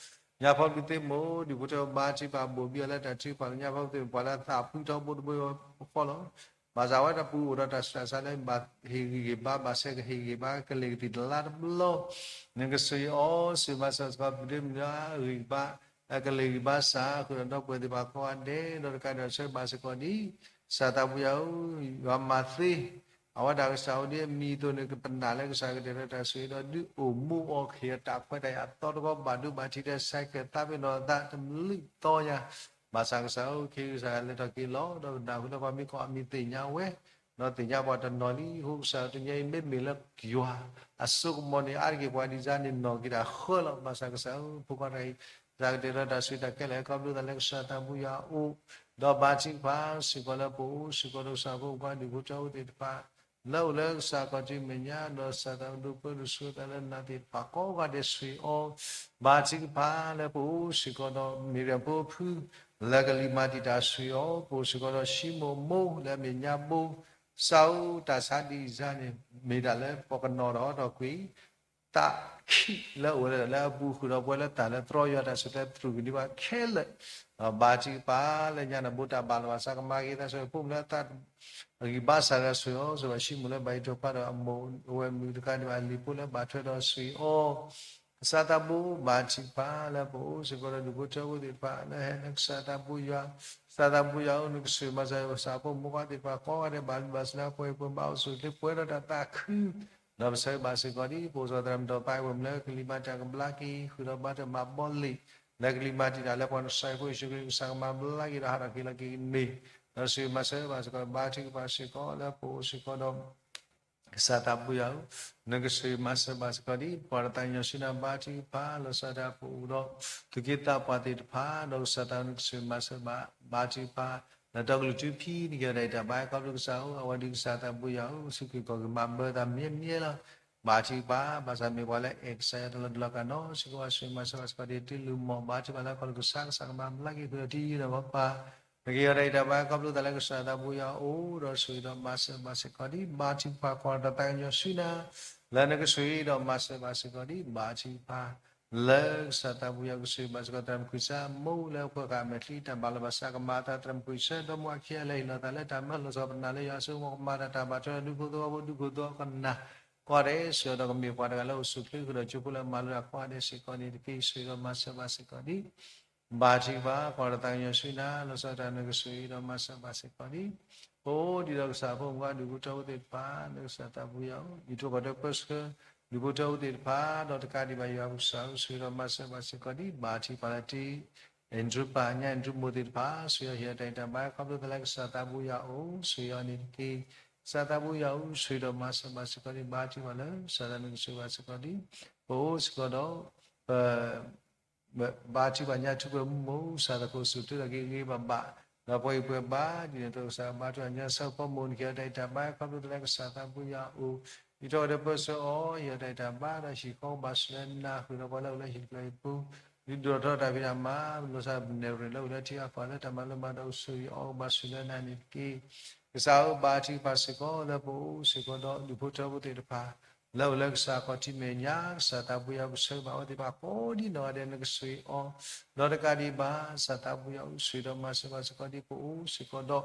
ညါဖီပူၤသ့ၣ်မိၢ် ဒူၣ်ဖိထၢဖိဘါထုကဖၣ်ဘိၣ်ဘံအီၤလၢတၢ်ထုကဖၣ် ညါဖီပူၤသ့ၣ်မိၢ် ပှၤလၢအသးဖှံထီဘိတဘိအဃိလီၤ. ဘၣ်ဆၣ်ဝဲတၢ်ပူၤအိၣ်ဒီးတၢ်ဆူးတၢ်ဆါလၢဘၣ်ဟ့ၣ်ဂံၢ်ဟ့ၣ်ဘါ ဘၣ်ဆၢကဟ့ၣ်ဂံၢ်ဟ့ၣ်ဘါ ကလ့ၢ်ကသံၣ်တလါတဘျီ, နကဆိၣ်ဂ့ၤအီၤ ဆိၣ်ဂ့ၤမၤစၢၤစ့ၢ်ကီး ပဒိးမုၢ်လၢအဂံၢ်ဘါ အကလ့ၢ်ဂံၢ်ဘါစၢ် ဃုာ်ဒီးဒီပုၢ်ဝဲၢ်သ့ၣ်တဖၣ်ကိးဂၤဒဲး ဒီးတကးဒံးဆၢဘၣ်စ့ၢ်ကီးဒ် ကစၢ်သးဘိယွၤဧၢ, ယွၤမၤသ့ အဝဲဒၣ်ကစၢ်အိၣ်ဒ်အမံၤအသိးန့ၣ် ကပနာ်လၢကစၢ်ကတဲာ်ကတီၤတၢ်ဆိၣ်ဂ့ၤဒီး ဒုးအိၣ်မူအီၤ ကဟ့ၣ်အီၤတၢ်ခွဲးတၢ်ယာ်အသီတခီ ဘၣ်ဒိဘၣ်ထံးဒီး ဆဲးကဲးသးပ့ၤနီၣ်အသးတမုာ်တယၤ, ဘၣ်ဆၣ်ကစၢ်ဧၢ ခ့ကစၢ်လဲၤထီၣ်က့ၤလီၤ ဒီးကနၣ်ဃုာ်လၢပှၤမ့ၢ်ကိးအမံၤသ့ၣ်ညါဝဲ ဒီးသ့ၣ်ညါပှၤတနီၤလံ, အဃိကစၢ်ဧၢ တနံၤအံၤမ့မ့ၢ်လၢယွၤအစိကမီၤန့ၣ် အါတက့ၢ်ပှၤဒံးစါန့ၣ် နီၢ်က့ၤတၢ်ဃၢလီၤ. ဘၣ်ဆၣ်ကစၢ်ဧၢ ဖိခွါတဂၤအံၤ ကစၢ်ကတဲာ်ကတီၤတၢ်ဆိၣ်ဂ့ၤတၢ်ခဲလၢာ် ခီဖျိသးလၢကစၢ်သးဘိယွၤအအိၣ်, ဒီးဘါထုကဖၣ်စ့ၢ်ကီးလၢပအိၣ်စ့ၢ်ကီးဒီးကစၢ်ဖိခွါဒူၣ်ဖိထၢဖိသ့ၣ်တဖၣ် လၢအိၣ်လၢကစၢ်ခီၣ်ထံးမဲာ်ညါ ဒီးကစၢ်သးဒိၣ်ပၢဒိၣ်ဆိၣ်သးလၢနၤသ့ၣ်တဖၣ်ကိးဂၤဒဲးဆိၣ်ဂ့ၤအီၤ, ဘါထုကဖၣ်လၢပအိၣ်စ့ၢ်ကီးဒီး မ့ၢ်ရၢၢ်ဖိအဖု လၢကလံၤမၤတံာ်တာ်ဆိၣ်ဂ့ၤအီၤ, ပအိၣ်စ့ၢ်ကီးဒီးၡံမိၣ်မိၢ်လၢမဲာ်ညါဘိ, ကစၢ်ဧၢ တၢ်ဆါဒံးစါန့ၣ် မ့ၢ်တၢ်လၢပကနီၤထီၣ်ထီၣ်ကွံာ် တၢ်ခံးလၢအအိၣ်ဝဲဒၣ်လၢအပူၤဃုာ်ဒီးပဝဲလၢတၢ်လၢတြီယွၤတၢ်ဆိၣ်တြီ တြူၢ်ကဒံးဘၣ်ခဲလၢာ်, ဒီးဘါထုကဖၣ်လၢညါန့ၣ် ဘိးတၢ်ဘၣ်လီၤဘၣ်စးကမၤက့ၤသးဆိၣ်ဂ့ၤ ဖိမုၣ်လၢအသး အဂံၢ်ဘါစၢ်တဂၤဆိၣ်ဂ့ၤအီၤ ဆိၣ်ဂ့ၤဘၣ်ၡံမိၣ်လၢဘၣ်ယိၣ်ထီၣ်ဖျါဒီးအမိၢ်အဝဲမုၣ်တကးဒံးဘၣ် အလံၤဖိလၢဘၣ်ထွဲဒီးဆိၣ်ဂ့ၤအီၤ ကစၢ်သးဘိဘါထုကဖၣ်လၢပအိၣ်စ့ၢ်ကီးဒီးဒူၣ်ဖိထၢဖိသ့ၣ်တဖၣ်လၢဟဲလၢကစၢ်သးဘိယွၤ, ကစၢ်သးဘိယွၤဧၢ နကဆိၣ်ဂ့ၤမၤစၢၤပှၤစၢ်ဖိမိၢ်ပှၢ်သ့ၣ်တဖၣ်ကိးဂၤဒဲး ဘၣ်လုၢ်ဘၣ်စၢၤလၢပှဲၤပှဲၤဘၣ်အိၣ်ဆူၣ်အိၣ်ချ့ပှဲၤဒီးတၢ်သးခု ဒီးပဆၢဂ့ၤဘၣ်စ့ၢ်ကီးဒ် ပအိၣ်ဆိးသရၣ်မုၣ်ဒီးပၢ်အဝဲမုၣ်လၢကလံၤမၤတံာ်တာ်ကဘျါက့ၤ ဃုာ်ဒီးဘါထုကဖၣ်မၤဘီလ့ၣ် လၢကလံၤမၤတံာ်တာ်လၢပှၤကစၢ်ယ့ၣ်ၡူးခရံာ်ကစၢ်ကမၤဘျါက့ၤဒီးဟးထီၣ်က့ၤလီၤက့ၤကန့ၢ်, ဒီးဆိၣ်ဂ့ၤမၤစၢၤဘၣ်စ့ၢ်ကီး ဘါထုကဖၣ်စ့ၢ်ကီးလၢပအိၣ်စ့ၢ်ကီးဒီး ကစၢ်သးဘိယွၤဧၢ, နကဆိၣ်ဂ့ၤမၤစၢၤဘၣ်စ့ၢ်ကီးဒ် ပှၤတသးကညီၤဆူနၤ ဘါထုကဖၣ်လီၤဆီဒၣ်တၢ်ပအိၣ်ဒီး သုးက့သးပှၢ်သ့ၣ်တဖၣ် ဒီးကစၢ်သးဘိယွၤ နကဆိၣ်ဂ့ၤမၤစၢၤဘၣ် ဘါထုကဖၣ် လၢတီကလုာ်ထူဖံ နကဟ့ၣ်အီၤတၢ်အံးတၢ်ဘါ ခီဖျိကစၢ်ဧၢ အဝဲဒၣ်ကစၢ်သးဘိယွၤဧၢ စူၢ်က့ၤကီၢ်က့ၤမၤဘၢသးမ့မ့ၢ်လီၤ. ဘါထုကဖၣ် ဘၣ်ဆၣ်မ့ၢ်ပှၤလၢအဲၣ်ကစၢ်ယွၤတလီၤတလီၤကၢ်နီၤ စ့ၢ်ကီးဘၣ်ဆိၣ်ဂ့ၤမၤစၢၤဘၣ်စ့ၢ်ကီးဒ် တုၤလူၤမီၢ် ဘါထုကဖၣ်လၢခီဖျိကစၢ် ကစၢ်ကမၤဘျါက့ၤဃုာ်ဒီးတံၤယုၢ်ဒီးပှၤ နကဟ့ၣ်အီၤတၢ်အံးတၢ်ဘါ ခီဖျိသးလၢကစၢ်သးဘိယွၤအအိၣ် ဒီးဆိၣ်ဂ့ၤဒီးမၤစၢၤဘၣ်စ့ၢ်ကီးဒ် ဘါထုကဖၣ် ပှၤတသးကညီၤဆူနၤ လၢနကဆိၣ်ဂ့ၤဒီးမၤစၢၤဘၣ်စ့ၢ်ကီးဒ် ဘါထုကဖၣ် လၢကစၢ်သးဘိယွၤ ကဆိၣ်ဂ့ၤဘၣ်စ့ၢ်ကီး သရၣ်မုၣ်ခွံစၢ်မိၢ်လၢအဖိဃာ်မဲာ်ချံ တၢ်ဘၣ်လီၤဘၣ်စးကမၤအသး သရၣ်မုၣ်ခွံစၢ်ဒီမါဝၤခံဂၤလၢဟ့ၣ်လီၤသးလၢတၢ်မၢလီၤဆီ ပနာ်လၢယွၤအစိကမီၤကမၤတၢ် တၢ်ဘၣ်ထွဲဒီးဒူဖိသဝီဖိ ဒူခိၣ်သဝီကနၣ် ကိးဂၤဒဲး ဆိၣ်ဂ့ၤဒီးကမ့ၢ်ပှၤတဂၤလၢအိၣ်ဆူၣ်အိၣ်ချ့ဃုာ်ဒီးကၠိဖိလၢအမၤလိတၢ်ကိးဂၤဒဲးစ့ၢ်ကီးန့ၣ်တက့ၢ်. ဆိၣ်ဂ့ၤဒီးမၤစၢၤဘၣ်စ့ၢ်ကီးဒ် ဘါထုကဖၣ် ပှၤတသးကညီၤဆူနၤ လီၤဆီဒၣ်တၢ် နကဆိၣ်ဂ့ၤဒီးမၤစၢၤဘၣ်စ့ၢ်ကီးဒ် ပအိၣ်ဒံးဒီးကစၢ်ဖိမုၣ်ခွါဒူၣ်ဖိထၢဖိသ့ၣ်တဖၣ် လၢကစၢ်သးဘိယွၤဧၢ ယံာ်ထူၣ်ကီၢ်ထၢပၢဆှၢ ဒူၣ်ဖိထၢဖိသ့ၣ်တဖၣ် ဒီးတကးဒံးဘၣ်ယွၤပကစၢ်ဧၢ ဆိၣ်ဂ့ၤဒီးမၤစၢၤဘၣ်စ့ၢ်ကီးဒ် ဘါထုကဖၣ်လၢတံၤ အဲၣ်ဒရူၣ်ပၢ်ညါ အဲၣ်ဒရူၣ်မိၢ်သ့ၣ်တဖၣ် ဆိၣ်ဂ့ၤအီၤဟ့ၣ်အီၤတၢ်အံးတၢ်ဘါ ခီဖျိသးလၢကစၢ်သးဘိယွၤအအိၣ် ဆိၣ်ဂ့ၤအီၤန့ၣ်တက့ၢ်. ကစၢ်သးဘိယွၤဧၢ ဆိၣ်ဂ့ၤဒီးမၤစၢၤဘၣ်စ့ၢ်ကီးဒ် ဘါထုကဖၣ်လၢ ကစၢ်သးနကဆိၣ်ဂ့ၤဘၣ်စ့ၢ်ကီးဒ် ပအိၣ်စ့ၢ်ကီးဒီး ပ ဘါထုကဖၣ်ညါထူပှဲၤမူ စၢ်သကိးစူၢ်တၢ်က့ၤဂ့ၤဘၣ်ဘၣ် ဒီးပှၤအံၤပှဲၤဘါ ဒ်န့ၣ်အသိးကစၢ်ဘါထုကဖၣ်ညါ ဆၢဖိမိၢ်နကဟ့ၣ်အီၤတၢ်အံးတၢ်ဘါ ခီဖျိသးလၢကစၢ်သးဘိယွၤအအိၣ် ယံာ်ထူၣ်ကီၢ်ထၢပၢဆှၢအီၤ ဟ့ၣ်အီၤတၢ်အံးတၢ်ဘါ ဒီးဟံၣ်ဃီကဘၣ်ဆူၣ်လၢနၤ ဃုာ်ဒီးပှၤလၢအိၣ်လၢဟံၣ်တဖျၢၣ်အံၤပူၤ ဒုးဒိၣ်ထီၣ်တၢ်ဖံးတၢ်မၤ လီၤဆီဒၣ်ပနဲၣ်ရံၣ်လၢအိၣ်လၢထံအီၣ်ကီၢ်လၢတၢ်မၤလိမၤဒိး ကဆိၣ်ဂ့ၤအီၤကဘၣ်ဆူၣ်လၢနၤန့ၣ်တက့ၢ်. ကစၢ်ဧၢ ဘါထုကဖၣ်စ့ၢ်ကီးလၢပအိၣ်စ့ၢ်ကီးဒီးဒူၣ်ဖိထၢဖိသ့ၣ်တဖၣ် လၢအိၣ်လၢကစၢ်ခီၣ်ထံးမဲာ်ညါ ကစၢ်သးဘိယွၤပဆၢဂ့ၤဘၣ်အဝဲသ့ၣ်တဖၣ်ကိးဒ်နီၢ်ဂၤဒဲး နကဆိၣ်ဂ့ၤအီၤ ဒီးတကးဒံးဘၣ် ကစၢ်သးဘိယွၤဆိၣ်ဂ့ၤဒီးမၤစၢၤဘၣ်စ့ၢ်ကီးဒ်ပအိၣ်စ့ၢ်ကီးဒီး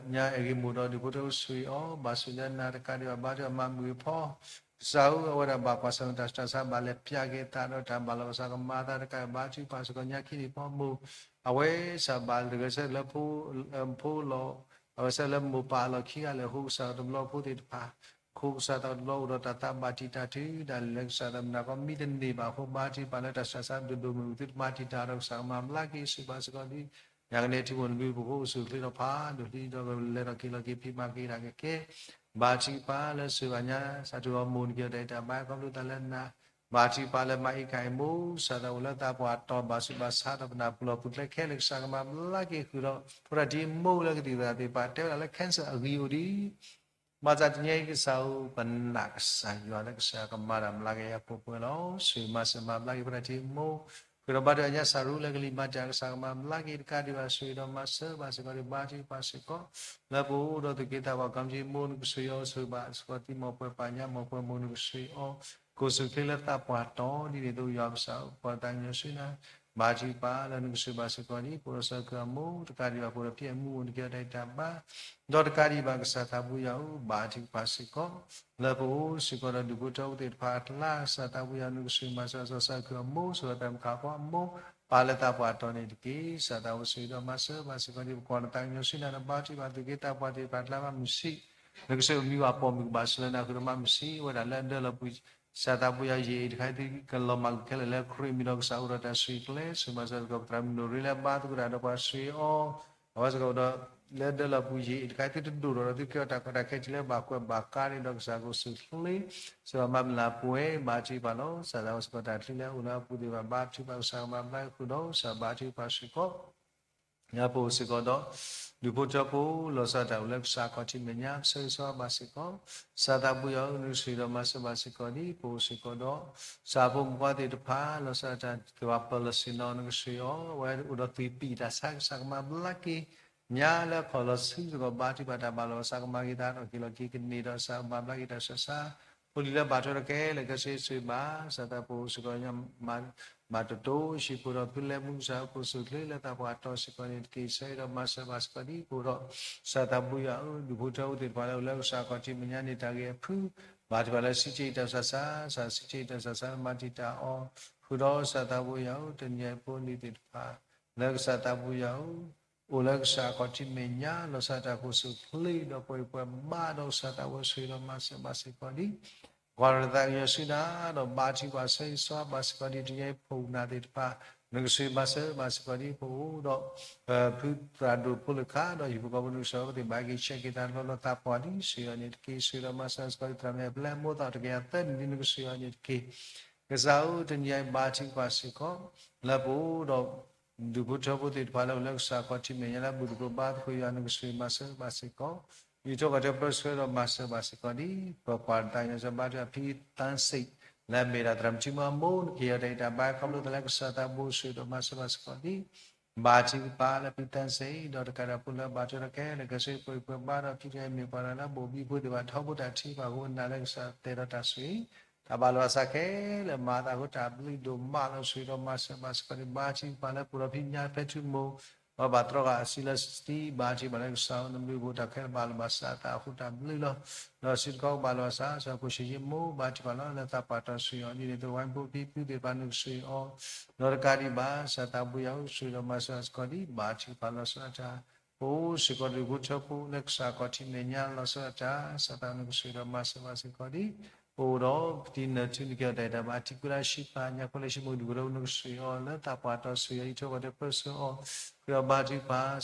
ပညါအဲၣ်ဂ့ၤမိၢ်ဒီးဒူၣ်ဖိထၢဖိဆိၣ်ဂ့ၤအီၤ ဘၣ်ဆိၣ်လၢနၤတကးဒံးဘၣ် ဘါထုကဖၣ်မၤမုာ်အဖီ ကစၢ်ဧၢ အဝဲဒၣ်ဘၣ်ကွၢ်ဆၢၣ်မဲာ်တၢ်ဆူးတၢ်ဆါ ဘၣ်လဲၤပျၢ်က့ၤအသးဒီးတၢ်ဘၣ်လီၤဘၣ်စးကမၤအသးတကးဒံးဘၣ် ဘါထုကဖၣ်စ့ၢ်ကီးညါခံန့ၣ်ဖီမိၢ် အဝဲစ့ၢ်ဘၣ်တဂဲၤဆၢလၢ ဖိလီၤ အဝဲဆၢလၢမိၢ်ပၢ်အလီၢ်ခံဂၤလၢာ်အဃိ ကစၢ်တဘျီဖိသ့ၣ်တဖၣ် အဃိကစၢ်သးတဘျီအိၣ်ဒီးတၢ်သးဘၣ်တံာ်တာ်တုၤဒၣ်လဲာ်လၢကစၢ်သးမနၤကီမံတန့ၢ်ဘၣ်အဃိ ဘါထုကဖၣ်လၢတၢ်ဆူးတၢ်ဆါဒိၣ်ဒိၣ်မုၢ်မုၢ် သုတမၤတံာ်တာ်ဒီးကစၢ်ကမၤဘျါက့ၤ ဆိၣ်ဂ့ၤဘၣ်စ့ၢ်ကီးဒ် ညါကနဲထံဖိန့ၣ် ဒူၣ်ဖိအိၣ်ဆူၣ်အိၣ်ချ့ဒီးဖးဒိၣ်လံဒီး လဲၤထီၣ်က့ၤလီၤက့ၤဖံးမၤက့ၤတၢ်ကဲကဲ ဘါထုကဖၣ်လၢဆိၣ်ဂ့ၤဘၣ်ညါ စးထီၣ်ဂီၤမိၢ်နကဟ့ၣ်အီၤတၢ်အံးတၢ် ဘါ ခီဖျိသးလၢနၤ ဘါထုကဖၣ်လၢမၤအ့ၣ်ခါအံၤမိၢ် ကစၢ်သးအိၣ်လၢသးပှၢ်တီၤ ဘၣ်ဆူးဘၣ်ဆါဒီးပနၢ်ပၢၢ်လီၤပူၤကျဲခဲလၢာ် ကစၢ်ကမၤဘျါက့ၤဃုာ်ဒီး ဖိတၢ်ထံမိၢ်လၢကသံၣ်သရၣ်သ့ၣ်တဖၣ် တဲဝဲဒၣ်လၢ cancer အဂံၢ်အိၣ်ဒံး ဘၣ်ဆၣ်တနံၤအံၤကစၢ်ဧၢ ပနာ်ကစၢ်ယွၤလၢကစၢ်ကမၤတၢ်ဘျါက့ၤယၤပှဲၤပှဲၤလီၤ. ဆိၣ်ဂ့ၤမၤစၢၤမၤဘျါက့ၤဖိတၢ်ထံမိၢ် ဃုာ်ဒီးဘါထုကဖၣ်ညါစၢ်ရူလၢကလံၤမၤတံာ်တာ် ကစၢ်ကမၤဘျါက့ၤတကးဒံးဘၣ် ဆိၣ်ဂ့ၤဒီးမၤစၢၤဘၣ်စ့ၢ်ကီးဒ် ဘါထုကဖၣ်စ့ၢ်ကီး လၢပအိၣ်ဒီးသုးက့သးပှၢ် ခီမ့ၢ်မိၢ်နကဆိၣ်ဂ့ၤအီၤ ဆိၣ်ဂ့ၤဘၣ်စ့ၢ်ကီး သံမိၢ်ပှဲၤပၢ်ညါမိၢ်ပှဲၤမိၢ် နကဆိၣ်ဂ့ၤအီၤ ကအိၣ်ဆူၣ်အိၣ်ချ့လၢသးပှၢ်တီၤ ဒ်န့ၣ်အသိး ယွၤကစၢ်ဧၢ ပှၤတသးကညီၤဆူနၤ ဘါထုကဖၣ်လၢနကဆိၣ်ဂ့ၤဘၣ်စ့ၢ်ကီးဒ် ပအိၣ်ဒီးကစၢ်ခရံာ်အမိၢ်, တကးဒံးဘၣ် ပအိၣ်ဒီးဖံအမူအမိၢ် နကဲထီၣ်တၢ်အံၤတၢ်ဘါ, ဒီးတကးဒံးဘၣ် ကစၢ်သးဘိယွၤဧၢ, ဘါထုကဖၣ်စ့ၢ်ကီး လၢပအိၣ်စ့ၢ်ကီးဒီးဒူၣ်ဖိထၢဖိသ့ၣ်တဖၣ်အကျါ, ကစၢ်သးဘိယွၤဧၢ, နကဆိၣ်ဂ့ၤမၤစၢၤကစၢ်ခရံာ်အမိၢ်, ဆိၣ်ဂ့ၤတၢ်မုၣ်ခါအဖိအမိၢ်, ပၢ်လၢသးပှၢ်တီၤန့ၣ်တက့ၢ်. ကစၢ်သးဘိဆိၣ်ဂ့ၤဒီးမၤစၢၤဘၣ်စ့ၢ်ကီးဒ် ပကွၢ်တၢ်သးကညီၤဆူနၤဒီး ဘါထုကဖၣ်သုးက့သးပှၢ်သ့ၣ်တဖၣ်အကျါ ဘၣ်မုာ်ဆံး, နကဆိၣ်ဂ့ၤမံၤဘၣ်ပိာ်မုၣ်ကဘၣ်စၢၤလၢနၤဃုာ်ဒီး ဘၣ်မုာ်ဆံးဝဲဒၣ်လၢအဒၢလီၤပူၤ ကစၢ်သးဘိယွၤဧၢ, ယံာ်အံၤတခါ သုကလီၤမၢ်ကွံာ်ခဲလၢာ်လၢခရံာ်အမံၤဒီး ကစၢ်အိၣ်ဒီးတၢ်ဆိၣ်ဂ့ၤကျဲ, ဆိၣ်ဂ့ၤမၤစၢၤစ့ၢ်ကီး ပသရၣ်မုၣ်နိၣ်ရ့လၢအဘါသကိးတၢ်ဒီးပှၤဆိၣ်ဂ့ၤအီၤ, အဝဲစ့ၢ်ကီးဒီး လၢဒၢလီၤပူၤ ယံာ်အံၤတခါ သုတဒိၣ်ထီၣ်ဒီး သုကဲထီၣ်တၢ်ကီတၢ်ခဲထံးလၢဘၣ်ကွဲးဘၣ်ကါန့ၣ်ဒီး ကစၢ်ကဆိၣ်ဂ့ၤ ဆိၣ်ဂ့ၤမၤဘျါပှဲၤ ဘါထုကဖၣ်လီၤ. ကစၢ်သးဘိစ့ၢ်ကီး တၢ်ချုးလၢအအိၣ်လၢအပူၤသ့ၣ်တဖၣ် ဘါထုကဖၣ်ကစၢ်ကမၤဘျါဃုာ်ဒီး ကစၢ်ဘါထုကဖၣ်စ့ၢ်ကီး ညါပအိၣ်စ့ၢ်ကီးဒီး ဒူၣ်ဖိထၢဖိ လီၤဆီဒၣ်တၢ်အိၣ်လၢကစၢ်ခီၣ်ထံးမဲာ်ညါ ပဆၢဂ့ၤဆၢဝါဘၣ်စ့ၢ်ကီး, ကစၢ်သးဘိယွၤဧၢ, နကဆိၣ်ဂ့ၤဒီးမၤစၢၤဘၣ်စ့ၢ်ကီးဒ် ပအိၣ်စ့ၢ်ကီးဒီး ကစၢ်ဖိမုၣ်ဖိသ့ၣ်တဖၣ် လီၤဆီဒၣ်တၢ်က့ၤပၢၤလီၢ်ဆ့ၣ်နီၤ နကဆိၣ်ဂ့ၤအီၤ, အဝဲအိၣ်ဒီးသွံၣ်ပံၣ်တၢ်ဆါ ကစၢ်ကမၤဘျါက့ၤ ညါလၢအခီၣ်လီၤဆူစ့ၢ်ကီး ဘါထုကဖၣ်တၢ်ဘၣ်လီၤ ကစၢ်ကမၤက့ၤတၢ်ဒီးက့ၤလီၤက့ၤကန့ၢ်ဒီး ကစၢ်ဘၣ်ဘျါက့ၤတၢ်ဆူးတၢ်ဆါ ဖိလံၤလၢဘၣ်ထွဲဒီးခဲလၢာ်ခဲဆ့ ဆိၣ်ဂ့ၤဘၣ်, ကစၢ်သးဘိစ့ၢ်ကီး မၤတတိၤ ဟံၣ်ဖိဃီဖိလၢမူကစၢ် ဟီၣ်ခိၣ်ဆိၣ်ချ့လၢသးပှၢ်တီၤစ့ၢ်ကီးန့ၣ်တက့ၢ်. ကစၢ်ဒီးမၤစၢၤဘၣ်စ့ၢ်ကီးဒ် ပအိၣ်ဒီး ကစၢ်သးဘိယွၤဧၢ, ဒူၣ်ဖိထၢဖိသ့ၣ်တဖၣ်လၢအိၣ်လၢကစၢ်ခီၣ်ထံးမဲာ်ညါန့ၣ် တၢ်ဂ့ၢ်အဖု ဘါထုကဖၣ်လၢစံးဆ့တၢ်ဆူးတၢ်ဆါ, ကစၢ်စံးဆ့တၢ်ဆူးတၢ်ဆါ မၤတံာ်တာ်အီၤ ဃုာ်ဒီး ကစၢ်သးဘိယွၤဧၢ, တနံၤအံၤဖိလံၤသ့ၣ်တဖၣ် လၢကစၢ်သးဘိယွၤဧၢ အိၣ်လၢကစၢ်ခီၣ်ထံးမဲာ်ညါ လီၤဆီဒၣ်တၢ်ဟီၣ်ခိၣ်ဆိၣ်ချ့ဒီးပှဲၤပှဲၤဘါဒီး ကစၢ်သးဘိဆိၣ်ဂ့ၤဒီးမၤစၢၤဘၣ်စ့ၢ်ကီးဒ် ကွၢ်တၢ်သးကညီၤဆူနၤဒီး ဘါထုကဖၣ်ဆၢဂ့ၤဆၢဝါဘၣ်စ့ၢ်ကီးဒ် တနံၤအံၤဖိမုၣ်ဖိသ့ၣ်တဖၣ် နကဆိၣ်ဂ့ၤမၤစၢၤဘၣ်စ့ၢ်ကီးဒ် ပအိၣ်ဒီး ဖုသရၣ်ဒိၣ်ဖိလၢခါဒီး ဟံၣ်ဖိဃီဖိ နကဆိၣ်ဂ့ၤအီၤသ့ၣ်တဖၣ် က့ၤဆဲးက့ၤသးလီၤလီၤသးပှၢ်ဒ် ဆိၣ်ဂ့ၤအီၤန့ၣ်တက့ၢ်. ဆိၣ်ဂ့ၤဒီးမၤစၢၤစ့ၢ်ကီးဒ် သရၣ်မုၣ်အပျဲၢ်အမိၢ်သး တကယၤသၢနံၣ်ဒ် နကဆိၣ်ဂ့ၤအီၤန့ၣ်တက့ၢ်. ကစၢ်ဧၢ, တနံၤအံၤဘါထုကဖၣ်စ့ၢ်ကီး လၢပအိၣ်ဒီး ဒူၣ်ဖိထၢဖိသ့ၣ်တဖၣ်လၢအိၣ်လၢကစၢ်ခီၣ်ထံးမဲာ်ညါလၢ ဘူၣ်သကိးဘါသကိးယွၤ နကဆိၣ်ဂ့ၤမၤစၢၤဘၣ်စ့ၢ်ကီး ယံာ်ထီၣ်ကီၢ်ထၢပၢဆှၢဒီးမၤစၢၤဘၣ်စ့ၢ်ကီးဒ် ပပှၤတၢ်ကညီၤစၢၤဘါထုကဖၣ် ဖံသၣ်စ့ၣ် လၢအမ့ၢ်ဒၣ်သရၣ်မုၣ်ထံမီအမိၢ် နကဟ့ၣ်အီၤတၢ်ဂံၢ်တၢ်ဘါ ခီဖျိသးလၢကစၢ်သးဘိဆိၣ်ဂ့ၤဒီးမၤစၢၤဘၣ်စ့ၢ်ကီးဒ် ဘါထုကဖၣ်လၢဖံသၣ်စ့ၣ် ဒီးတကးဒံးဖိလၢဘၣ်ထွဲဒီးခဲလၢာ်ခဲဆ့ ပှဲၤပှဲၤဘါဒီး ဖံတဂၤအံၤမ့ၢ်ပှၤတဂၤလၢအဘိၣ်ဘံဖိသ့ၣ်တဖၣ် ထီဘိတၢ်ထံပာ်ဃုာ်နၤလၢကစၢ်တဲဒီးတၢ်ဆိၣ်ဂ့ၤ တၢ်ဘၣ်လီၤအသးခဲလၢာ် မၤသးအဃိ တၢ်ဘျုးဒိၣ်မးလီၤ. ဆိၣ်ဂ့ၤဒီးမၤစၢၤဘၣ်စ့ၢ်ကီးဒ် ဘါထုကဖၣ်လၢပအိၣ်ဒီးဖံညါဖဲထူမိၢ် ဒီးဘၣ်တြီဃာ်အစုလၢစတံ ဘါထုကဖၣ်လၢကစၢ်ဧၢ နဘျုးဘိၣ်တၢ်ခဲလၢာ် ဘၣ်လီၤဘၣ်စးသးအဃိ တၢ်ဘျုးလီၤ. ဒီးစုတခီကဘၣ်လီၤဘၣ်စး ကစၢ်ခိၣ်ဆံးယ့မိၢ် ဘါထုကဖၣ်လီၤ လၢသးပှၢ်တီၤဆိၣ်ဂ့ၤအီၤဒ်န့ၣ် သဝီဖိဖံဖုသ့ၣ်တဖၣ် နကဆိၣ်ဂ့ၤအီၤ ဒီးတကးဒံးဘၣ် ကစၢ်သးဘိယွၤဧၢ ဆိၣ်ဂ့ၤဒီးမၤစၢၤဘၣ်စ့ၢ်ကီးဒ် ဘါထုကဖၣ်လီၤဆီဒၣ်တၢ် ပအိၣ်စ့ၢ်ကီးဒူၣ်ဖိထၢဖိလၢကစၢ်ခီၣ်ထံးမဲာ်ညါလီၤဆီဒၣ်တၢ် ကစၢ်သးနကဆိၣ်ဂ့ၤဒီးမၤစၢၤဘၣ်စ့ၢ်ကီးဒ် ပအိၣ်ဒီးပတံနၢၤထူ နကဲထီၣ်တၢ်ဂံၢ်တၢ်ဘါ ထံဖိကီၢ်ဖိလၢအဟံးဃာ် ညၣ်ဖိလၢအဟံးမူ ဒူၣ်ဖိထၢဖိ နကဆိၣ်ဂ့ၤအီၤလၢသးပှၢ်တီၤဆိၣ်ဂ့ၤအီၤ ယံာ်ထီၣ်ကီၢ်ထၢပၢဆှၢအီၤ ဃုာ်ဒီးဘ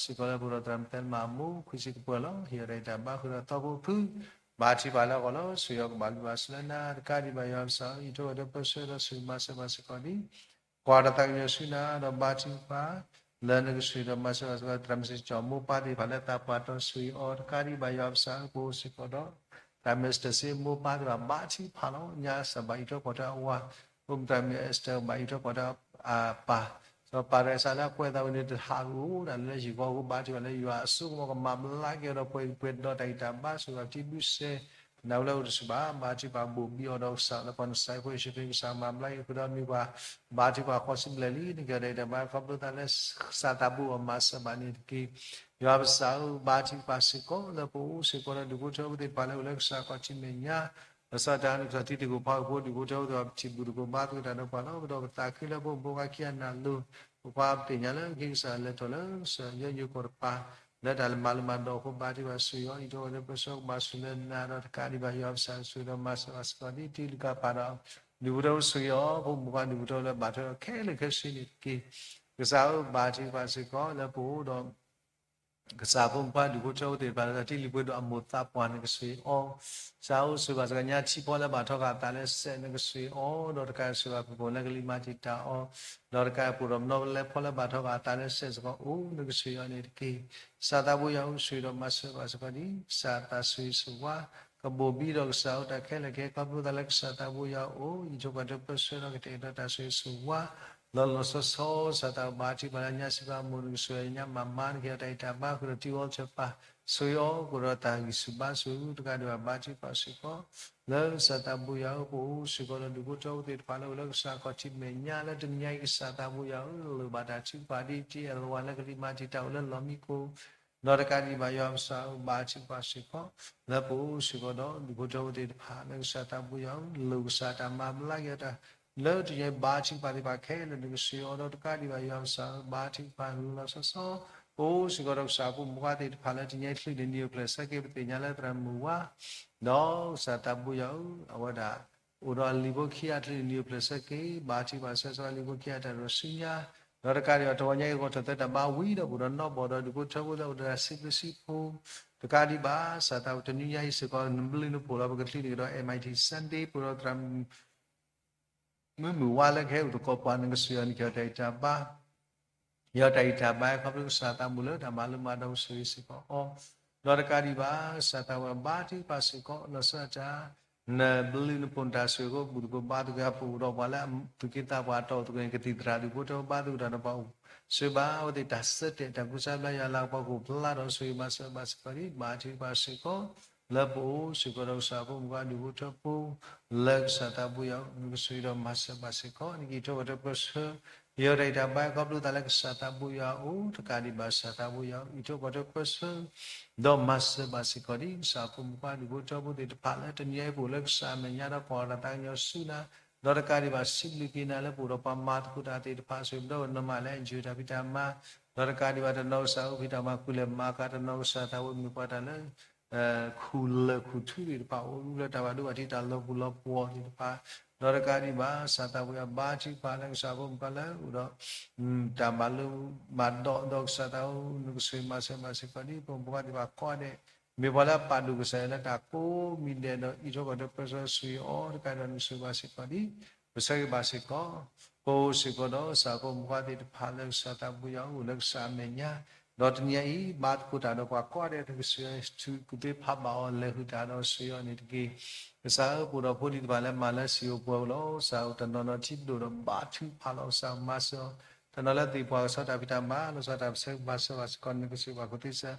ါထုကဖၣ်စ့ၢ်ကီးလၢပအိၣ်ဒီးသရၣ်မုၣ်သဲလမၤအမိၢ် ခွံဆံကပၢၤလီၤ. ဟ့ၣ်အီၤတၢ်ဂံၢ်တၢ်ဘါ ဃုာ်ဒီးသီဖိအဖု ဘါထုကဖၣ်လၢအဂီၢ်လီၤ. ဆိၣ်ဂ့ၤအီၤကဘၣ်လုၢ်ဘၣ်စၢၤလၢနၤ တကးဒံးဘၣ်ယွၤကစၢ်ဧၢ ယံာ်ထီၣ်ကီၢ်ထၢပၢဆှၢဒီးဆိၣ်ဂ့ၤမၤစၢၤဘၣ်စ့ၢ်ကီးဒ် ကွၢ်တၢ်သးကညီၤဆူနၤဒီးဘါထုကဖၣ် လၢနကဆိၣ်ဂ့ၤဒီးမၤစၢၤဘၣ်စ့ၢ်ကီး သရၣ်မုၣ်စံကၠီၣ် မိၢ်ပၢ်သ့ၣ်တဖၣ်လၢသးပှၢ်တီၤဆိၣ်ဂ့ၤအီၤ တကးဒံးဘၣ်ယွၤကစၢ်ဧၢ ပအိၣ်စ့ၢ်ကီးဒီး သရၣ်မုၣ်စတၢၢ်စ့ မိၢ်ပၢ်သ့ၣ်တဖၣ် ဘါထုကဖၣ်လီၤ. ညါကစၢ်ဘၣ်ယံာ်ထီၣ်ပှီၢ်ထၢအဝၤ ဖိမုၣ်သရၣ်မုၣ်အ့းစတၢၢ်ဘၣ်ယံာ်ထီၣ်ပှီၢ်ထၢအပၢ် ဒီးပၢ်တၢ်အ့စတၢ်လၢအကွဲးသးဝဲန့ၣ် တဟးဂီၤအိၣ်ဒၣ်လၢဟံၣ်ဃီအဃိ ဘါထုကဖၣ်လၢယွၤအစိကမီၤကမၤဘျါက့ၤအီၤဒီးပှဲၤပှဲၤဒီးတၢ်ဂံၢ်တၢ်ဘါ ဆိၣ်ဂ့ၤအီၤထံဘျုးစဲး နၢ်ဟူလၢအအိၣ်တဆူၣ်ဘၣ် ဘါထုကဖၣ်ဘိၣ်ဘံအီၤဒီးကစၢ်လၢပှၤနစဲးဖိယ့ၣ်ၡူးခရံာ်ကစၢ်မၤဘျါက့ၤဃုာ်ဒီးမ့ၢ်ပှၤ ဘါထုကဖၣ်ဃီဆံဘျဲၣ်လံ နကဲထီၣ်တၢ်ဂံၢ်တၢ်ဘါ ခီဖျိသးလၢ ကစၢ်သးဘိအီၤမၤစၢၤဘၣ်န့ၣ်တက့ၢ်. ယွၤကစၢ်ဧၢ ဘါထုကဖၣ်စ့ၢ်ကီး လၢပအိၣ်စ့ၢ်ကီးဒီးဒူၣ်ဖိထၢဖိသ့ၣ်တဖၣ်လၢအိၣ်လၢကစၢ်ခီၣ်ထံးမဲာ်ညါ လီၤဆီဒၣ်တၢ် နကစၢ်ထံသကိးဖီကဖိ ဒူၣ်ဖိထၢဖိသ့ၣ်တဖၣ် ပထံၣ်ဘူၣ်သကိးဘါသကိးတၢ်ဒီးပှၤလီၤ. ပဒီးပသးခုလၢပအိၣ်ဘှီကါခံဂၤနၢ်လိၤ ပကွၢ်ပသ့ၣ်ညါလၢက့ၤကစၢ်လဲၤထီၣ်လၢကစၢ်ယဲၢ်ညိၣ်ကီၢ်တပၤ လၢတၢ်လၢမၤလိမၤဒိးအဃိ ဘါထုကဖၣ်ဆိၣ်ဂ့ၤအီၤ ယံာ်ထီၣ်ကီၢ်ထၢပၢဆှၢကဘၣ်ဆိၣ်လၢနၤဒီးတကးဒံးဘၣ် ယွၤကစၢ်ဆိၣ်ဂ့ၤဒီးမၤစၢၤဘၣ်စ့ၢ်ကီးဒ် တံၤလုၢ်ကၣ်ပာ်ဒီး ဒူၣ်ဖိထၢဖိဆိၣ်ဂ့ၤအီၤ ဖိမုၣ်ဖိခွါဒူၣ်ဖိထၢဖိလၢဘၣ်ထွဲဒီးခဲလၢာ်ခဲဆ့န့ၣ်တက့ၢ်. ကစၢ်ဧၢ ဘါထုကဖၣ်စ့ၢ်ကီးလၢပအိၣ်ဒီး ကစၢ်ဖိမုၣ်ဖိခွါဒူၣ်ဖိထၢဖိသ့ၣ်တဖၣ်လၢတၢ်ထံၣ်လံၤပှဲၤဒီးအမိၢ်သးပှၢ် နကဆိၣ်ဂ့ၤအီၤ ကစၢ်ဧၢ ဆိၣ်ဂ့ၤဘၣ်စ့ၢ်ကီးညါထံဖီလၢဘၣ်ထီၣ်ဃာ်အသးလၢစဲး နကဆိၣ်ဂ့ၤအီၤ ဒီးတကးဆိၣ်ဂ့ၤဘၣ်ပှၤပိာ်မုၣ်လၢကလံၤမၤတံာ်တာ်အီၤ ဒီးတကးပိာ်မုၣ်ဒီးပနီၣ်လဲဖီလၢဘၣ်ထီၣ်ဃာ်အသးလၢစဲးစ့ၢ်ကီးအိၣ် နကဆိၣ်ဂ့ၤအီၤန့ၣ်တက့ၢ်. ကစၢ်သးဘိယွၤဧၢ ဆိၣ်ဂ့ၤဒီးမၤစၢၤဘၣ်စ့ၢ်ကီးဒ် ကစၢ်သးဆိၣ်ဂ့ၤဆိၣ်ဝါ ကဘိၣ်ဘံဒီးကစၢ်အိၣ်တၢ်ခဲလၢာ်ခဲဆ့ ခီဖျိသးလၢကစၢ်သးဘိယွၤအိၣ် ယံာ်ထီၣ်ကီၢ်ထၢပၢဆှၢဒီးကတဲာ်ကတီၤတၢ်ဆိၣ်ဂ့ၤဆိၣ်ဝါ လီၤလီၤဆီဆီ စၢ်သးဘါထုကဖၣ်လၢညါစံးဘၣ်မိၢ်နကစၢ်ညါမၤမါနကဟ့ၣ်အီၤတၢ်အံၤတၢ်ဘါဃုာ်ဒီးတံၤအီၤတၢ်ပာ် ဆိၣ်ဂ့ၤအီၤကဒီးတၢ်ဂံၢ်ဆူၣ်ဘါဆူၣ်တကးဒံးဘၣ် ဘါထုကဖၣ်စ့ၢ်ကီး လၢကစၢ်သးဘိယွၤဧၢ ပအိၣ်စ့ၢ်ကီးဒီးဒူၣ်ဖိထၢဖိသ့ၣ်တဖၣ်လၢအိၣ်လၢကစၢ်ခီၣ်ထံးမဲာ်ညါလၢတနံၤညါအံၤ ကစၢ်သးဘိယွၤဧၢ လိၣ်ဘၣ်တၢ်ထုကဖၣ်ဒ်တ့အလဝါလၢကလံၤမၤတံာ်တာ်အိၣ်လၢလီၢ်မံခိၣ် ဒီးတကးဒံးဘၣ်ယွၤကစၢ်ဧၢ ဘါထုကဖၣ်စ့ၢ်ကီး လၢပအိၣ်စ့ၢ်ကီးဒီးဒူၣ်ဖိထၢဖိသ့ၣ်တဖၣ်လၢကစၢ်သးဘိယွၤဧၢ လိၣ်ကစၢ်တၢ်မၤဘျါက့ၤအီၤတၢ် လၢတနံၤညါအံၤဘါထုကဖၣ်သ့ၣ်တဖၣ်ခဲလၢာ်နကစၢ်အီၤဒီးတကးဒံးဘၣ်ယွၤကစၢ်ဧၢ ဘါထုကဖၣ်လီၤလီၤဆီဆီ ပအိၣ်စ့ၢ်ကီးဒီးကစၢ်ဖိမုၣ်ခွါသ့ၣ်တဖၣ်လၢတနံၤညါအံၤချုးန့ၣ်နံၤအိၣ်ဖျဲၣ်ဆၢက့ၤပသ့ၣ်ညါလၢသရၣ်မုၣ်ဝါ ဒီးကစၢ်သးဘိယွၤဧၢ အဝဲဒၣ် အိၣ်ဒီးအလံၤဖိခံဂၤချုးန့ၣ်နံၤအိၣ်ဖျဲၣ်ဆၢက့ၤ ဘါထုကဖၣ်ဆၢက့ၤအလံၤဖိခံဂၤတၢ်ဒီးဆူညါ ဒီးတကးဒံးဘၣ်တဂီၤညါအံၤဂီၢ်ထီၣ်သၢတၢ်ဘါဝံၤဒီး ပအိၣ်ဒီးနီၣ်ဘီၣ်ဒီးဒူၣ်ဖိထၢဖိလၢအိၣ်ဒီးတၢ်စံးဘျုးစံးဖှိၣ် တကးဒံးဘၣ် စၢ်သးဘိတနံၤညါအံၤစ့ၢ်ကီး နဘျုးနဖှိၣ်လီၤ ပကချုးန့ၣ်ကဒီး MIT Sunday ပအိၣ်ဒီးသရၣ် မုၢ်မုၢ်ဝါလၢကဟဲအိၣ်သကိးပှၤနကစၢ်ယွၤန့ၣ် ကဟ့ၣ်အီၤတၢ်အံးတၢ်ဘါ ဟ့ၣ်အီၤတၢ်အံးတၢ်ဘါခီဖျိကစၢ်သးဘိလၢတၢ်မၤလိမၤဒိးကဆိၣ်ဂ့ၤစ့ၢ်ကီးအီၤ ဒီးတကးဒံးဘၣ် ကစၢ်သးဘိယွၤဘါထုကဖၣ်စ့ၢ်ကီး လီၤဆီဒၣ်တၢ် နဘျုးနဖှိၣ်နတၢ်ဆိၣ်ဂ့ၤအဃိ ဘူၣ်သကိးဘါသကိး ပအိၣ်ဒီးပှၤလၢသူၣ်က့သးပှၢ်တီၢ်သကိးန့ၣ် ကသံၣ်သရၣ်ဒူၣ်ဖိထၢဖိဘါသကိးတၢ်ဒီးပှၤအိၣ် ဆိၣ်ဂ့ၤဘၣ်အဝဲသ့ၣ်တၢ်ဆၢတဲာ်တၢ်ကူစါဘျါယွၤ လၤကပီၤကအိၣ်ဖျါထီၣ်ဆိၣ်ဂ့ၤမၤစၢၤဘၣ်စ့ၢ်ကီးဒ် ဘါထုကဖၣ်စ့ၢ်ကီး လၢပအိၣ်စ့ၢ်ကီးဒီးကစၢ်ဖိမုၣ်ခွါဒူၣ်ဖိထၢဖိ လၢကစၢ်သးဘိယွၤ နကဆိၣ်ဂ့ၤဒီးမၤစၢၤဘၣ်စ့ၢ်ကီး နကအံးထွဲကွၢ်ထွဲပၢဆှၢ ဟ့ၣ်အီၤတၢ်အံးတၢ်ဘါခီဖျိသးလၢကစၢ်သးဘိယွၤအအိၣ် တကးဒံးဘၣ်ကစၢ်သးဘိယွၤ အံးထွဲကွၢ်ထွဲပၢဆှၢ ဒီးမၤစၢၤဘၣ်စ့ၢ်ကီးဒ် ကစၢ်ဖိမုၣ်ခွါဒူၣ်ဖိထၢဖိသ့ၣ်တဖၣ်လၢတနံၤအံၤပအိၣ်လၢကစၢ်အမဲာ်ညါဒီးကွၢ်အီၤတၢ်သးကညီၤဆူနၤ ဒီးတကးဒံးဘၣ်စံးဘျုးက့ၤနၤလၢပအိၣ်ဒီးပှၤမၤသကိးတၢ်သ့ၣ်တဖၣ် ဆိၣ်ဂ့ၤပဒီပုၢ်ဝဲၢ်နီၢ်မးလၢ enjoy တၢ်ဖံးတၢ်မၤ ဒီးတကးဒံးဘၣ်တနီၤကစၢ်အုၣ်ဖံးတၢ်မၤ ကူၣ်လဲၤမၤကၤ တနီၤကစၢ်သးဝဲမ့ၢ်ပှၤတၢ်လၢ ခူၣ်လၢာ်ခူၣ်ထူသ့ၣ်တဖၣ် အိၣ်လၢတၢ်ဘၣ်ဒိဘၣ်ထံးတၢ်လီၤပူၤလီၤပှီၢ်သ့ၣ်တဖၣ် ဒီးတကးဒံးဘၣ် ကစၢ်သးဘိယွၤဘါထုကဖၣ်လၢကစၢ်ဖိမုၣ်ခွါလၢအိၣ်ဒီး တၢ်မၤလိမၤဒိးဒီးကစၢ်သးဘိ နကဆိၣ်ဂ့ၤမၤစၢၤဘၣ်စ့ၢ်ကီးဒ် ပဖိမုၣ်ခွါသ့ၣ်တဖၣ်ကိးဂၤဒဲး မ့ၢ်ပှၤလၢအပာ်ဒိၣ်ကစၢ်ယွၤလၢတၢ်ကိးမံၤဒဲးဒီး အံးထွဲကွၢ်ထွဲပၢဆှၢဆိၣ်ဂ့ၤအီၤတကးဒံးဒီး နကဆိၣ်ဂ့ၤဘၣ်စ့ၢ်ကီးဒ် ပဆၢဂ့ၤဘၣ်စ့ၢ်ကီး ပအိၣ်စ့ၢ်ကီးဒီးကစၢ်ဖိမုၣ်ခွါသ့ၣ်တဖၣ်လၢကစၢ်သးဘိယွၤအိၣ်လၢကစၢ်အမဲာ်ညါ ဒီးတနံၤအံၤ ဘါသကိးတၢ်ဒီးပှၤကိးဂၤဒဲး နကဆိၣ်ဂ့ၤ ထုးကူၣ်သ့ဖးဘၣ်အီၤ လဲၤဃုာ်တၢ်ဒီးဆိၣ်ဂ့ၤအီၤန့ၣ်တက့ၢ်. ကစၢ်ဧၢ ပအိၣ်ဒီးဖိဒံးတဖၣ်လၢမၤလၢစံာ်အိၣ်ပှဲၤအိၣ်လီၤ. ကစၢ်ဧၢ တနီၤနီၤထံဒိၣ်ဒီးဘါထုကဖၣ်လီၤ. ကစၢ်မၤစၢၤအီၤ တနီၤလၢသ့ၣ်ပှၢ်ကဆီတၢ်ဖံးတၢ်မၤ လီၤဆီတၢ်ပဆၢဂ့ၤမၤစၢၤဘၣ်စ့ၢ်ကီး နကဆိၣ်ဂ့ၤဘၣ်ခိၣ်သ့ၣ်စၢ်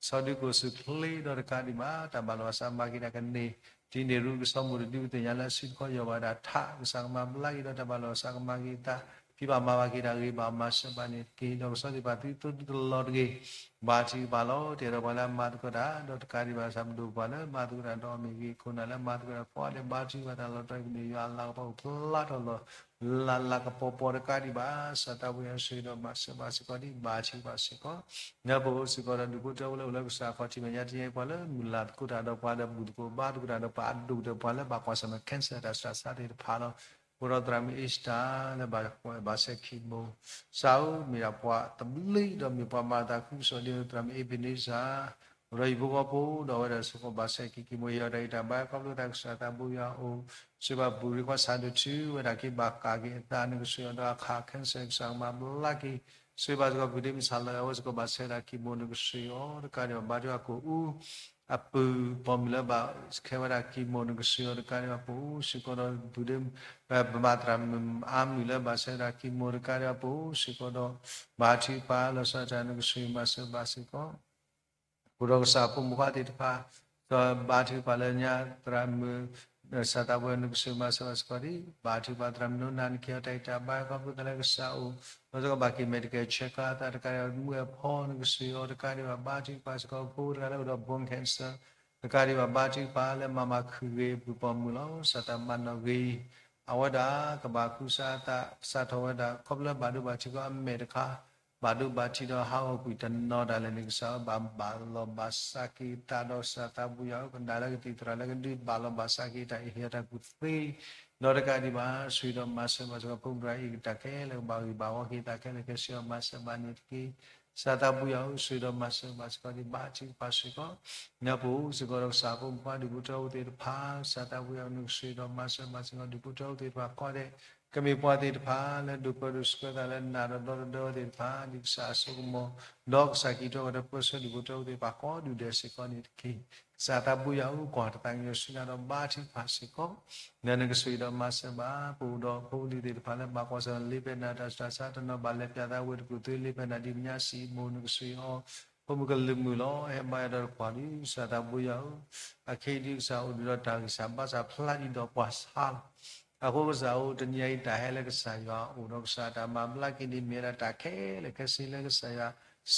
ဆီဒုးကိၣ်စူၣ်ချ့ဒီးတကးဒံးဘၣ် တၢ်ဘၣ်လီၤဘၣ်စးမၤက့ၤတၢ်ကန့ၢ် ဒ်န့ၣ်ရူၢ်ကဆီမိၢ်တဒုပသ့ၣ်ညါလၢအစုတခီယီၢ်ဘၣ်ဒၣ်ထး ကစၢ်ကမၤဘျါက့ၤဒီးတၢ်ဘၣ်လီၤဘၣ်စးကမၤက့ၤအသး ဖံးဘၣ်မၤဘၣ်က့ၤတၢ်ဂ့ၤဘၣ်မၤစၢၤဘၣ်န့ၣ်တက့ၢ်. ဒီးကဆီသ့ၣ်တဖၣ်သုသူတလီၤတဂ့ၤ ဘါထုကဖၣ်လီၤ. တအဲၣ်ဒိးပှၤလၢအမၤသကိးတၢ် ဒီးတကးဒံးဘၣ် ကစၢ်ပဒိၣ်ပှၤလၢမၤသကိးတၢ်ဒီးအီၤမ့ၢ်ဂ့ၤ ခိၣ်နၢ်လၢမၤသကိးတၢ်ကိးဂၤဒဲး ဘါထုကဖၣ်တၢ်လီၤတၢ်ကန့ၢ် ယွၤအလၤကပီၤအိၣ်ဖျါထီၣ်လီၤ လၤလၤကပီၤပီၤတကးဒံးဘၣ် ကစၢ်သးဘိယွၤဆိၣ်ဂ့ၤဒီးမၤစၢၤဘၣ်စ့ၢ်ကီးဒ် ဘါထုကဖၣ်စ့ၢ်ကီး ဒီးပအိၣ်စ့ၢ်ကီးဒီးဒူၣ်ဖိထၢဖိလၢအိၣ်လၢကစၢ်ခီၣ်ထံးမဲာ်ညါတနံၤအံၤ ပှၤလၢမုၢ်လၢ်သကိးတၢ်ဒီးပှၤဒီးဘူၣ်သကိးဘါသကိးတၢ်ဒီးပှၤ အဒိၣ်ကတၢၢ်ပှၤလၢဘၣ်ကွၢ်ဆၢၣ်မဲာ် cancer တၢ်ဆူးတၢ်ဆါသ့ၣ်တဖၣ်လီၤ. ပအိၣ်ဒီးသရၣ်မုၣ်အ့စတၢ်လၢဘၣ်ဘၣ်ဆဲးခံမိၢ် ကစၢ်ဧၢ မ့ၢ်ဒၣ်ပှၤသဘျ့ဒီးမ့ၢ်ပှၤမၤတၢ်သးခုကစီၣ်ဒ်သိးသရၣ်မုၣ် Ebenezer အိၣ်ဒီးဟံၣ်ဖိဃီဖိဒီးအဝဲဒၣ်စ့ၢ်ကီးဘၣ်ဆဲးခံက့ၤမိၢ် ဟ့ၣ်အီၤတၢ်ဂံၢ်တၢ်ဘါခီဖျိတၢ်ကစၢ်သးဘိယွၤအအိၣ် ဆိၣ်ဂ့ၤဘၣ်ပူၤရ့ၣ်ခွါဆၣ်ဒိၣ်ထူ ဝဲဒၣ်က့ၤဘၣ်ကးက့ၤအသး နကဆိၣ်ဂ့ၤအီၤဒီးအခး cancer ကစၢ်ကမၤဘျါက့ၤ ဆိၣ်ဂ့ၤဘၣ်စ့ၢ်ကီး ဖုဒ့မုၣ်ဆၣ်လၢအဝဲစ့ၢ်ကီးဘၣ်ဆဲးဝဲဒၣ်ကံၢ်မိၢ် နကဆိၣ်ဂ့ၤအီၤတကးဒံးဘၣ် ဘါထုကဖၣ်ကိၣ်အူ အပုၢ်ပိာ်မုၣ်လၢဘၣ်ခဲဝဲဒၣ်ကံၢ်မိၢ် နကဆိၣ်ဂ့ၤအီၤတကးဒံးဘၣ် ပအိၣ်စ့ၢ်ကီးဒီးဖုဒ့ ပမၤသရၣ်မုၣ်အါမုၢ်လၢဘၣ်ဆဲးဝဲဒၣ်ကံၢ်မိၢ်တကးဒံးဘၣ် ပအိၣ်စ့ၢ်ကီးဒီး ဘါထုကဖၣ်လီၤဆီဒၣ်တၢ် နကဆိၣ်ဂ့ၤမၤစၢၤဘၣ်စ့ၢ်ကီး ပအိၣ်ဒီးကစၢ်ဖိမုၣ်ခွါသ့ၣ်တဖၣ် ဒီးဘါထုကဖၣ်လၢညါသရၣ်မုၣ် ကစၢ်သးဘိယွၤ နကဆိၣ်ဂ့ၤမၤစၢၤဘၣ်စ့ၢ်ကီးဒ် ဘါထုကဖၣ်သရၣ်မုၣ်နိနၤ နကဟ့ၣ်အီၤတၢ်ဂံၢ်တၢ်ဘါခီဖျိသးလၢကစၢ်အိၣ် ဒီးစ့ၢ်ကီးဘၣ်က့ၤ medical check up အသးတကးဒံးဘၣ် မုၢ်အဖီ နကဆိၣ်ဂ့ၤအီၤတကးဒံးဘၣ် ဘါထုကဖၣ်စ့ၢ်ကီးဖိတဂၤလၢအိၣ်ဒီး bone cancer တကးဒံးဘၣ် ဘါထုကဖၣ်လၢမၤမၤခုၣ်ဂ့ၤအပုၢ်ပိာ်မုၣ်လီၤ. စၢ်သးမၤနီၣ်ဂ့ၤ အဝဲဒၣ်ကဘၣ်ကူစါအသး စးထီၣ်ဝဲဒၣ် ခီဖျိလၢဘၣ်ဒိဘၣ်ထံးကီးအမဲာ်တခါ ဘၣ်ဒိဘၣ်ထံးဒီးဟးဂီၤကွံာ်တနီၤဒၣ်လဲာ်န့ၣ် ကစၢ်ဘၣ်ဘၣ်လီၤဘၣ်စးက့ၤအသးဒီး ကစၢ်သးဘိယွၤဧၢ ကဒါလၢကသံၣ်သရၣ်လၢကဒုးဘၣ်လီၤဘၣ်စးက့ၤတၢ်အံၤ ဟ့ၣ်အီၤတၢ်ကူၣ်သ့ ဒီးတကးဒံးဘၣ် ဆိၣ်ဂ့ၤဒီးမၤစၢၤဘၣ်စ့ၢ်ကီး ဖိမုၣ်တဂၤအံၤအတၢ်ခဲလၢာ်ကဘၣ်ဂံၢ်ဘၣ်ဝီက့ၤအသးခဲလၢာ်ခဲဆ့ မၤစၢၤဘၣ်န့ၣ်တက့ၢ်. ကစၢ်သးဘိယွၤဧၢ ဆိၣ်ဂ့ၤဒီးမၤစၢၤဘၣ်စ့ၢ်ကီးဒ် ဘါထုကဖၣ်စ့ၢ်ကီး နပအိၣ်စ့ၢ်ကီးဒီးကစၢ်ဖိမုၣ်ခွါဒူၣ်ဖိထၢဖိသ့ၣ်တဖၣ် ကစၢ်သးဘိယွၤ နကဆိၣ်ဂ့ၤဒီးမၤစၢၤဘၣ်စ့ၢ်ကီး ဒူၣ်ဖိထၢဖိသ့ၣ်တဖၣ်ကိးဂၤဒဲး ကမ့ၢ်ပှၤသ့ၣ်တဖၣ်လၢဒိးပၢဒိးဆှၢသးလၢနးဒီးဒီသဒၢဝဲသ့ၣ်တဖၣ် ဒ်ကစၢ်အစိကမီၤ, ဒီးကစၢ်ကံးထီၣ်ဝဲဒီးပၢဆှၢဒူၣ်ဖိထၢဖိသ့ၣ်တဖၣ်ကိးဒူၣ်ဒဲးစ့ၢ်ကီးန့ၣ်တက့ၢ်. ကစၢ်သးဘိယွၤဧၢ, ပှၤတသးကညီၤဆူနၤဒီးဘါထုကဖၣ်စ့ၢ်ကီး လၢနကဆိၣ်ဂ့ၤဒီးမၤစၢၤဘၣ် ပအိၣ်ဒီးဖိလံၤသ့ၣ်တဖၣ်လၢဘၣ်ကွၢ်ဆၢၣ်နီၤလ့ပှဲၤနၤတၢ်ဆူးတၢ်ဆါ တနီၤဘၣ်လဲၤပၠးသးဝဲတကူၣ် သုလ့ပှဲၤနၤဒ်ကညးစံးမိၢ် နကဆိၣ်ဂ့ၤအီၤ ဖိမုၣ်ကလုာ်မုာ်လီၤ. ဟဲဘါယွၤဒီးတကွၢ်လံ ကစၢ်သးဘိယွၤဧၢ, အခဲအံၤဒ်ကစၢ်အိၣ်ဒံးဒီးတၢ်ဂံၢ်စၢ်ဘါစၢ်ဖျါဒ်ဒီးပှၤဆါလီၤ. အဃိကစၢ်ဧၢ တနံၤအံၤတၢ်ဟဲလၢကစၢ်ယွၤအိၣ်ဒီးကစၢ်တၢ်မၤဘျါက့ၤန့ၣ် မ့ၢ်ဝဲဒၣ်တၢ်ခဲလၢာ်ခဲဆ့လၢကစၢ်ယွၤ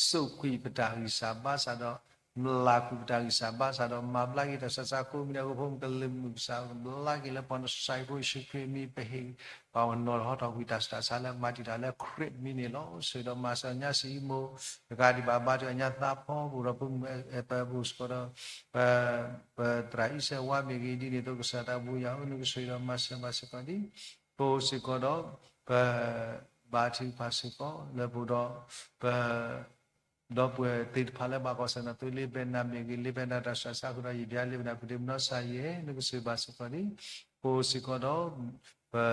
စိာ်ကွံာ်ပတၢ်ဂံၢ်စၢ်ဘါစၢ်ဒီး မၤလၤကွံာ်ပတၢ်ဂံၢ်စၢ်ဘါစၢ်ဒီး မၤဘျါက့ၤတၢ်ဆူးတၢ်ဆါကိးမံၤဒဲးအဃိ ဖိမုၣ်ကလုာ်မုာ် ကစၢ်ဘျါက့ၤလၢပှၤနဆှၢဖိယ့ၣ်ၡူးခရံာ်အမံၤ ပဟ့ၣ်ပှၤနီၤဟီထီၣ်ကွံာ်တၢ်ဆူးတၢ်ဆါလၢမၤတံာ်တာ်လၢခရံာ်အမံၤန့ၣ်လီၤ. ဆိၣ်ဂ့ၤဒီးမၤစၢၤညါစံးမိၢ် တကးဒံးဘၣ် ဘါထုကဖၣ်ညါသးဖီ ပအိၣ်ဒီးဖိမုၣ်အဲၣ်ပၢၢ် ပအိၣ်စ့ၢ်ကီးဒီး ပသရၣ်အံၣ်စဲးဝါမ့ၢ်ဂ့ၤ ဒ်န့ၣ်အသိးကစၢ်သးဘိယွၤဧၢ နကဆိၣ်ဂ့ၤဒီးမၤစၢၤဘၣ်စ့ၢ်ကီးဒ် ပအိၣ်စ့ၢ်ကီးဒီး ပ ဘါထုကဖၣ်စ့ၢ်ကီး လၢပအိၣ်ဒီး ပ ဒီပုၢ်ဝဲၢ်သ့ၣ်တဖၣ်လၢဘၣ်ကွၢ်ဆၢၣ်နီၤ သုလ့ပှဲၤနၤမ့ၢ်ဂ့ၤ လ့ပှဲၤနၤတၢ်ဆူးတၢ်ဆါဃုာ်ဒီး ယဘျါလ့ပှဲၤနၤ ပဒ့မနီစါယဲၢ် နကဆိၣ်ဂ့ၤဘၣ်စ့ၢ်ကီးဒ် ပအိၣ်စ့ၢ်ကီးဒီး ပ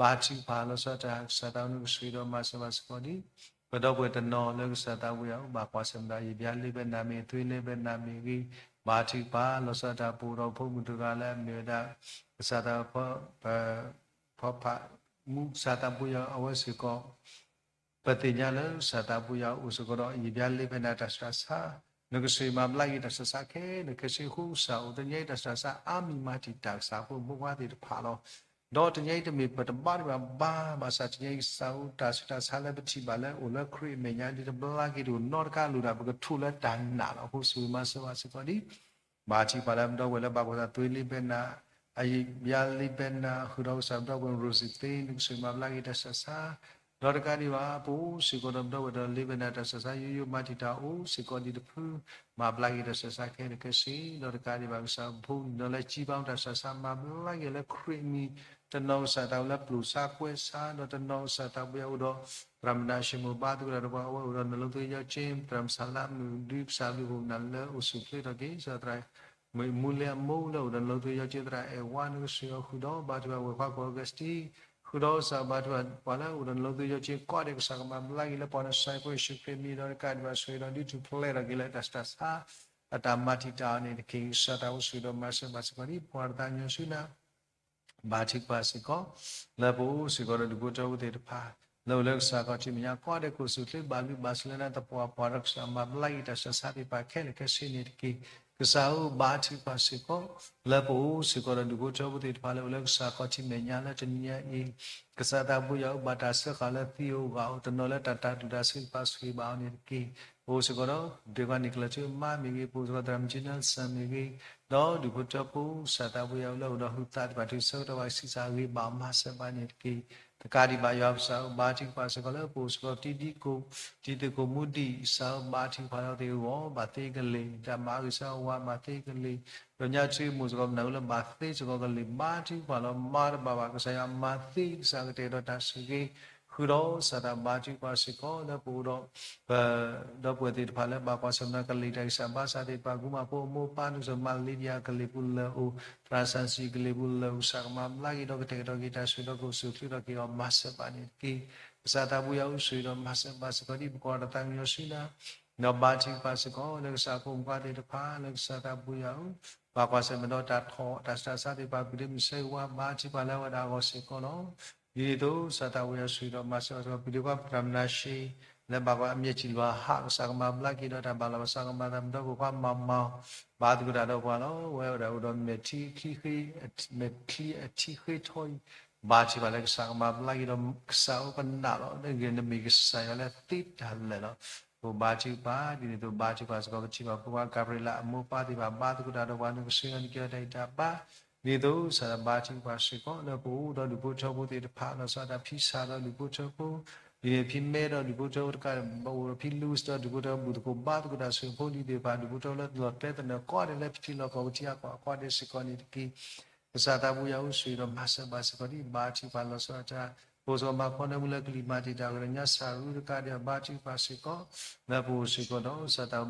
ဘါထုကဖၣ်လီၤဆီဒၣ်တၢ် ကစၢ်သးဘိယွၤ နကဆိၣ်ဂ့ၤဒီးမၤစၢၤဘၣ်စ့ၢ်ကီးဒ် ပဒီပုၢ်ဝဲၢ်တနီၤလၢကစၢ်သးဘိယွၤ ဘၣ်ကွၢ်ဆၢၣ်နီၤ ယဘျါလ့ပှဲၤနၤမ့ၢ်ဂ့ၤ သုလ့ပှဲၤနၤမ့ၢ်ဂ့ၤ ဘါထုကဖၣ်လီၤဆီဒၣ်တၢ် ပအိၣ်ဒီးဖိမုၣ်တဂၤလၢအမ့ၢ်ဝဲဒၣ် ကစၢ်သးဘိ ဖီဖးမူ ကစၢ်သးဘိယွၤ အဝဲစ့ၢ်ကီး ပသ့ၣ်ညါလၢကစၢ်သးဘိယွၤအိၣ်စ့ၢ်ကီးဒီး ယဘျါလ့ပှဲၤနၤတၢ်ဆူးတၢ်ဆါ နကဆိၣ်ဂ့ၤမၤဘျါက့ၤတၢ်ဆူးတၢ်ဆါခဲလၢာ်ခဲဆ့အဃိ ကစၢ်အိၣ် တနံၤအံၤတၢ်ဆူးတၢ်ဆါအါမံၤမၤတံာ်တာ်ကစၢ်ဖိမုၣ်ဖိခွါသ့ၣ်တဖၣ်လီၤ. ဒီးတနံၤအံၤတမ့ၢ်ပတဘါတဘၣ်ဘၣ် ဘၣ်ဆၣ်တနံၤအံၤကစၢ်အိၣ် တၢ်ဆူးတၢ်ဆါလၢပထံၣ်ဘၣ်လၢအိၣ်လၢခရံာ်အမဲာ်ညါ ဒ်တဘျါက့ၤတအိၣ်နီတခါလိၣ်ဒၣ် ပကထူၣ်လၢတၢ်နာ်လီၤ. အဃိဆိၣ်ဂ့ၤမၤစၢၤဘၣ်စ့ၢ်ကီးဒ် ဘါထုကဖၣ်လၢပဒီပုၢ်ဝဲၢ်လၢဘၣ်ကွၢ်ဆၢၣ် သုလ့ပှဲၤနၤ အယဘျါလ့ပှဲၤနၤ ဃုာ်ဒီးကစၢ်ပဒီပုၢ်ဝဲၢ် Rosie သ့ နကဆိၣ်ဂ့ၤမၤဘျါက့ၤတၢ်ဆူးတၢ်ဆါ ဒီးတကးဒံးဘၣ် ပအိၣ်စ့ၢ်ကီးဒီးပဒီပုၢ်ဝဲၢ်ဒီးလ့ပှဲၤနၤတၢ်ဆူးတၢ်ဆါ ယိယိမၤတံာ်တာ်အိၣ်စ့ၢ်ကီးဒ်တဖု မၤဘျါက့ၤတၢ်ဆူးတၢ်ဆါခဲလၢာ်ခဲဆ့ ဒီးတကးဒံးဘၣ်ကစၢ်ဖိလံၤနီၤလၢ ကံဘါ တၢ်ဆူးတၢ်ဆါ မၤဘျါက့ၤလၢခရံာ်အမံၤ တနီၤကစၢ်သးဝဲလၢပျိာ်ဆါကွဲဆါ ဒီးတနီၤကစၢ်သးဘိယွၤအိၣ်ဒီး သရၣ်မုၣ်နၤၡ့မိၣ် ဘါသကိးတၢ်ဒီးပှၤ အဝဲအိၣ်ဒီးနီၢ်လိသုယီၤက့ သရၣ်မုၣ်စၢ်လါမုၣ် ဒုးကစၢ်ဘျုးဖှိၣ်နၤလၢအိၣ်ဆူၣ်ချ့ထီၣ်က့ၤ ကစၢ်သရၣ် မူလ့အမိၢ်လၢအိၣ်ဒီးနီၢ်လိသုယီၤက့ သရၣ်အဲၣ်ဝါ နကဆိၣ်ဂ့ၤအီၤဃုာ်ဒီး ဘါထုကဖၣ်ဝဲၤခွါကိး Augustine ဃုာ်ဒီးကစၢ်ဘါထုကဖၣ်ပှၤလၢအိၣ်ဒီးနီၢ်လိသုယီၤက့ ကိးဂၤဒဲး ကစၢ်ကမၤဘျါက့ၤလၢပှၤနဆှၢဖိယ့ၣ်ၡူးခရံာ်အမံၤ ဒီးတကးဒံးဘၣ်ဆိၣ်ဂ့ၤဒီးဒုးထူၣ်ဖျဲးထီၣ်က့ၤလၢတၢ်ဆူးတၢ်ဆါ အတၢ်မၤတံာ်တာ်အီၤန့ၣ်တက့ၢ်. ကစၢ်သးဘိယွၤဆိၣ်ဂ့ၤဒီးမၤစၢၤဘၣ်စ့ၢ်ကီးဒ် ပှၤတသးကညီၤဆူနၤ ဘါထုကဖၣ်စ့ၢ်ကီး လၢပအိၣ်စ့ၢ်ကီးဒီးဒူၣ်ဖိထၢဖိသ့ၣ်တဖၣ် လၢအိၣ်လၢကစၢ်ခီၣ်ထံးမဲာ်ညါ ကိးဂၤဒဲး ကအိၣ်ဆူၣ်ချ့ဘၣ်ဘျုးဘၣ်ဆိၣ်လၢနၤ သပှၢ်ပှၢ်ဒီး ကစၢ်မၤဘျါက့ၤတၢ်ဆူးတၢ်ဆါသ့ၣ်တဖၣ်ခဲလၢာ်ခဲဆ့န့ၣ်တက့ၢ်. ကစၢ်ဧၢ ဘါထုကဖၣ်စ့ၢ်ကီး လၢပအိၣ်စ့ၢ်ကီးဒီးဒူၣ်ဖိထၢဖိသ့ၣ်တဖၣ် လၢအိၣ်လၢကစၢ်ခီၣ်ထံးမဲာ်ညါလၢတနံၤညါအံၤ ကစၢ်သးဘိယွၤဧၢ ဘၣ်တၢ်စၢဃာ်လၢသံဧိၤဂာ်ဧိၤ တနီၤလၢတၢ်တၤတူၢ်တၤဆှံတဖၣ် ဆိၣ်ဂ့ၤဘၣ်အီၤန့ၣ်တက့ၢ်. ပအိၣ်စ့ၢ်ကီးဒီး ဒဲးကွၢ်န့ၣ် ကလၢၤထူအမါမ့ၢ်ဂ့ၤ, ပအိၣ်စ့ၢ်ကီး သရၣ်မုၣ်ကၠံ Nelson မ့ၢ်ဂ့ၤ, ဒီးဒူၣ်ဖိထၢဖိ ကစၢ်သးဘိယွၤလၢအိၣ်ဒီးဟုသးသ့ၣ်တဖၣ် တုၤဆၢကတီၢ်ဘၣ် ဆံးစၢ်ဂ့ၤဘၣ်အီၤ မၤစၢၤဘၣ်န့ၣ်တက့ၢ်. တကးဒံးဘၣ် ယွၤပကစၢ်ဧၢ ဘါထုကဖၣ်စ့ၢ်ကီးလၢ ပအိၣ်စ့ၢ်ကီး တံၤဒံကိၣ် တံၤသကိးမူဒံး ကစၢ်ဧၢ ဘါထုကဖၣ်လၢအဝဲသ့ၣ်အဂီၢ် ဘၣ်သ့ကလ့ၢ်, တၢ်မၤအဂံၢ်စၢ်အဝၤ ဘၣ်သ့ကလ့ၢ်, ဒီးညါတမ့ၢ်စ့ၢ်ကီး မနုၤလၢဘၣ်သ့စ့ၢ်ကီးကလ့ၢ် ဘါထုကဖၣ်လီၤ. မၤတဘၣ်ဘၣ် ကစၢ်ယွၤမၤသ့ ကစၢ်ကတဲာ်ကတီၤတၢ်ဆိၣ်ဂ့ၤ ဃုာ်ဒီးကစၢ်သးဘါထုကဖၣ်စ့ၢ်ကီး လၢပအိၣ်ဒီး ပဒီပုၢ်ဝဲၢ်သ့ၣ်တဖၣ်လၢဘၣ်ကွၢ်ဆၢၣ်မဲာ်ကလ့ၢ်တၢ်ဂံၢ်စၢ်ဘါစၢ်သ့ၣ်တဖၣ် ကူမးဖိအမိၢ်ပၢ် နကစၢ်မၤလ့ဒံယၤကလ့ၢ်ပူၤလၢအိၣ် သရၣ်စၣ်စံၣ်ကလ့ၢ်ပူၤလၢအိၣ် ကစၢ်ကမၤဘျါက့ၤဒီးကတဲာ်ကတီၤက့ၤတၢ်ဆိၣ်ဂ့ၤဒီးကအိၣ်ဆူၣ်ချ့ထီၣ်က့ၤအီၤ မၤစၢၤဘၣ်န့ၣ်တက့ၢ်. ကစၢ်သးဘိယွၤဧၢ ဆိၣ်ဂ့ၤဒီးမၤစၢၤဘၣ်စ့ၢ်ကီးဒ် ပကိးတၢ်သးကညီၤဆူနၤ ဒီးဘါထုကဖၣ်စ့ၢ်ကီး လၢကစၢ်ဖိမုၣ်ဖိခွါသ့ၣ်တဖၣ် လၢကစၢ်သးဘိယွၤဧၢ ဘၣ်ကွၢ်ဆၢၣ်မဲာ်ဒီးတၢ်ထီၣ်တၢ်ဆူးတၢ်ဆါသ့ၣ်တဖၣ် ကုၤဒ့မုၣ်စဲဝါ ဘါထုကဖၣ်လၢအဝဲဒၣ်အဂီၢ်စ့ၢ်ကီးလီၤ. ဒ်န့ၣ်အသိး ကစၢ်သးဘိယွၤဆိၣ်ဂ့ၤဒီးမၤစၢၤဘၣ်စ့ၢ်ကီး ပဒဲကွၢ်သရၣ်မုၣ်နၤၡ့ လၢဘၣ်ကွၢ်အမဲာ်ထံလီၤဟး ကစၢ်ကမၤဘျါက့ၤဒီးတၢ်ဘၣ်လီၤဘၣ်စး ကမၤသးမုၢ်ဒီးဖိခွါမၤမၤ ဘါသကိးတၢ်ဒီးပှၤလီၤ. ဝဲဒၣ်အိၣ်ဒီးမဲာ်ချံ မဲာ်ချံအထံဃ့ထီအံၤ ဘါထုကဖၣ်လၢကစၢ်ကမၤဘျါက့ၤဒီး ကစၢ်ဧၢ ပနာ်လီၤ နမ့ၢ်ကစၢ်ယွၤလၢသ့တၢ်လၢာ်လီၤ. ပဘါထုကဖၣ် ဒ်န့ၣ်အသိး ဘါထုကဖၣ်စ့ၢ်ကီး ပထံၣ်ဘၣ်ဖိခွါ ကၤဘြံၤလး အမိၢ်ပၢ်သ့ၣ်တဖၣ် ဘါသကိးတၢ်ဒီးပှၤ နကဆိၣ်ဂ့ၤအီၤ နကဲအီၤတၢ်အံးတၢ်ဘါ ဒ်သိး ကစၢ်ဘါထုကဖၣ်စ့ၢ်ကီး လၢပအိၣ်ဒီးဒူၣ်ဖိထၢဖိသ့ၣ်တဖၣ် လီၤဆီဒၣ်တၢ် ဖံစၢ်ဒီးဒူၣ်ဖိထၢဖိ ဒ်န့ၣ် ဖံမဲဒီးဒူၣ်ဖိထၢဖိတကး ဘၣ်အိၣ်ဒီးဖံလူစ့ၢ်ဒီးဒူၣ်ဖိထၢဖိ ဘူၣ်သကိးဘါသကိးတၢ် ဆိၣ်ဖိလံၤသ့ၣ်တဖၣ် ဒူၣ်ဖိထၢဖိလၢလီၤကျဲသနၢၣ် ကိးဂၤဒဲးလၢထံလီၢ်ကီၢ်ပူၤထံအကီၢ် ကိးဂၤဒဲးစ့ၢ်ကီးန့ၣ်တက့ၢ်. ကစၢ်သးဘိယွၤဧၢ ဆိၣ်ဂ့ၤဒီးမၤစၢၤဘၣ်စ့ၢ်ကီးဒ် ဘါထုကဖၣ်လီၤဆီဒၣ်တၢ် ပအိၣ်စ့ၢ်ကီးမၤဖီနၢမူလၢကလံၤမၤတံာ်တာ် ကရၢညါစၢ်ရူတကးဒံး ဘါထုကဖၣ်စ့ၢ်ကီး လၢပအိၣ်စ့ၢ်ကီးဒီး ကစၢ်သး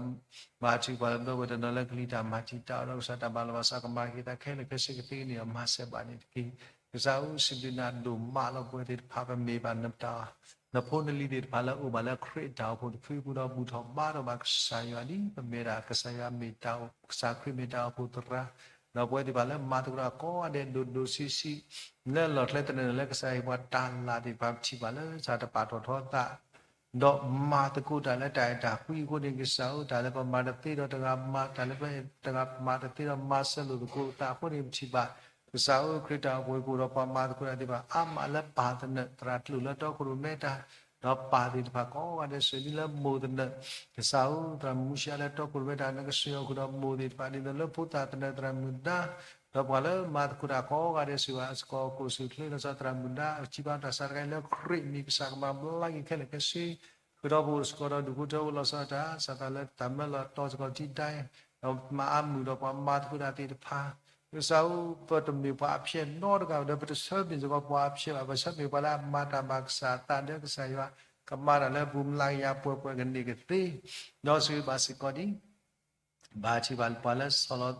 ဘါထုကဖၣ်လၢပဒီပုၢ်ဝဲၢ်တနီၤလၢကလံၤတၢ်မၤတံာ်တာ်ဒီး ကစၢ်တၢ်ဘၣ်လီၤဘၣ်စး ကမၤက့ၤသးခဲလၢာ်ခဲဆ့ ကသ့န့ၢ်အီၤ မၤစၢၤဘၣ်န့ၣ်တက့ၢ်. ကစၢ်ဧၢ စံးဘျုးနၤဒိၣ်မးလီၤ. ပဝဲသ့ၣ်တဖၣ် ပမ့ၢ်ဘၣ်နတၢ် နဖိနလံၤသ့ၣ်တဖၣ်လၢအအိၣ်ဘၣ်လၢခရံာ်တၢ်အိၣ်ဖှိၣ်တဖုအပူၤဒီး ဘူၣ်ထီၣ်ဘါထီၣ်ဘၣ်ကစၢ်ယွၤဒ် ပမ့ၢ်ဒၣ်ကစၢ်ယွၤမ့ၢ်တၢ် ကစၢ်ခရံာ်မ့ၢ်တၢ်အိၣ်ဖှိၣ်သရၣ်, ဒီးပဝဲသ့ၣ်တဖၣ်လၢမၤသကိးတၢ်ကိးဂၤဒဲးဒိၣ်ဒိၣ်ဆံးဆံး လၢလီၢ်ကျဲသနၢၣ်လၢကစၢ်ယွၤပှၤတၢ်လၢ်သ့ၣ်တဖၣ် ပထံၣ်ဘၣ်လၢစးတပာ်ထီၣ်ထီသး ဒီးမၤသကိးတၢ်လၢတၢ်အဲၣ်တၢ်ကွံအဃိန့ၣ် ကစၢ်ဧၢ တၢ်လၢပမၤတသ့ဒီးတဂၤမၤ, တၢ်လၢပတဂၤမၤစၢၤလိာ်သကိးသးအဃိန့ၣ် ပထံၣ်ဘၣ် ကစၢ်ဧၢ ခရံာ်တၢ်အိၣ်ဖှိၣ်အပူၤဒီး ပှၤမၤသကိးတၢ်သ့ၣ်တဖၣ် အါမးလၢပၢ်သနၢၣ် သရၣ်ကျိာ်လၢတီခိၣ်ရိၣ်မဲတၢ်, ဒီးပၢ်သ့ၣ်တဖၣ်ကိးဂၤဒဲး စၢၤလံလၢမိၢ်သနၢၣ်, ကစၢ်ဧၢ သရၣ်မူၡ့လၢတီခိၣ်ရိၣ်မဲတၢ် နကစၢၤအီၤဃုာ်ဒီးမိၢ်သ့ၣ်တဖၣ် ဒ်သိးလၢဖိသၣ်သနၢၣ် သရၣ်မုၣ်ဒါ ဒီးပှၤလၢမၤသကိးတၢ်ကိးဂၤဒဲး စၢၤဘၣ်စ့ၢ်ကီး ကိၣ်စူၣ်ချ့ လီၤဆီသရၣ်မုၣ်ဒါ အစံးဘၣ်တၢ်ဆါတခါအံၤ လၢခရံာ်မံၤကစၢ်ကမၤဘျါက့ၤခဲလၢာ်ခဲဆ့, ဃုာ်ဒီးပအိၣ်စ့ၢ်ကီးဒီးဒူၣ်ဖိထၢဖိလီၤဆီတၢ် စးထီၣ်လၢတၢ်မၢလီၤတီၤစ့ၢ်ကီးထံဒဲး, ဒီးမၤအါမုာ်ဒီးပှၤမၤသကိးတၢ်သ့ၣ်တဖၣ်, ကစၢ်ဧၢ ပတမ့ၢ်ပှၤအဖျဲၣ်နီတဂၤဒီး ပတဆၢမ့ၢ်စ့ၢ်ကီးပှၤအဖျဲၣ်ဘၣ်, ပဆၢမ့ၢ်ပှၤလၢအမၤတၢ်ဘၣ်ကစၢ်အသးဒီးကစၢ်ယွၤ ကမၤတၢ်လၢပူၤ မျးကယၤပှဲၤပှဲၤကန့ၢ်ကသ့, ဒီးစံးဘၣ်စ့ၢ်ကီးဒ် ဘါထုကဖၣ်ပှၤလၢ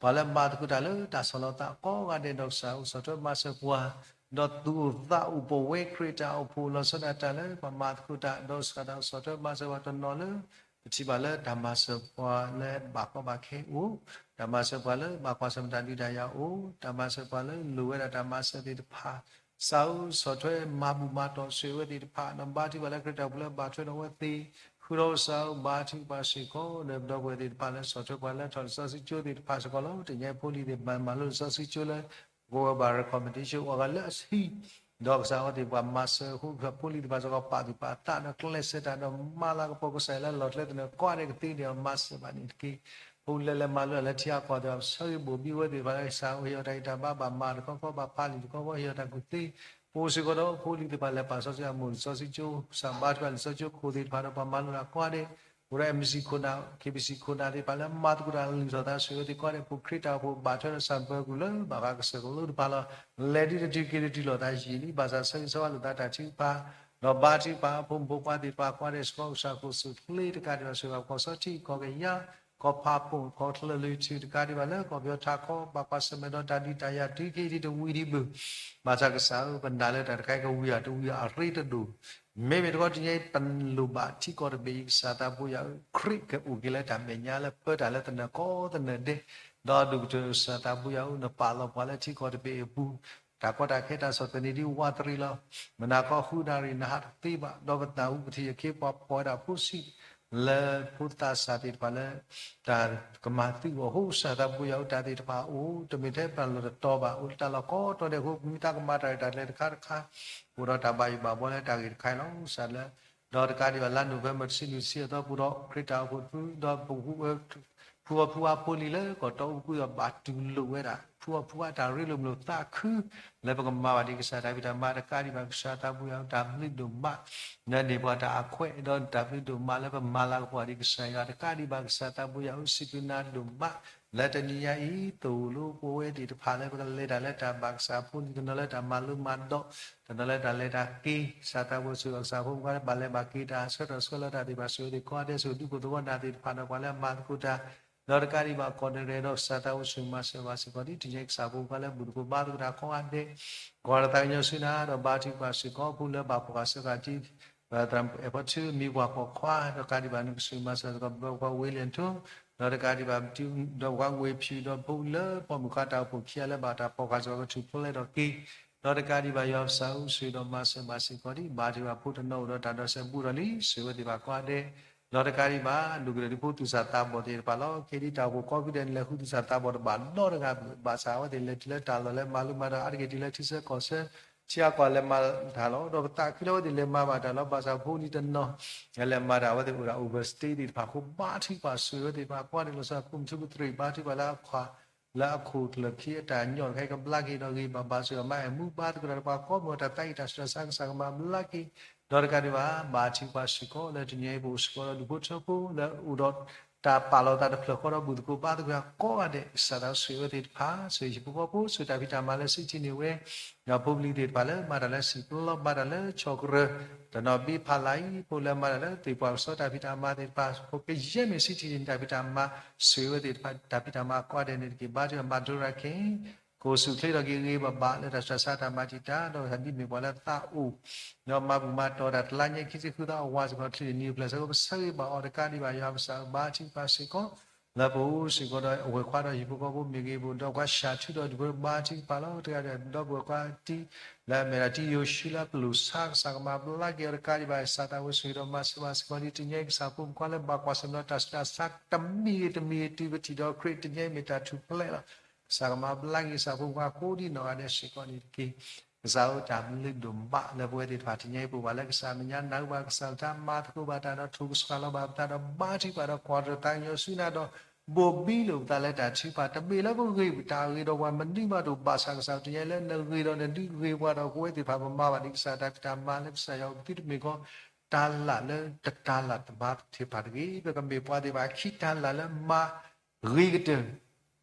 ပှၤလၢမၤသကိးတၢ်လၢတၢ်ဆီၣ်လီၤသးကိးဂၤဒဲး ဒီးကစၢ်အိၣ်ဆီၣ်ထွဲမၤစၢၤပှၤ, ဒီးသူၣ်အိၣ်သးအိၣ်ပဝဲခရံာ်တၢ်အိၣ်ဖှိၣ် လီၤဆီဒၣ်တၢ်လၢပှၤမၤသကိးတၢ် ဒီးကစၢ်တၢ်အိၣ်ဆီၣ်ထွဲမၤစၢၤပှၤတနီၤလၢ ပထံၣ်ဘၣ်လၢတၢ်မၤစၢၤပှၤလၢဘၣ်ကီဘၣ်ခဲအိၣ်, တၢ်မၤစၢၤပှၤလၢဘၣ်ကွၢ်ဆၢၣ်မဲာ်တၢ်ဒုးတၢ်ယၤအိၣ်, တၢ်မၤစၢၤပှၤလၢလိၣ်ဝဲဒၣ်တၢ်မၤစၢၤသ့ၣ်တဖၣ်, ကစၢ်ဧၢ ဆီၣ်ထွဲမၤဘူၣ်မၤတီၢ်ဆိၣ်ဂ့ၤဝဲသ့ၣ်တဖၣ်, ဒီးဘါထုကဖၣ်လၢခရံာ်တၢ်အိၣ်ဖှိၣ်လၢဘၣ်ထွဲဒီးအဝဲသ့ၣ်, ဃုာ်ဒီးကစၢ်ဧၢ ဘါထုကဖၣ်စ့ၢ်ကီး လၢပဒီပုၢ်ဝဲၢ်သ့ၣ်တဖၣ်လၢဆီၣ်ထွဲပှၤလၢထီၣ်လံာ်စီဆှံကၠိသ့ၣ်တဖၣ်စ့ၢ်ကီးလီၤ. တနံၤအံၤဖိလံၤသ့ၣ်တဖၣ်မၤလိလံာ်စီဆှံကၠိလၢ ပဝဲဘၣ် recommendation အိၣ်အဂၤလၢအဆံ, ဒီးကစၢ်အဝဲသ့ၣ်ပှၤမၤစၢၤအဃိ ဖိလံၤသ့ၣ်တဖၣ်စ့ၢ်ကီး ပာ်သူၣ်ပာ်သးဒီးကျဲးစၢးတၢ်ဒီးမၤလၤကပီၤကစၢ်ယွၤလၢလီၢ်ကျဲသနၢၣ်ကိးဂၤဒဲးကသ့န့ၣ်ဒီး မၤစၢၤဘၣ်န့ၣ်တက့ၢ်. ဖိလံၤလၢလဲၤမၤလိတၢ်လၢထံအကီၢ်သ့ၣ်တဖၣ် ပဆၢဂ့ၤဘိၣ်ဘံဝဲသ့ၣ်တဖၣ်လၢကစၢ်ဧိၤ ဟ့ၣ်အီၤတၢ်ဂံၢ်တၢ်ဘါ ဘၣ်မၤတခီခီ ဘၣ်ဖးလံာ်တခီခီ ဟ့ၣ်အီၤတၢ်ကူၣ်သ့, ပအိၣ်စ့ၢ်ကီးဒီးဖိလံၤသ့ၣ်တဖၣ်လဲၤပာ်စီဆှံအမိၢ်လံာ်စီဆှံကၠိ ကစၢ်ဘါထုကဖၣ်လံာ်စီဆှံကၠိခိၣ်သ့ၣ်တဖၣ်ဒီးပှၤမၤလိတၢ်ကိးဂၤဒဲး, အိၣ်ဒီး M C ခိၣ်နၢ် K B C ခိၣ်နၢ်သ့ၣ်တဖၣ်လၢမၤသကိးတၢ်လုၢ်ထီၣ်သးဆိၣ်ဂ့ၤဝဲသ့ၣ်ကိးဂၤဒဲး ပခိၣ်ခရံာ်တၢ်အိၣ်ဖှိၣ်ဘၣ်ထွဲဒီးဆၣ်ပၢၤကူၣ်လၢဘၣ်ဃးကစၢၢ်ကလိတဖၣ်လီၤ. လဲၤဒ်တတုၤက့ၤတတုၤလိာ်သးယံာ်လံ ဘၣ်ဆၣ်ဆၢဂ့ၤဆၢဝါလိာ်သးတၢ်ထုကဖၣ်, ဒီးဘါထုကဖၣ်ဖိမုၣ်ဖိခွါသ့ၣ်တဖၣ်ကိးဂၤဒဲးစ့ၢ်ကီး ကစၢ်ခိၣ်စူၣ်ချ့တကးဒံးဘၣ် ဆိၣ်ဂ့ၤဘၣ်ကီၢ်စီထံကီၢ်ကယၤ ကီၢ်ဖးပိၢ် ကီၢ်ချၢၣ်လွံၢ်ထူၣ်တကးဒံးဘၣ်လၢကီၢ်ပယီၤထးခီ ဘၣ်ကွၢ်ဆၢၣ်မဲာ်ဒီးတၢ်ဒုးတၢ်ယၤတုၤက့ၤဒ်တဝံၤဒံးဘၣ်. ဘၣ်ဆၣ်ကစၢ်ဧၢ ပနာ်လၢတၢ်တခါအံၤကဝံၤအီၤတဝံၤအရ့တဒိၣ်, မ့မ့ၢ်တခီတနံၤအံၤ ပလိၣ်ဘၣ်ထံကီၢ်တဘ့ၣ်အံၤ ကစၢ်သးဘိယွၤဧၢ ခရံာ်ကအိၣ်က့ၤလၢတၢ်မဲာ်ညါလၢ ပၢတၢ်လၢသနၢၣ်ကိးသနၢၣ်ဒဲး, ဒီးဒိၣ်ကတၢၢ်ကစၢ်သးဘိယွၤဧၢ နပာ်လီၤပှၤလၢထံကီၢ်တဘ့ၣ်အံၤအပူၤ တၢ်ကီတၢ်ခဲတၢ်ဆီၣ်သနံးဒ်ဝးတရံးလီၤ. မုၢ်နၤခီဃုနၣ်ရံၣ်နဟးတသ့ဘၣ်, ဒီးပသးဝံၣ်ပထံၣ်အခ့အပှၤပိာ်ဝဲဒၣ်ဖိဆံး လၢဖိသၣ်စၢ်သ့ၣ်တဖၣ်လၢ တၢ်ကမၤသုးအီၤအဃိ ကစၢ်သးဘိယွၤဧၢ တၢ်သ့ၣ်တဖၣ်အိၣ် တမ့ၢ်ထဲပတၢ်လီၢ်တတီၤဘၣ် အိၣ်လၢတၢ်လီၢ်ကိးတီၤဒဲးအဃိ ပမ့ၢ်တၢ်ကမၤတၢ်ရဲၣ်တၢ်ကျဲၤတခါတခါ အိၣ်ဒီးတၢ်ဘၣ်ယိၣ်ဘၣ်ဘှီလၢတၢ်ဂ့ၢ်တခါအံၤလီၤ. ကစၢ်လၢ ဒီးတကးဒံးဘၣ် လါနိၣ်ဝ့ဘၢၣ် တဆံလွံၢ်တဆံအသီပူၤဒီး ခရံာ်တၢ်အိၣ်ဖှိၣ်တဖု ဒီး ဖုအီၣ်ဖုအါဖိလံၤလၢကီၢ်တီအူပူၤဒီး ဘၣ်တူၢ်လိာ်ဝဲဒၣ် ဖုအီၣ်ဖုအါတၢ်ရ့လိာ်မုာ်လိာ်သးခု လၢပကမၤဘၣ်ဒံးကစၢ်တၢ်ဖံးတၢ်မၤ တကးဒံးဘၣ် ကစၢ်သးဘိယွၤဧၢ တၢ်ဘျုးဒိၣ်မး လၢန့ၢ်ပှၤတၢ်အခွဲး ဒီးတၢ်ဘျုးဒိၣ်မးလၢပမၤလၤကပီၤဒံးကစၢ်ယွၤ တကးဒံးဘၣ် ကစၢ်သးဘိယွၤဧၢ စံးဘျုးနၤဒိၣ်မး လၢတနံၤညါအံၤ သိၣ်လိပဝဲသ့ၣ်တဖၣ်လၢ ပကလဲၤတၢ်လၢတၢ်ဘၣ်ကစၢ်ဖိလံၤ တနီၤလၢတၢ်မၤလိမၤဒိး တနီၤလၢတၢ်လဲၤတၢ်က့ၤ ကစၢ်သးဘိယွၤဧၢ ကစၢ်ဖိမုၣ်ခွါလၢဘၣ်လဲၤဘၣ်က့ၤတၢ် ဆၢထီၣ်ဆှၢလီၤတၢ်သ့ၣ်တဖၣ် ဆိၣ်ဂ့ၤသ့ၣ်ကိးဂၤဒဲး ဆိၣ်ဂ့ၤဒူဖိသဝီနာ်သ့ၣ်တဖၣ်ဒီး ပှၤလၢအမၤသကိးတၢ် ဒီးတကးဒံးဘၣ် ကီၢ်တရဲၣ်ဒီး ကစၢ်သးဘိယွၤဧၢ မၤစၢၤဘၣ်စ့ၢ်ကီး ဒ်တနံၤညါအံၤ ကစၢ်ဖိမုၣ်ခွါလၢဘူၣ်သကိးဘါသကိးတၢ်ကိးဂၤဒဲး ကီၢ်တၢ်သးကညီၤဆူနၤ ဒီးဘါထုကဖၣ်စ့ၢ်ကီး ဖိလၢဘၣ်ဖီၣ်ဃာ်စၢဃာ်ထံ အဲၣ်ဖီထူ မံၤပှၢ်ပိာ်ခွါ ဒီးတကးဒံးဘၣ် နကဆိၣ်ဂ့ၤမၤစၢၤစ့ၢ်ကီး ဘျီပှၤဝ့လၢၣ်ထူ ဒီးတကးဒံးဘၣ် ဒီးပှၤငွေဖြူ ဒီးဖိလၢပိာ်မုၣ်ခွါတၢ်အိၣ်ဖှိၣ်ခံဂၤလၢဘၣ်တၢ်ဖီၣ်ဃာ်စ့ၢ်ကီး ကထူၣ်ဖျဲးဒီးက့ၤ ဒီးတကးဒံးဘၣ် ယွၤကစၢ်ဧၢ ဆိၣ်ဂ့ၤဒီးမၤစၢၤဘၣ်စ့ၢ်ကီး ဒ်ဘါထုကဖၣ်ဖိတနီၤအိၣ်ဒီးတၢ်ဒိးစဲးဘူးထီၣ်လံ ဆိၣ်ဂ့ၤဝဲသ့ၣ်တဖၣ်ကိးဂၤဒဲး ဒီးတကးဒံးဘၣ် ဒိၣ်ကတၢၢ်ဒ်ဖိသူၣ်စၢ်သးဘီၣ်သ့ၣ်တဖၣ်လီၤ. ခဲဒ်တၢ်အိၣ်ဖှိၣ်ကိးဖုဒဲးန့ၣ် လဲၤဃုသူၣ်စၢ်သးဘီၣ်တဘၣ်နီတဂၤဘၣ်. ဘၣ်ဆၣ်အဝဲသ့ၣ်လဲၤတုၤလၢတၢ်လီၢ်လၢမၤလိမၤဒိး အါတက့ၢ်တုၤလၢထံဆၢကီၢ်ဆၢ ထံအကီၢ်လဲၤမၤတၢ်လီၤ. ဒီးပသးခုလၢအဝဲသ့ၣ်လဲၤမၤဘၣ်တၢ်လီၤ. ဘၣ်ဆၣ်ဖိလံၤတနီၤ လဲၤမၤတၢ် အဝဲသ့ၣ်အိၣ်ဒၣ် overstay သ့ၣ်တဖၣ်အဃိ ဘါထုကဖၣ်ဆိၣ်ဂ့ၤဝဲသ့ၣ်တဖၣ် ကွၢ်ဒဲးလီၤဆီ ပိာ်မုၣ်ထူကတြံၣ် ဘါထုကဖၣ်လၢအခွါ လၢအခိၣ်ကျၢၢ်ခံအတၢ်ညီတခါအံၤ ကဘျါက့ၤဒီးဂ့ၤဘၣ်ဘၣ်စ့ၢ်ကီး မၤအဲၣ်မူဘါသကိးတၢ်ဒီးပှၤကိးမုၢ်အတၢ်သးအံၤ တၢ်ဆူးတၢ်ဆါ ကစၢ်ကမၤဘျါက့ၤ ဒီးတကးဒံးဘၣ် ဘါထုကဖၣ်စ့ၢ်ကီးလၢတနံၤအံၤ ပအိၣ်စ့ၢ်ကီးဒီးဒူၣ်ဖိထၢဖိလၢအိၣ်ဒီး တၢ်ပာ်လီၤသးတဖျၢၣ်ဃီဒီးဘူၣ်သကိးဘါသကိးတၢ်ကိးဂၤဒဲး ကစၢ်သးဆိၣ်ဂ့ၤဝဲသ့ၣ်တဖၣ် ဆိၣ်ဂ့ၤဟံၣ်ဖိဃီဖိ ဆိၣ်ဂ့ၤတၢ်ဖံးတၢ်မၤလၢစံးထံၣ်န့ၢ်ဝဲ ဒီးဖိပလံၤသ့ၣ်တဖၣ်လၢမၤတၢ်လၢစံာ်ပျီ မၤတၢ်လၢဆီၣ်ကရၢၢ် တနီၤဘ့ဖးလၢအံၤ ဖိလၢမၤတၢ်လၢသ့ၣ်ပှၢ်ကစီတၢ်ဖံးတၢ်မၤသ့ၣ်တဖၣ် ဖိကယဲၢ်မ့ၢ်စံးထံၣ်န့ၣ်တၢ်ဖံးတၢ်မၤ ဆိၣ်ဂ့ၤဝဲသ့ၣ်တဖၣ် တၢ်ဖံးတၢ်မၤကိးဂၤဒဲးန့ၣ်တက့ၢ် ဘါထုကဖၣ် မၤဒိရၤခ့ၣ် ကအိၣ်ဆူၣ်အိၣ်ချ့ထီၣ်က့ၤဂ့ၤဂ့ၤဘၣ်ဘၣ် လၢတၢ်ဆူးတၢ်ဆါတၢ်မၤတံာ်တာ် ဒီးတၢ်ဒ်မ့ၢ်ပှၤလၢသးအိၣ် ဒီးမၤဘူၣ်မၤတီၢ်တၢ်တလါညါခံဆံဃုသီအဝၤစ့ၢ်ကီး ချံၣ်န့ၣ်နံၤအိၣ်ဖျဲၣ်ဆၢကတီၢ် ပဆၢဂ့ၤဘၣ်အီၤတကးဒံးဘၣ် ယွၤကစၢ်ဧၢ ဘါထုကဖၣ်စ့ၢ်ကီး လၢပအိၣ်စ့ၢ်ကီးဒီး အဝဲၢ်ခွါဒီးဟံၣ်ဖိဃီဖိမ့ၢ်ဂ့ၤ ပအိၣ်ဒီးပှၤဆှၢထုဒီးဒူၣ်ဖိ ဘါထုကဖၣ်လီၤ တဂၤဒီး ဒီပုၢ်ဝဲၢ်ခွါတံၤ လၢအမ့ၢ်ဒၣ်တံၤယိၤၡူလၢပလိၣ်ဆါ ကစၢ်ကမၤဘျါက့ၤအီၤတကးဒံးဘၣ် ကစၢ်သးဝဲဆိၣ်ဂ့ၤဒီးမၤစၢၤဘၣ်စ့ၢ်ကီး ဒ်တနံၤအံၤ ကစၢ်ဖိမုၣ်ခွါလၢဘၣ်ကွၢ်ဆၢၣ်မဲာ်ဒီးတၢ်ဆူးတၢ်ဆါတမံၤဂ့ၤတမံၤဂ့ၤ တုၤပထံၣ်ဒီးခရံာ်တနံၤအံၤ မ့ၢ်တၢ်ထူၣ်ဖျဲးလီၤ. ကစၢ်ကမၤဘျါက့ၤ ကစၢ်ဖိမုၣ်ခွါကိးဒံးနီၢ်ဂၤဒဲးစ့ၢ်ကီးန့ၣ်တက့ၢ်. ကစၢ်ဧၢ တၢ်ဘျုးဒိၣ်မးလၢပဝဲသ့ၣ်တဖၣ်တနံၤအံၤ ပဝဲလၢကစၢ်မဲာ်ညါ နၢ်ဟူဘၣ်ကစၢ်တၢ် မၤသကိးဘၣ်တၢ်ဒီး ထိၣ်ကဆှီလီၤဘၣ်ပတၢ်ဒီး ဘါထုကဖၣ်ဒီး ကွၢ်တၢ်သးကညီၤဆူနၤဒီး ဘိၣ်ဘံလိာ်ပသးလၢတၢ်ထုကဖၣ် တမ့ၢ်လၢပဂ့ၤပတၢ်ဂ့ၤဒီးပှၤမနုၤမးတအိၣ် ဘၣ်ဆၣ်ကစၢ်တနံၤအံၤလၢနဂ့ၤဒီးနဒုးဂ့ၤပှၤဒီး ပဝဲသ့ၣ်တဖၣ်ပမၤဘၣ်ဒ်ကစၢ်တၢ်ဖံးတၢ်မၤလၢကစၢ်ယွၤအိၣ်ပသုတမ့ၢ်ကီး တၢ်လၢ်လၢတတၢ်လၢ်တမၤသ့ၣ်တဖၣ်တဂ့ၤ ပကမ့ၢ်ပှၤသ့ၣ်တဖၣ်ခံတၢ်လၢ်လၢမၤဂ့ၤကတၢၢ် ဒီ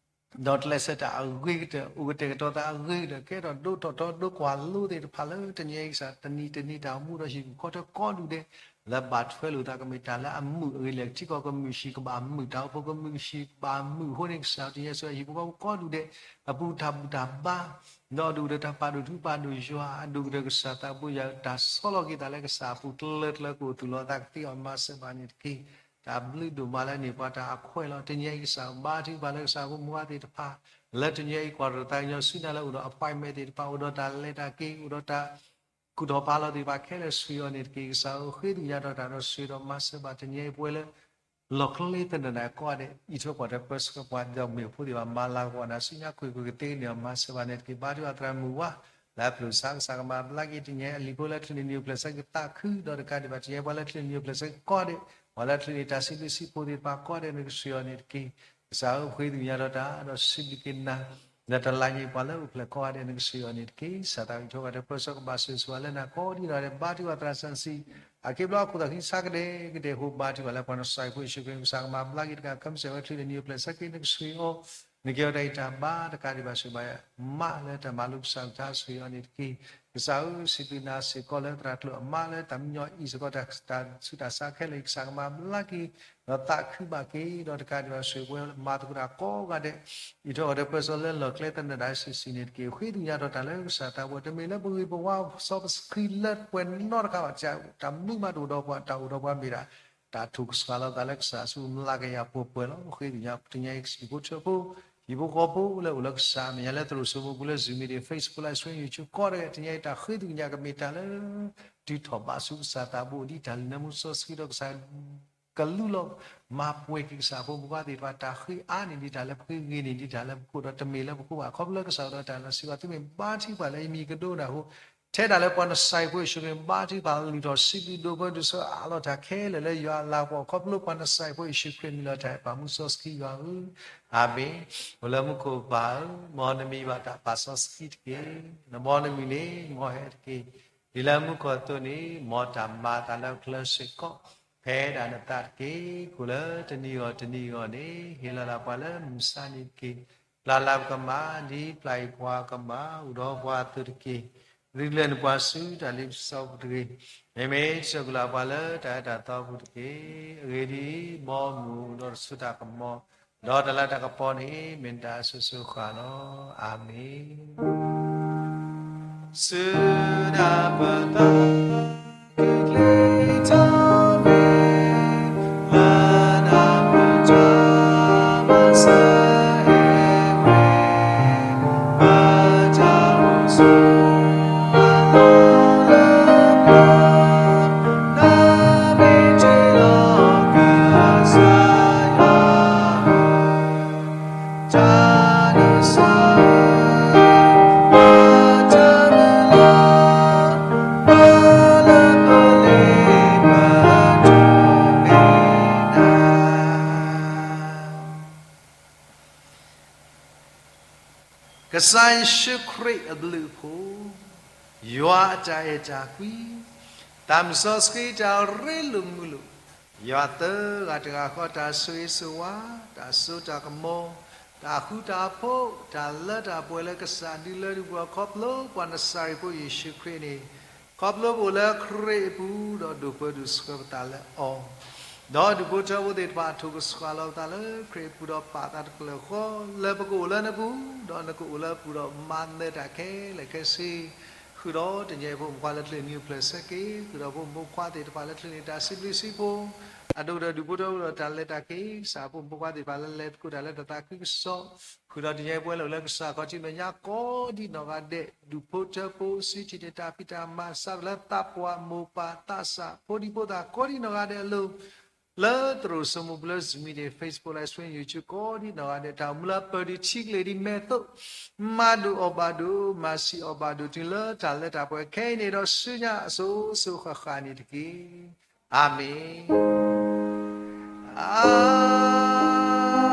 းကျဲးစၢးတၢ်အဂ့ၤကတၢၢ် အိၣ်ကတဲာ်ကတီၤသးအဂ့ၤကတၢၢ် ကဲထီၣ်ဒိးထီၣ်ထီဒိကွၢ်လိသ့ၣ်တဖၣ်လၢတနံၤအံၤကစၢ် တနံၤတနံၤတၢ်အိၣ်မူဒီးဟံၣ်ဖိဃီဖိကိးဒူၣ်ဒဲး လၢဘၣ်ထွဲလိာ်သးကမ့ၢ်တၢ်လၢအမုာ်အဂ့ၤလဲၣ် ကထံကီၢ်ကမုာ်ဆံးကဘၣ်မုာ် တၢ်အိၣ်ဖှိၣ်ကမုာ်ဆံးကဘၣ်မုာ်အဃိန့ၣ် ကစၢ်တနံၤအံၤ ဟံၣ်ဖိဃီဖိကိးဒူၣ်ဒဲး အပူၤတၢ်ဘူၣ်တၢ်ဘါ ဒီးအဒိၣ်ကတၢၢ်တၢ်ပာ်ဒိၣ်ထူပာ်ဒိၣ်ယွၤ အဒိၣ်ကတၢၢ်ကစၢ်သးဘိယွၤ တၢ်ဆီလီၤက့ၤသးလၢကစၢ်အပူၤ ကျၢၤကျၢၤကအိၣ်သူၣ်လီၤသးကသ့အီၤ မၤစၢၤဘၣ်န့ၣ်တက့ၢ်. တၢ်ဘျုးဒိၣ်မးလၢန့ၢ်ပှၤတၢ်အခွဲးလီၤ. တနံၤအံၤကစၢ်ဘါထုကဖၣ်လၢကစၢ်ဖိမုၣ်ဖိခွါသ့ၣ်တဖၣ် လၢတနံၤအံၤကွၢ်တၢ်သးကညီၤဆူနၤလၢအိၣ်ဒီး appointment သ့ၣ်တဖၣ် အိၣ်ဒီးတၢ်လဲၤတၢ်က့ၤ အိၣ်ဒီးတၢ်ကူၣ်ထီၣ်ဖးလီၤသ့ၣ်တဖၣ်ခဲလၢာ် ဆိၣ်ဂ့ၤအီၤန့ၣ်တက့ၢ်. ကစၢ်ဧၢ ဃ့သ့ၣ်ညါဒီးတၢ်ဒီးဆိၣ်ဂ့ၤဒီးမၤစၢၤဘၣ် တနံၤအံၤပဝဲလၢ လီၢ်ကျဲသနၢၣ်ကိးဂၤဒဲး အံးထွဲကွၢ်ထွဲပၢဆှၢပှၤ ဒီးမ့ၢ်ဖိသ့ၣ်တဖၣ် မၤလၤကပီၤနၤဆူညါ ကွ့ၢ်ကွ့ၢ်ကသ့န့ၣ် မၤစၢၤဘၣ်န့ၣ်တက့ၢ်. ဘါထုကဖၣ်သရၣ်မုၣ်ဝါ လၢအပျုၢ်ဆါ ကစၢ်ကမၤဘျါက့ၤ တနံၤအံၤပှၤလၢချံးန့ၣ်နံၤအိၣ်ဖျဲၣ်ဆၢက့ၤသးခု ဒီးတကးဒံးဘၣ် တနံၤအံၤပှၤလၢချံးန့ၣ်နံၤအိၣ်ဖျဲၣ်ဆၢက့ၤကိးဂၤဒဲး ပှၤလၢချံးန့ၣ်တၢ်စံးဘျုးစံးဖှိၣ်သ့ၣ်တဖၣ်ကိးဂၤဒဲး နကဆိၣ်ဂ့ၤအီၤန့ၣ်တက့ၢ်. ကစၢ်ဧၢ ဃ့သ့ၣ်ညါဒီးတၢ်ဒီးစံးဘျုးက့ၤနၤ လၢတလါညါအံၤပှၤလၢအိၣ်ဖျဲၣ်ကိးဂၤဒဲး နကဆိၣ်ဂ့ၤအီၤန့ၣ်တက့ၢ်. ကစၢ်သးဝံၣ်ထိၣ်ဂၤဒဲး ပၢဆှၢကဘၣ်ဆိၣ်ဂ့ၤဆိၣ်ဝါလၢနၤကိးဒံးနီၢ်ဂၤဒဲး ဘါထုကဖၣ်သရၣ်စီဆှံ အက့ဘျီအခိၣ်သးခံဆါကဒဲကဒဲ ဟိဘါထုကဖၣ်လၢပှၤနစၤရ့းဖိယ့ၣ်ၡူးခရံာ် ကစၢ်ကမၤဘျါက့ၤတက့ၢ် ခီမ့ၢ်စၢၤဝဲချံးန့ၣ်နံၤအိၣ်ဖျဲၣ်ဆၢက့ၤ နကဆိၣ်ဂ့ၤအီၤ နကဲအီၤတၢ်အံးတၢ်ဘါ တကးဒံးဘၣ်ဆိၣ်ဂ့ၤဘၣ် မးလၢတၢ်မၤလိကစၢ်အကလုၢ်ကထါ ဆိၣ်ဂ့ၤအီၤန့ၣ်တက့ၢ်. ကစၢ်ဧၢ စံးဘျုးနၤစ့ၢ်ကီးလၢသရၣ်ကျၢၢ်အမါလၢတၢ်မံညီအံၤစ့ၢ်ကီး တၢ်ဆူးတၢ်ဆါခဲလၢာ် ကစၢ်ကမၤဘျါက့ၤ ဒီးသးခုဘၣ်က့ၤ ဒီးတကးဒံးဘၣ်ဆိၣ်ဂ့ၤပဝဲမၤသကိးတၢ်ကိးဂၤဒဲး အံးထွဲကွၢ်ထွဲပၢဆှၢလၢ လီၢ်ကျဲသနၢၣ်ဒၣ်စံးစံးန့ၣ်တက့ၢ်. ဃ့သ့ၣ်ညါဒီးတၢ်လၢကစၢ်သးဘိ တမ့ၢ်လၢပဂ့ၤပဝါစီပစခံလၢပှဲၤနီတခါဘၣ် တၢ်မနုၤမးတအိၣ်ဒီးပှၤ တၢ်အိၣ်ဒီးပှၤမ့ၢ်ဒၣ် တၢ်ထိၣ်ကဆှီလီၤသးလၢကစၢ်ဆူမျးကယၤပှဲၤပှဲၤလီၤ. ဃ့သ့ၣ်ညါ တနံၤအံၤဟံၣ်ဖိဃီဖိ ဟံၣ်ဖိဃီဖိလၢအိၣ်လၢကစၢ်အမဲာ်ညါလၢသရိာ်စိမိၤပူၤလၢ Zoom meeting, Facebook Live Stream, YouTube ကိးဂၤဒဲး တနံၤအံၤတၢ်ဃ့သ့ၣ်ညါကမ့ၢ်တၢ်လၢ တုၤထီၣ်ဘးဆူကစၢ်သးဘိ ဒ်တၢ်လုၢ်နၢမူစီဆှံဒီးကစၢ် ကလူလီၤ မၤပှဲၤက့ၤကစၢ်ဖိမုၣ်ဖိသ့ၣ်တဖၣ် တၢ်ဃ့အါန့ၣ်ဒ်တၢ်လၢပဃ့ ဂ့ၤန့ၢ်ဒ်တၢ်လၢပဃိ ဒီးတမ့ၢ်လၢပဃိဘၣ် ခီဖျိလၢကစၢ်အိၣ်ဒီးတၢ်လီၤစံးဘၣ် သုမ့ၢ်ဘါထုကဖၣ်လၢယမံၤကဒိကနၣ်အဃိ ထဲဒၣ်လၢပှၤနစၤရ့းဖိယ့ၣ်ၡူးခရံာ် ဘါထုကဖၣ်လုၢ်ထီၣ်စံးဘျုးဒိၣ်ပၢဒိၣ်ဆၢအးလီၤတၢ်ခဲလၢာ်လၢယွၤအလၤကပီၤ ခီဖျိပှၤနစၤရ့းဖိယ့ၣ်ၡူးခရံာ်မံၤလီၤတၢ်အဲၣ်ပာ်မူစီဆှံယွၤဧၢ အၤမ့ၣ်. အိၣ်လၢမူခိၣ်ပၢ်ဧၢ မ်နမံၤဘၣ်တၢ်ပာ်စီဆှံတက့ၢ်. နဘီနမုၢ်န့ၣ် မ်ဟဲတက့ၢ်. ဒ်လၢမူခိၣ်အသိးန့ၣ် မ်တၢ်မၤအသးလၢပချၢစ့ၢ်ကီး ဖဲဒၣ်နသးတက့ၢ်. ကိၣ်လၢတနံၤဂီၢ်တနံၤဂီၢ်န့ၣ် ဟ့ၣ်လီၤသးပှၤလၢမုၢ်ဆါနံၤတက့ၢ်. ပျၢ်လၢပကမၤ ဒ်ပျၢ်အံၤပှၤကမၤ အိၣ်ဒီးပှၤအသိးတက့ၢ်. သုတလဲၤနုာ်ပှၤဆူတၢ်လ့ပစီပူၤတဂ့ၤ. မ့မ့ၢ်စၢၢ်ကီၣ်လၢပှၤလၢတၢ်အၢတၢ်သီပူၤတက့ၢ်. အဂ့ၢ်ဒ်အံၤ, မ်မုၢ်ဒီးတၢ်စိတၢ်ကမီၤ ဒီးတၢ်လၤတၢ်ကပီၤန့ၣ် မ့ၢ်နတၢ်အစိၤစိၤဃၣ်ဃၣ်လီၤ. အၤမ့ၣ်. ကစၢ်ယ့ၣ်ၡူးခရံာ်အဘျုးအဖှိၣ်, ယွၤအတၢ်အဲၣ်တၢ်ကွံ, သးစီဆှံတၢ်ရ့လိာ်မုာ်လိာ်, ယွၤသၢဂၤတဂၤဃီ တၢ်ဆိၣ်ဂ့ၤဆိၣ်ဝါ, တၢ်စိတၢ်ကမီၤ, တၢ်ဃူတၢ်ဖိး, တၢ်လၢတၢ်ပှဲၤလၢကစၢ်ဒုးလၢဒုးပှဲၤ ခီဖျိပှၤနစၤရ့းဖိယ့ၣ်ၡူးခရံာ်န့ၣ်, ခီဖျိပအိၣ်လၢခရံာ်အပူၤ ဒီးဒိၣ်ပၢဒိၣ်ဆှၢပသးလၢအီၤ ဒီးဒူၣ်ဖိထၢဖိသ့ၣ်တဖၣ် ထိၣ်ကဆှၣ်လီၤပသးလၢခရံာ်အပူၤဒီးပာ်သးတကလုာ်ဃီ လၢပကအိၣ်လၢနပူၤ, ဒီးနကအိၣ်လၢပပူၤဒီးမၤနၢၤတၢ်ခဲလၢာ်ခဲဆ့, ဃုာ်ဒီးတနံၤအံၤဖိမုၣ်ဖိခွါလၢကလုၢ်နံၤအိၣ်ဖျဲၣ်ဆၢက့ၤ, ဃုာ်ဒီးဖိမုၣ်ဖိခွါသ့ၣ်တဖၣ်လၢကလုၢ်နံၤတၢ်စံးဘျုးစံးဖှိၣ်, အဒိၣ်ကတၢၢ်ဒူၣ်ဖိထၢဖိဒီးတၢ်လဲၤတၢ်က့ၤ, ကစၢ်ဖိမုၣ်ဖိခွါသ့ၣ်တဖၣ်လၢလဲၤသကိးတၢ်လၢတၢ်သးခုကစီၣ်, ဃုာ်ဒီးတနံၤအံၤပဝဲလၢအိၣ်လၢကစၢ်ခီၣ်ထံးမဲာ်ညါကိးဒံနီၢ်ဂၤဒဲး, ဒူၣ်ဖိထၢဖိ စံးထံၣ်န့ၢ်တၢ်ဖံးတၢ်မၤ စးထီၣ်လၢသးပှၢ်မိၢ်ပၢ်သးစၢ် ဖိဒံဖိသၣ်ကိးဒံနီၢ်ဂၤဒဲးအလိၤ, လၢသရိာ်စိမိၤပူၤလၢ Zoom မံၤဒဲး Facebook Live Stream YouTube ကိးဒံနီၢ်ဂၤဒဲး တၢ်အိၣ်မူလၢအပၢၢ်ဒံးထံကလ့ၢ်ဒံးမဲာ်သိး, မၤဒိၣ်အီၣ်ဘၣ်ဒိၣ် မၤဆံးအီၣ်ဘၣ်ဒိၣ် တုၤလၢတၢ်လၢတၢ်ပှဲၤခဲအံၤန့ၣ်ဒီးဆူညါအစိၤစိၤဃၣ်ဃၣ်န့ၣ်တက့ၢ်. အၤမ့ၣ်, အၤ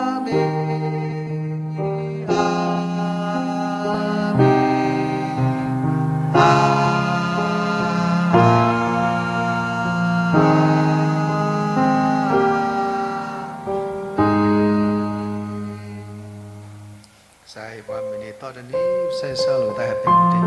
မ့ၣ်, အၤမ့ၣ်, အၤမ့ၣ်. ကစၢ်ယွၤမုၢ်နံၤသီတနံၤ ဆၢဂ့ၤဆၢဝါလိာ်သး Happy New Day.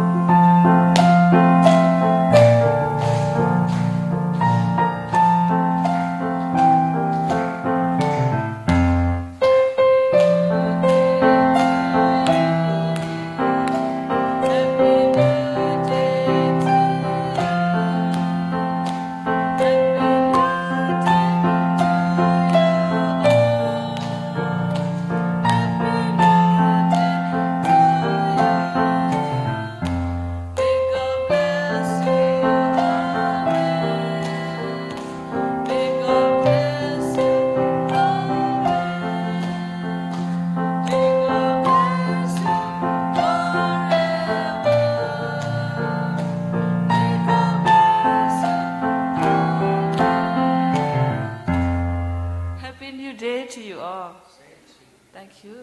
Happy New Day to you all. Thank you.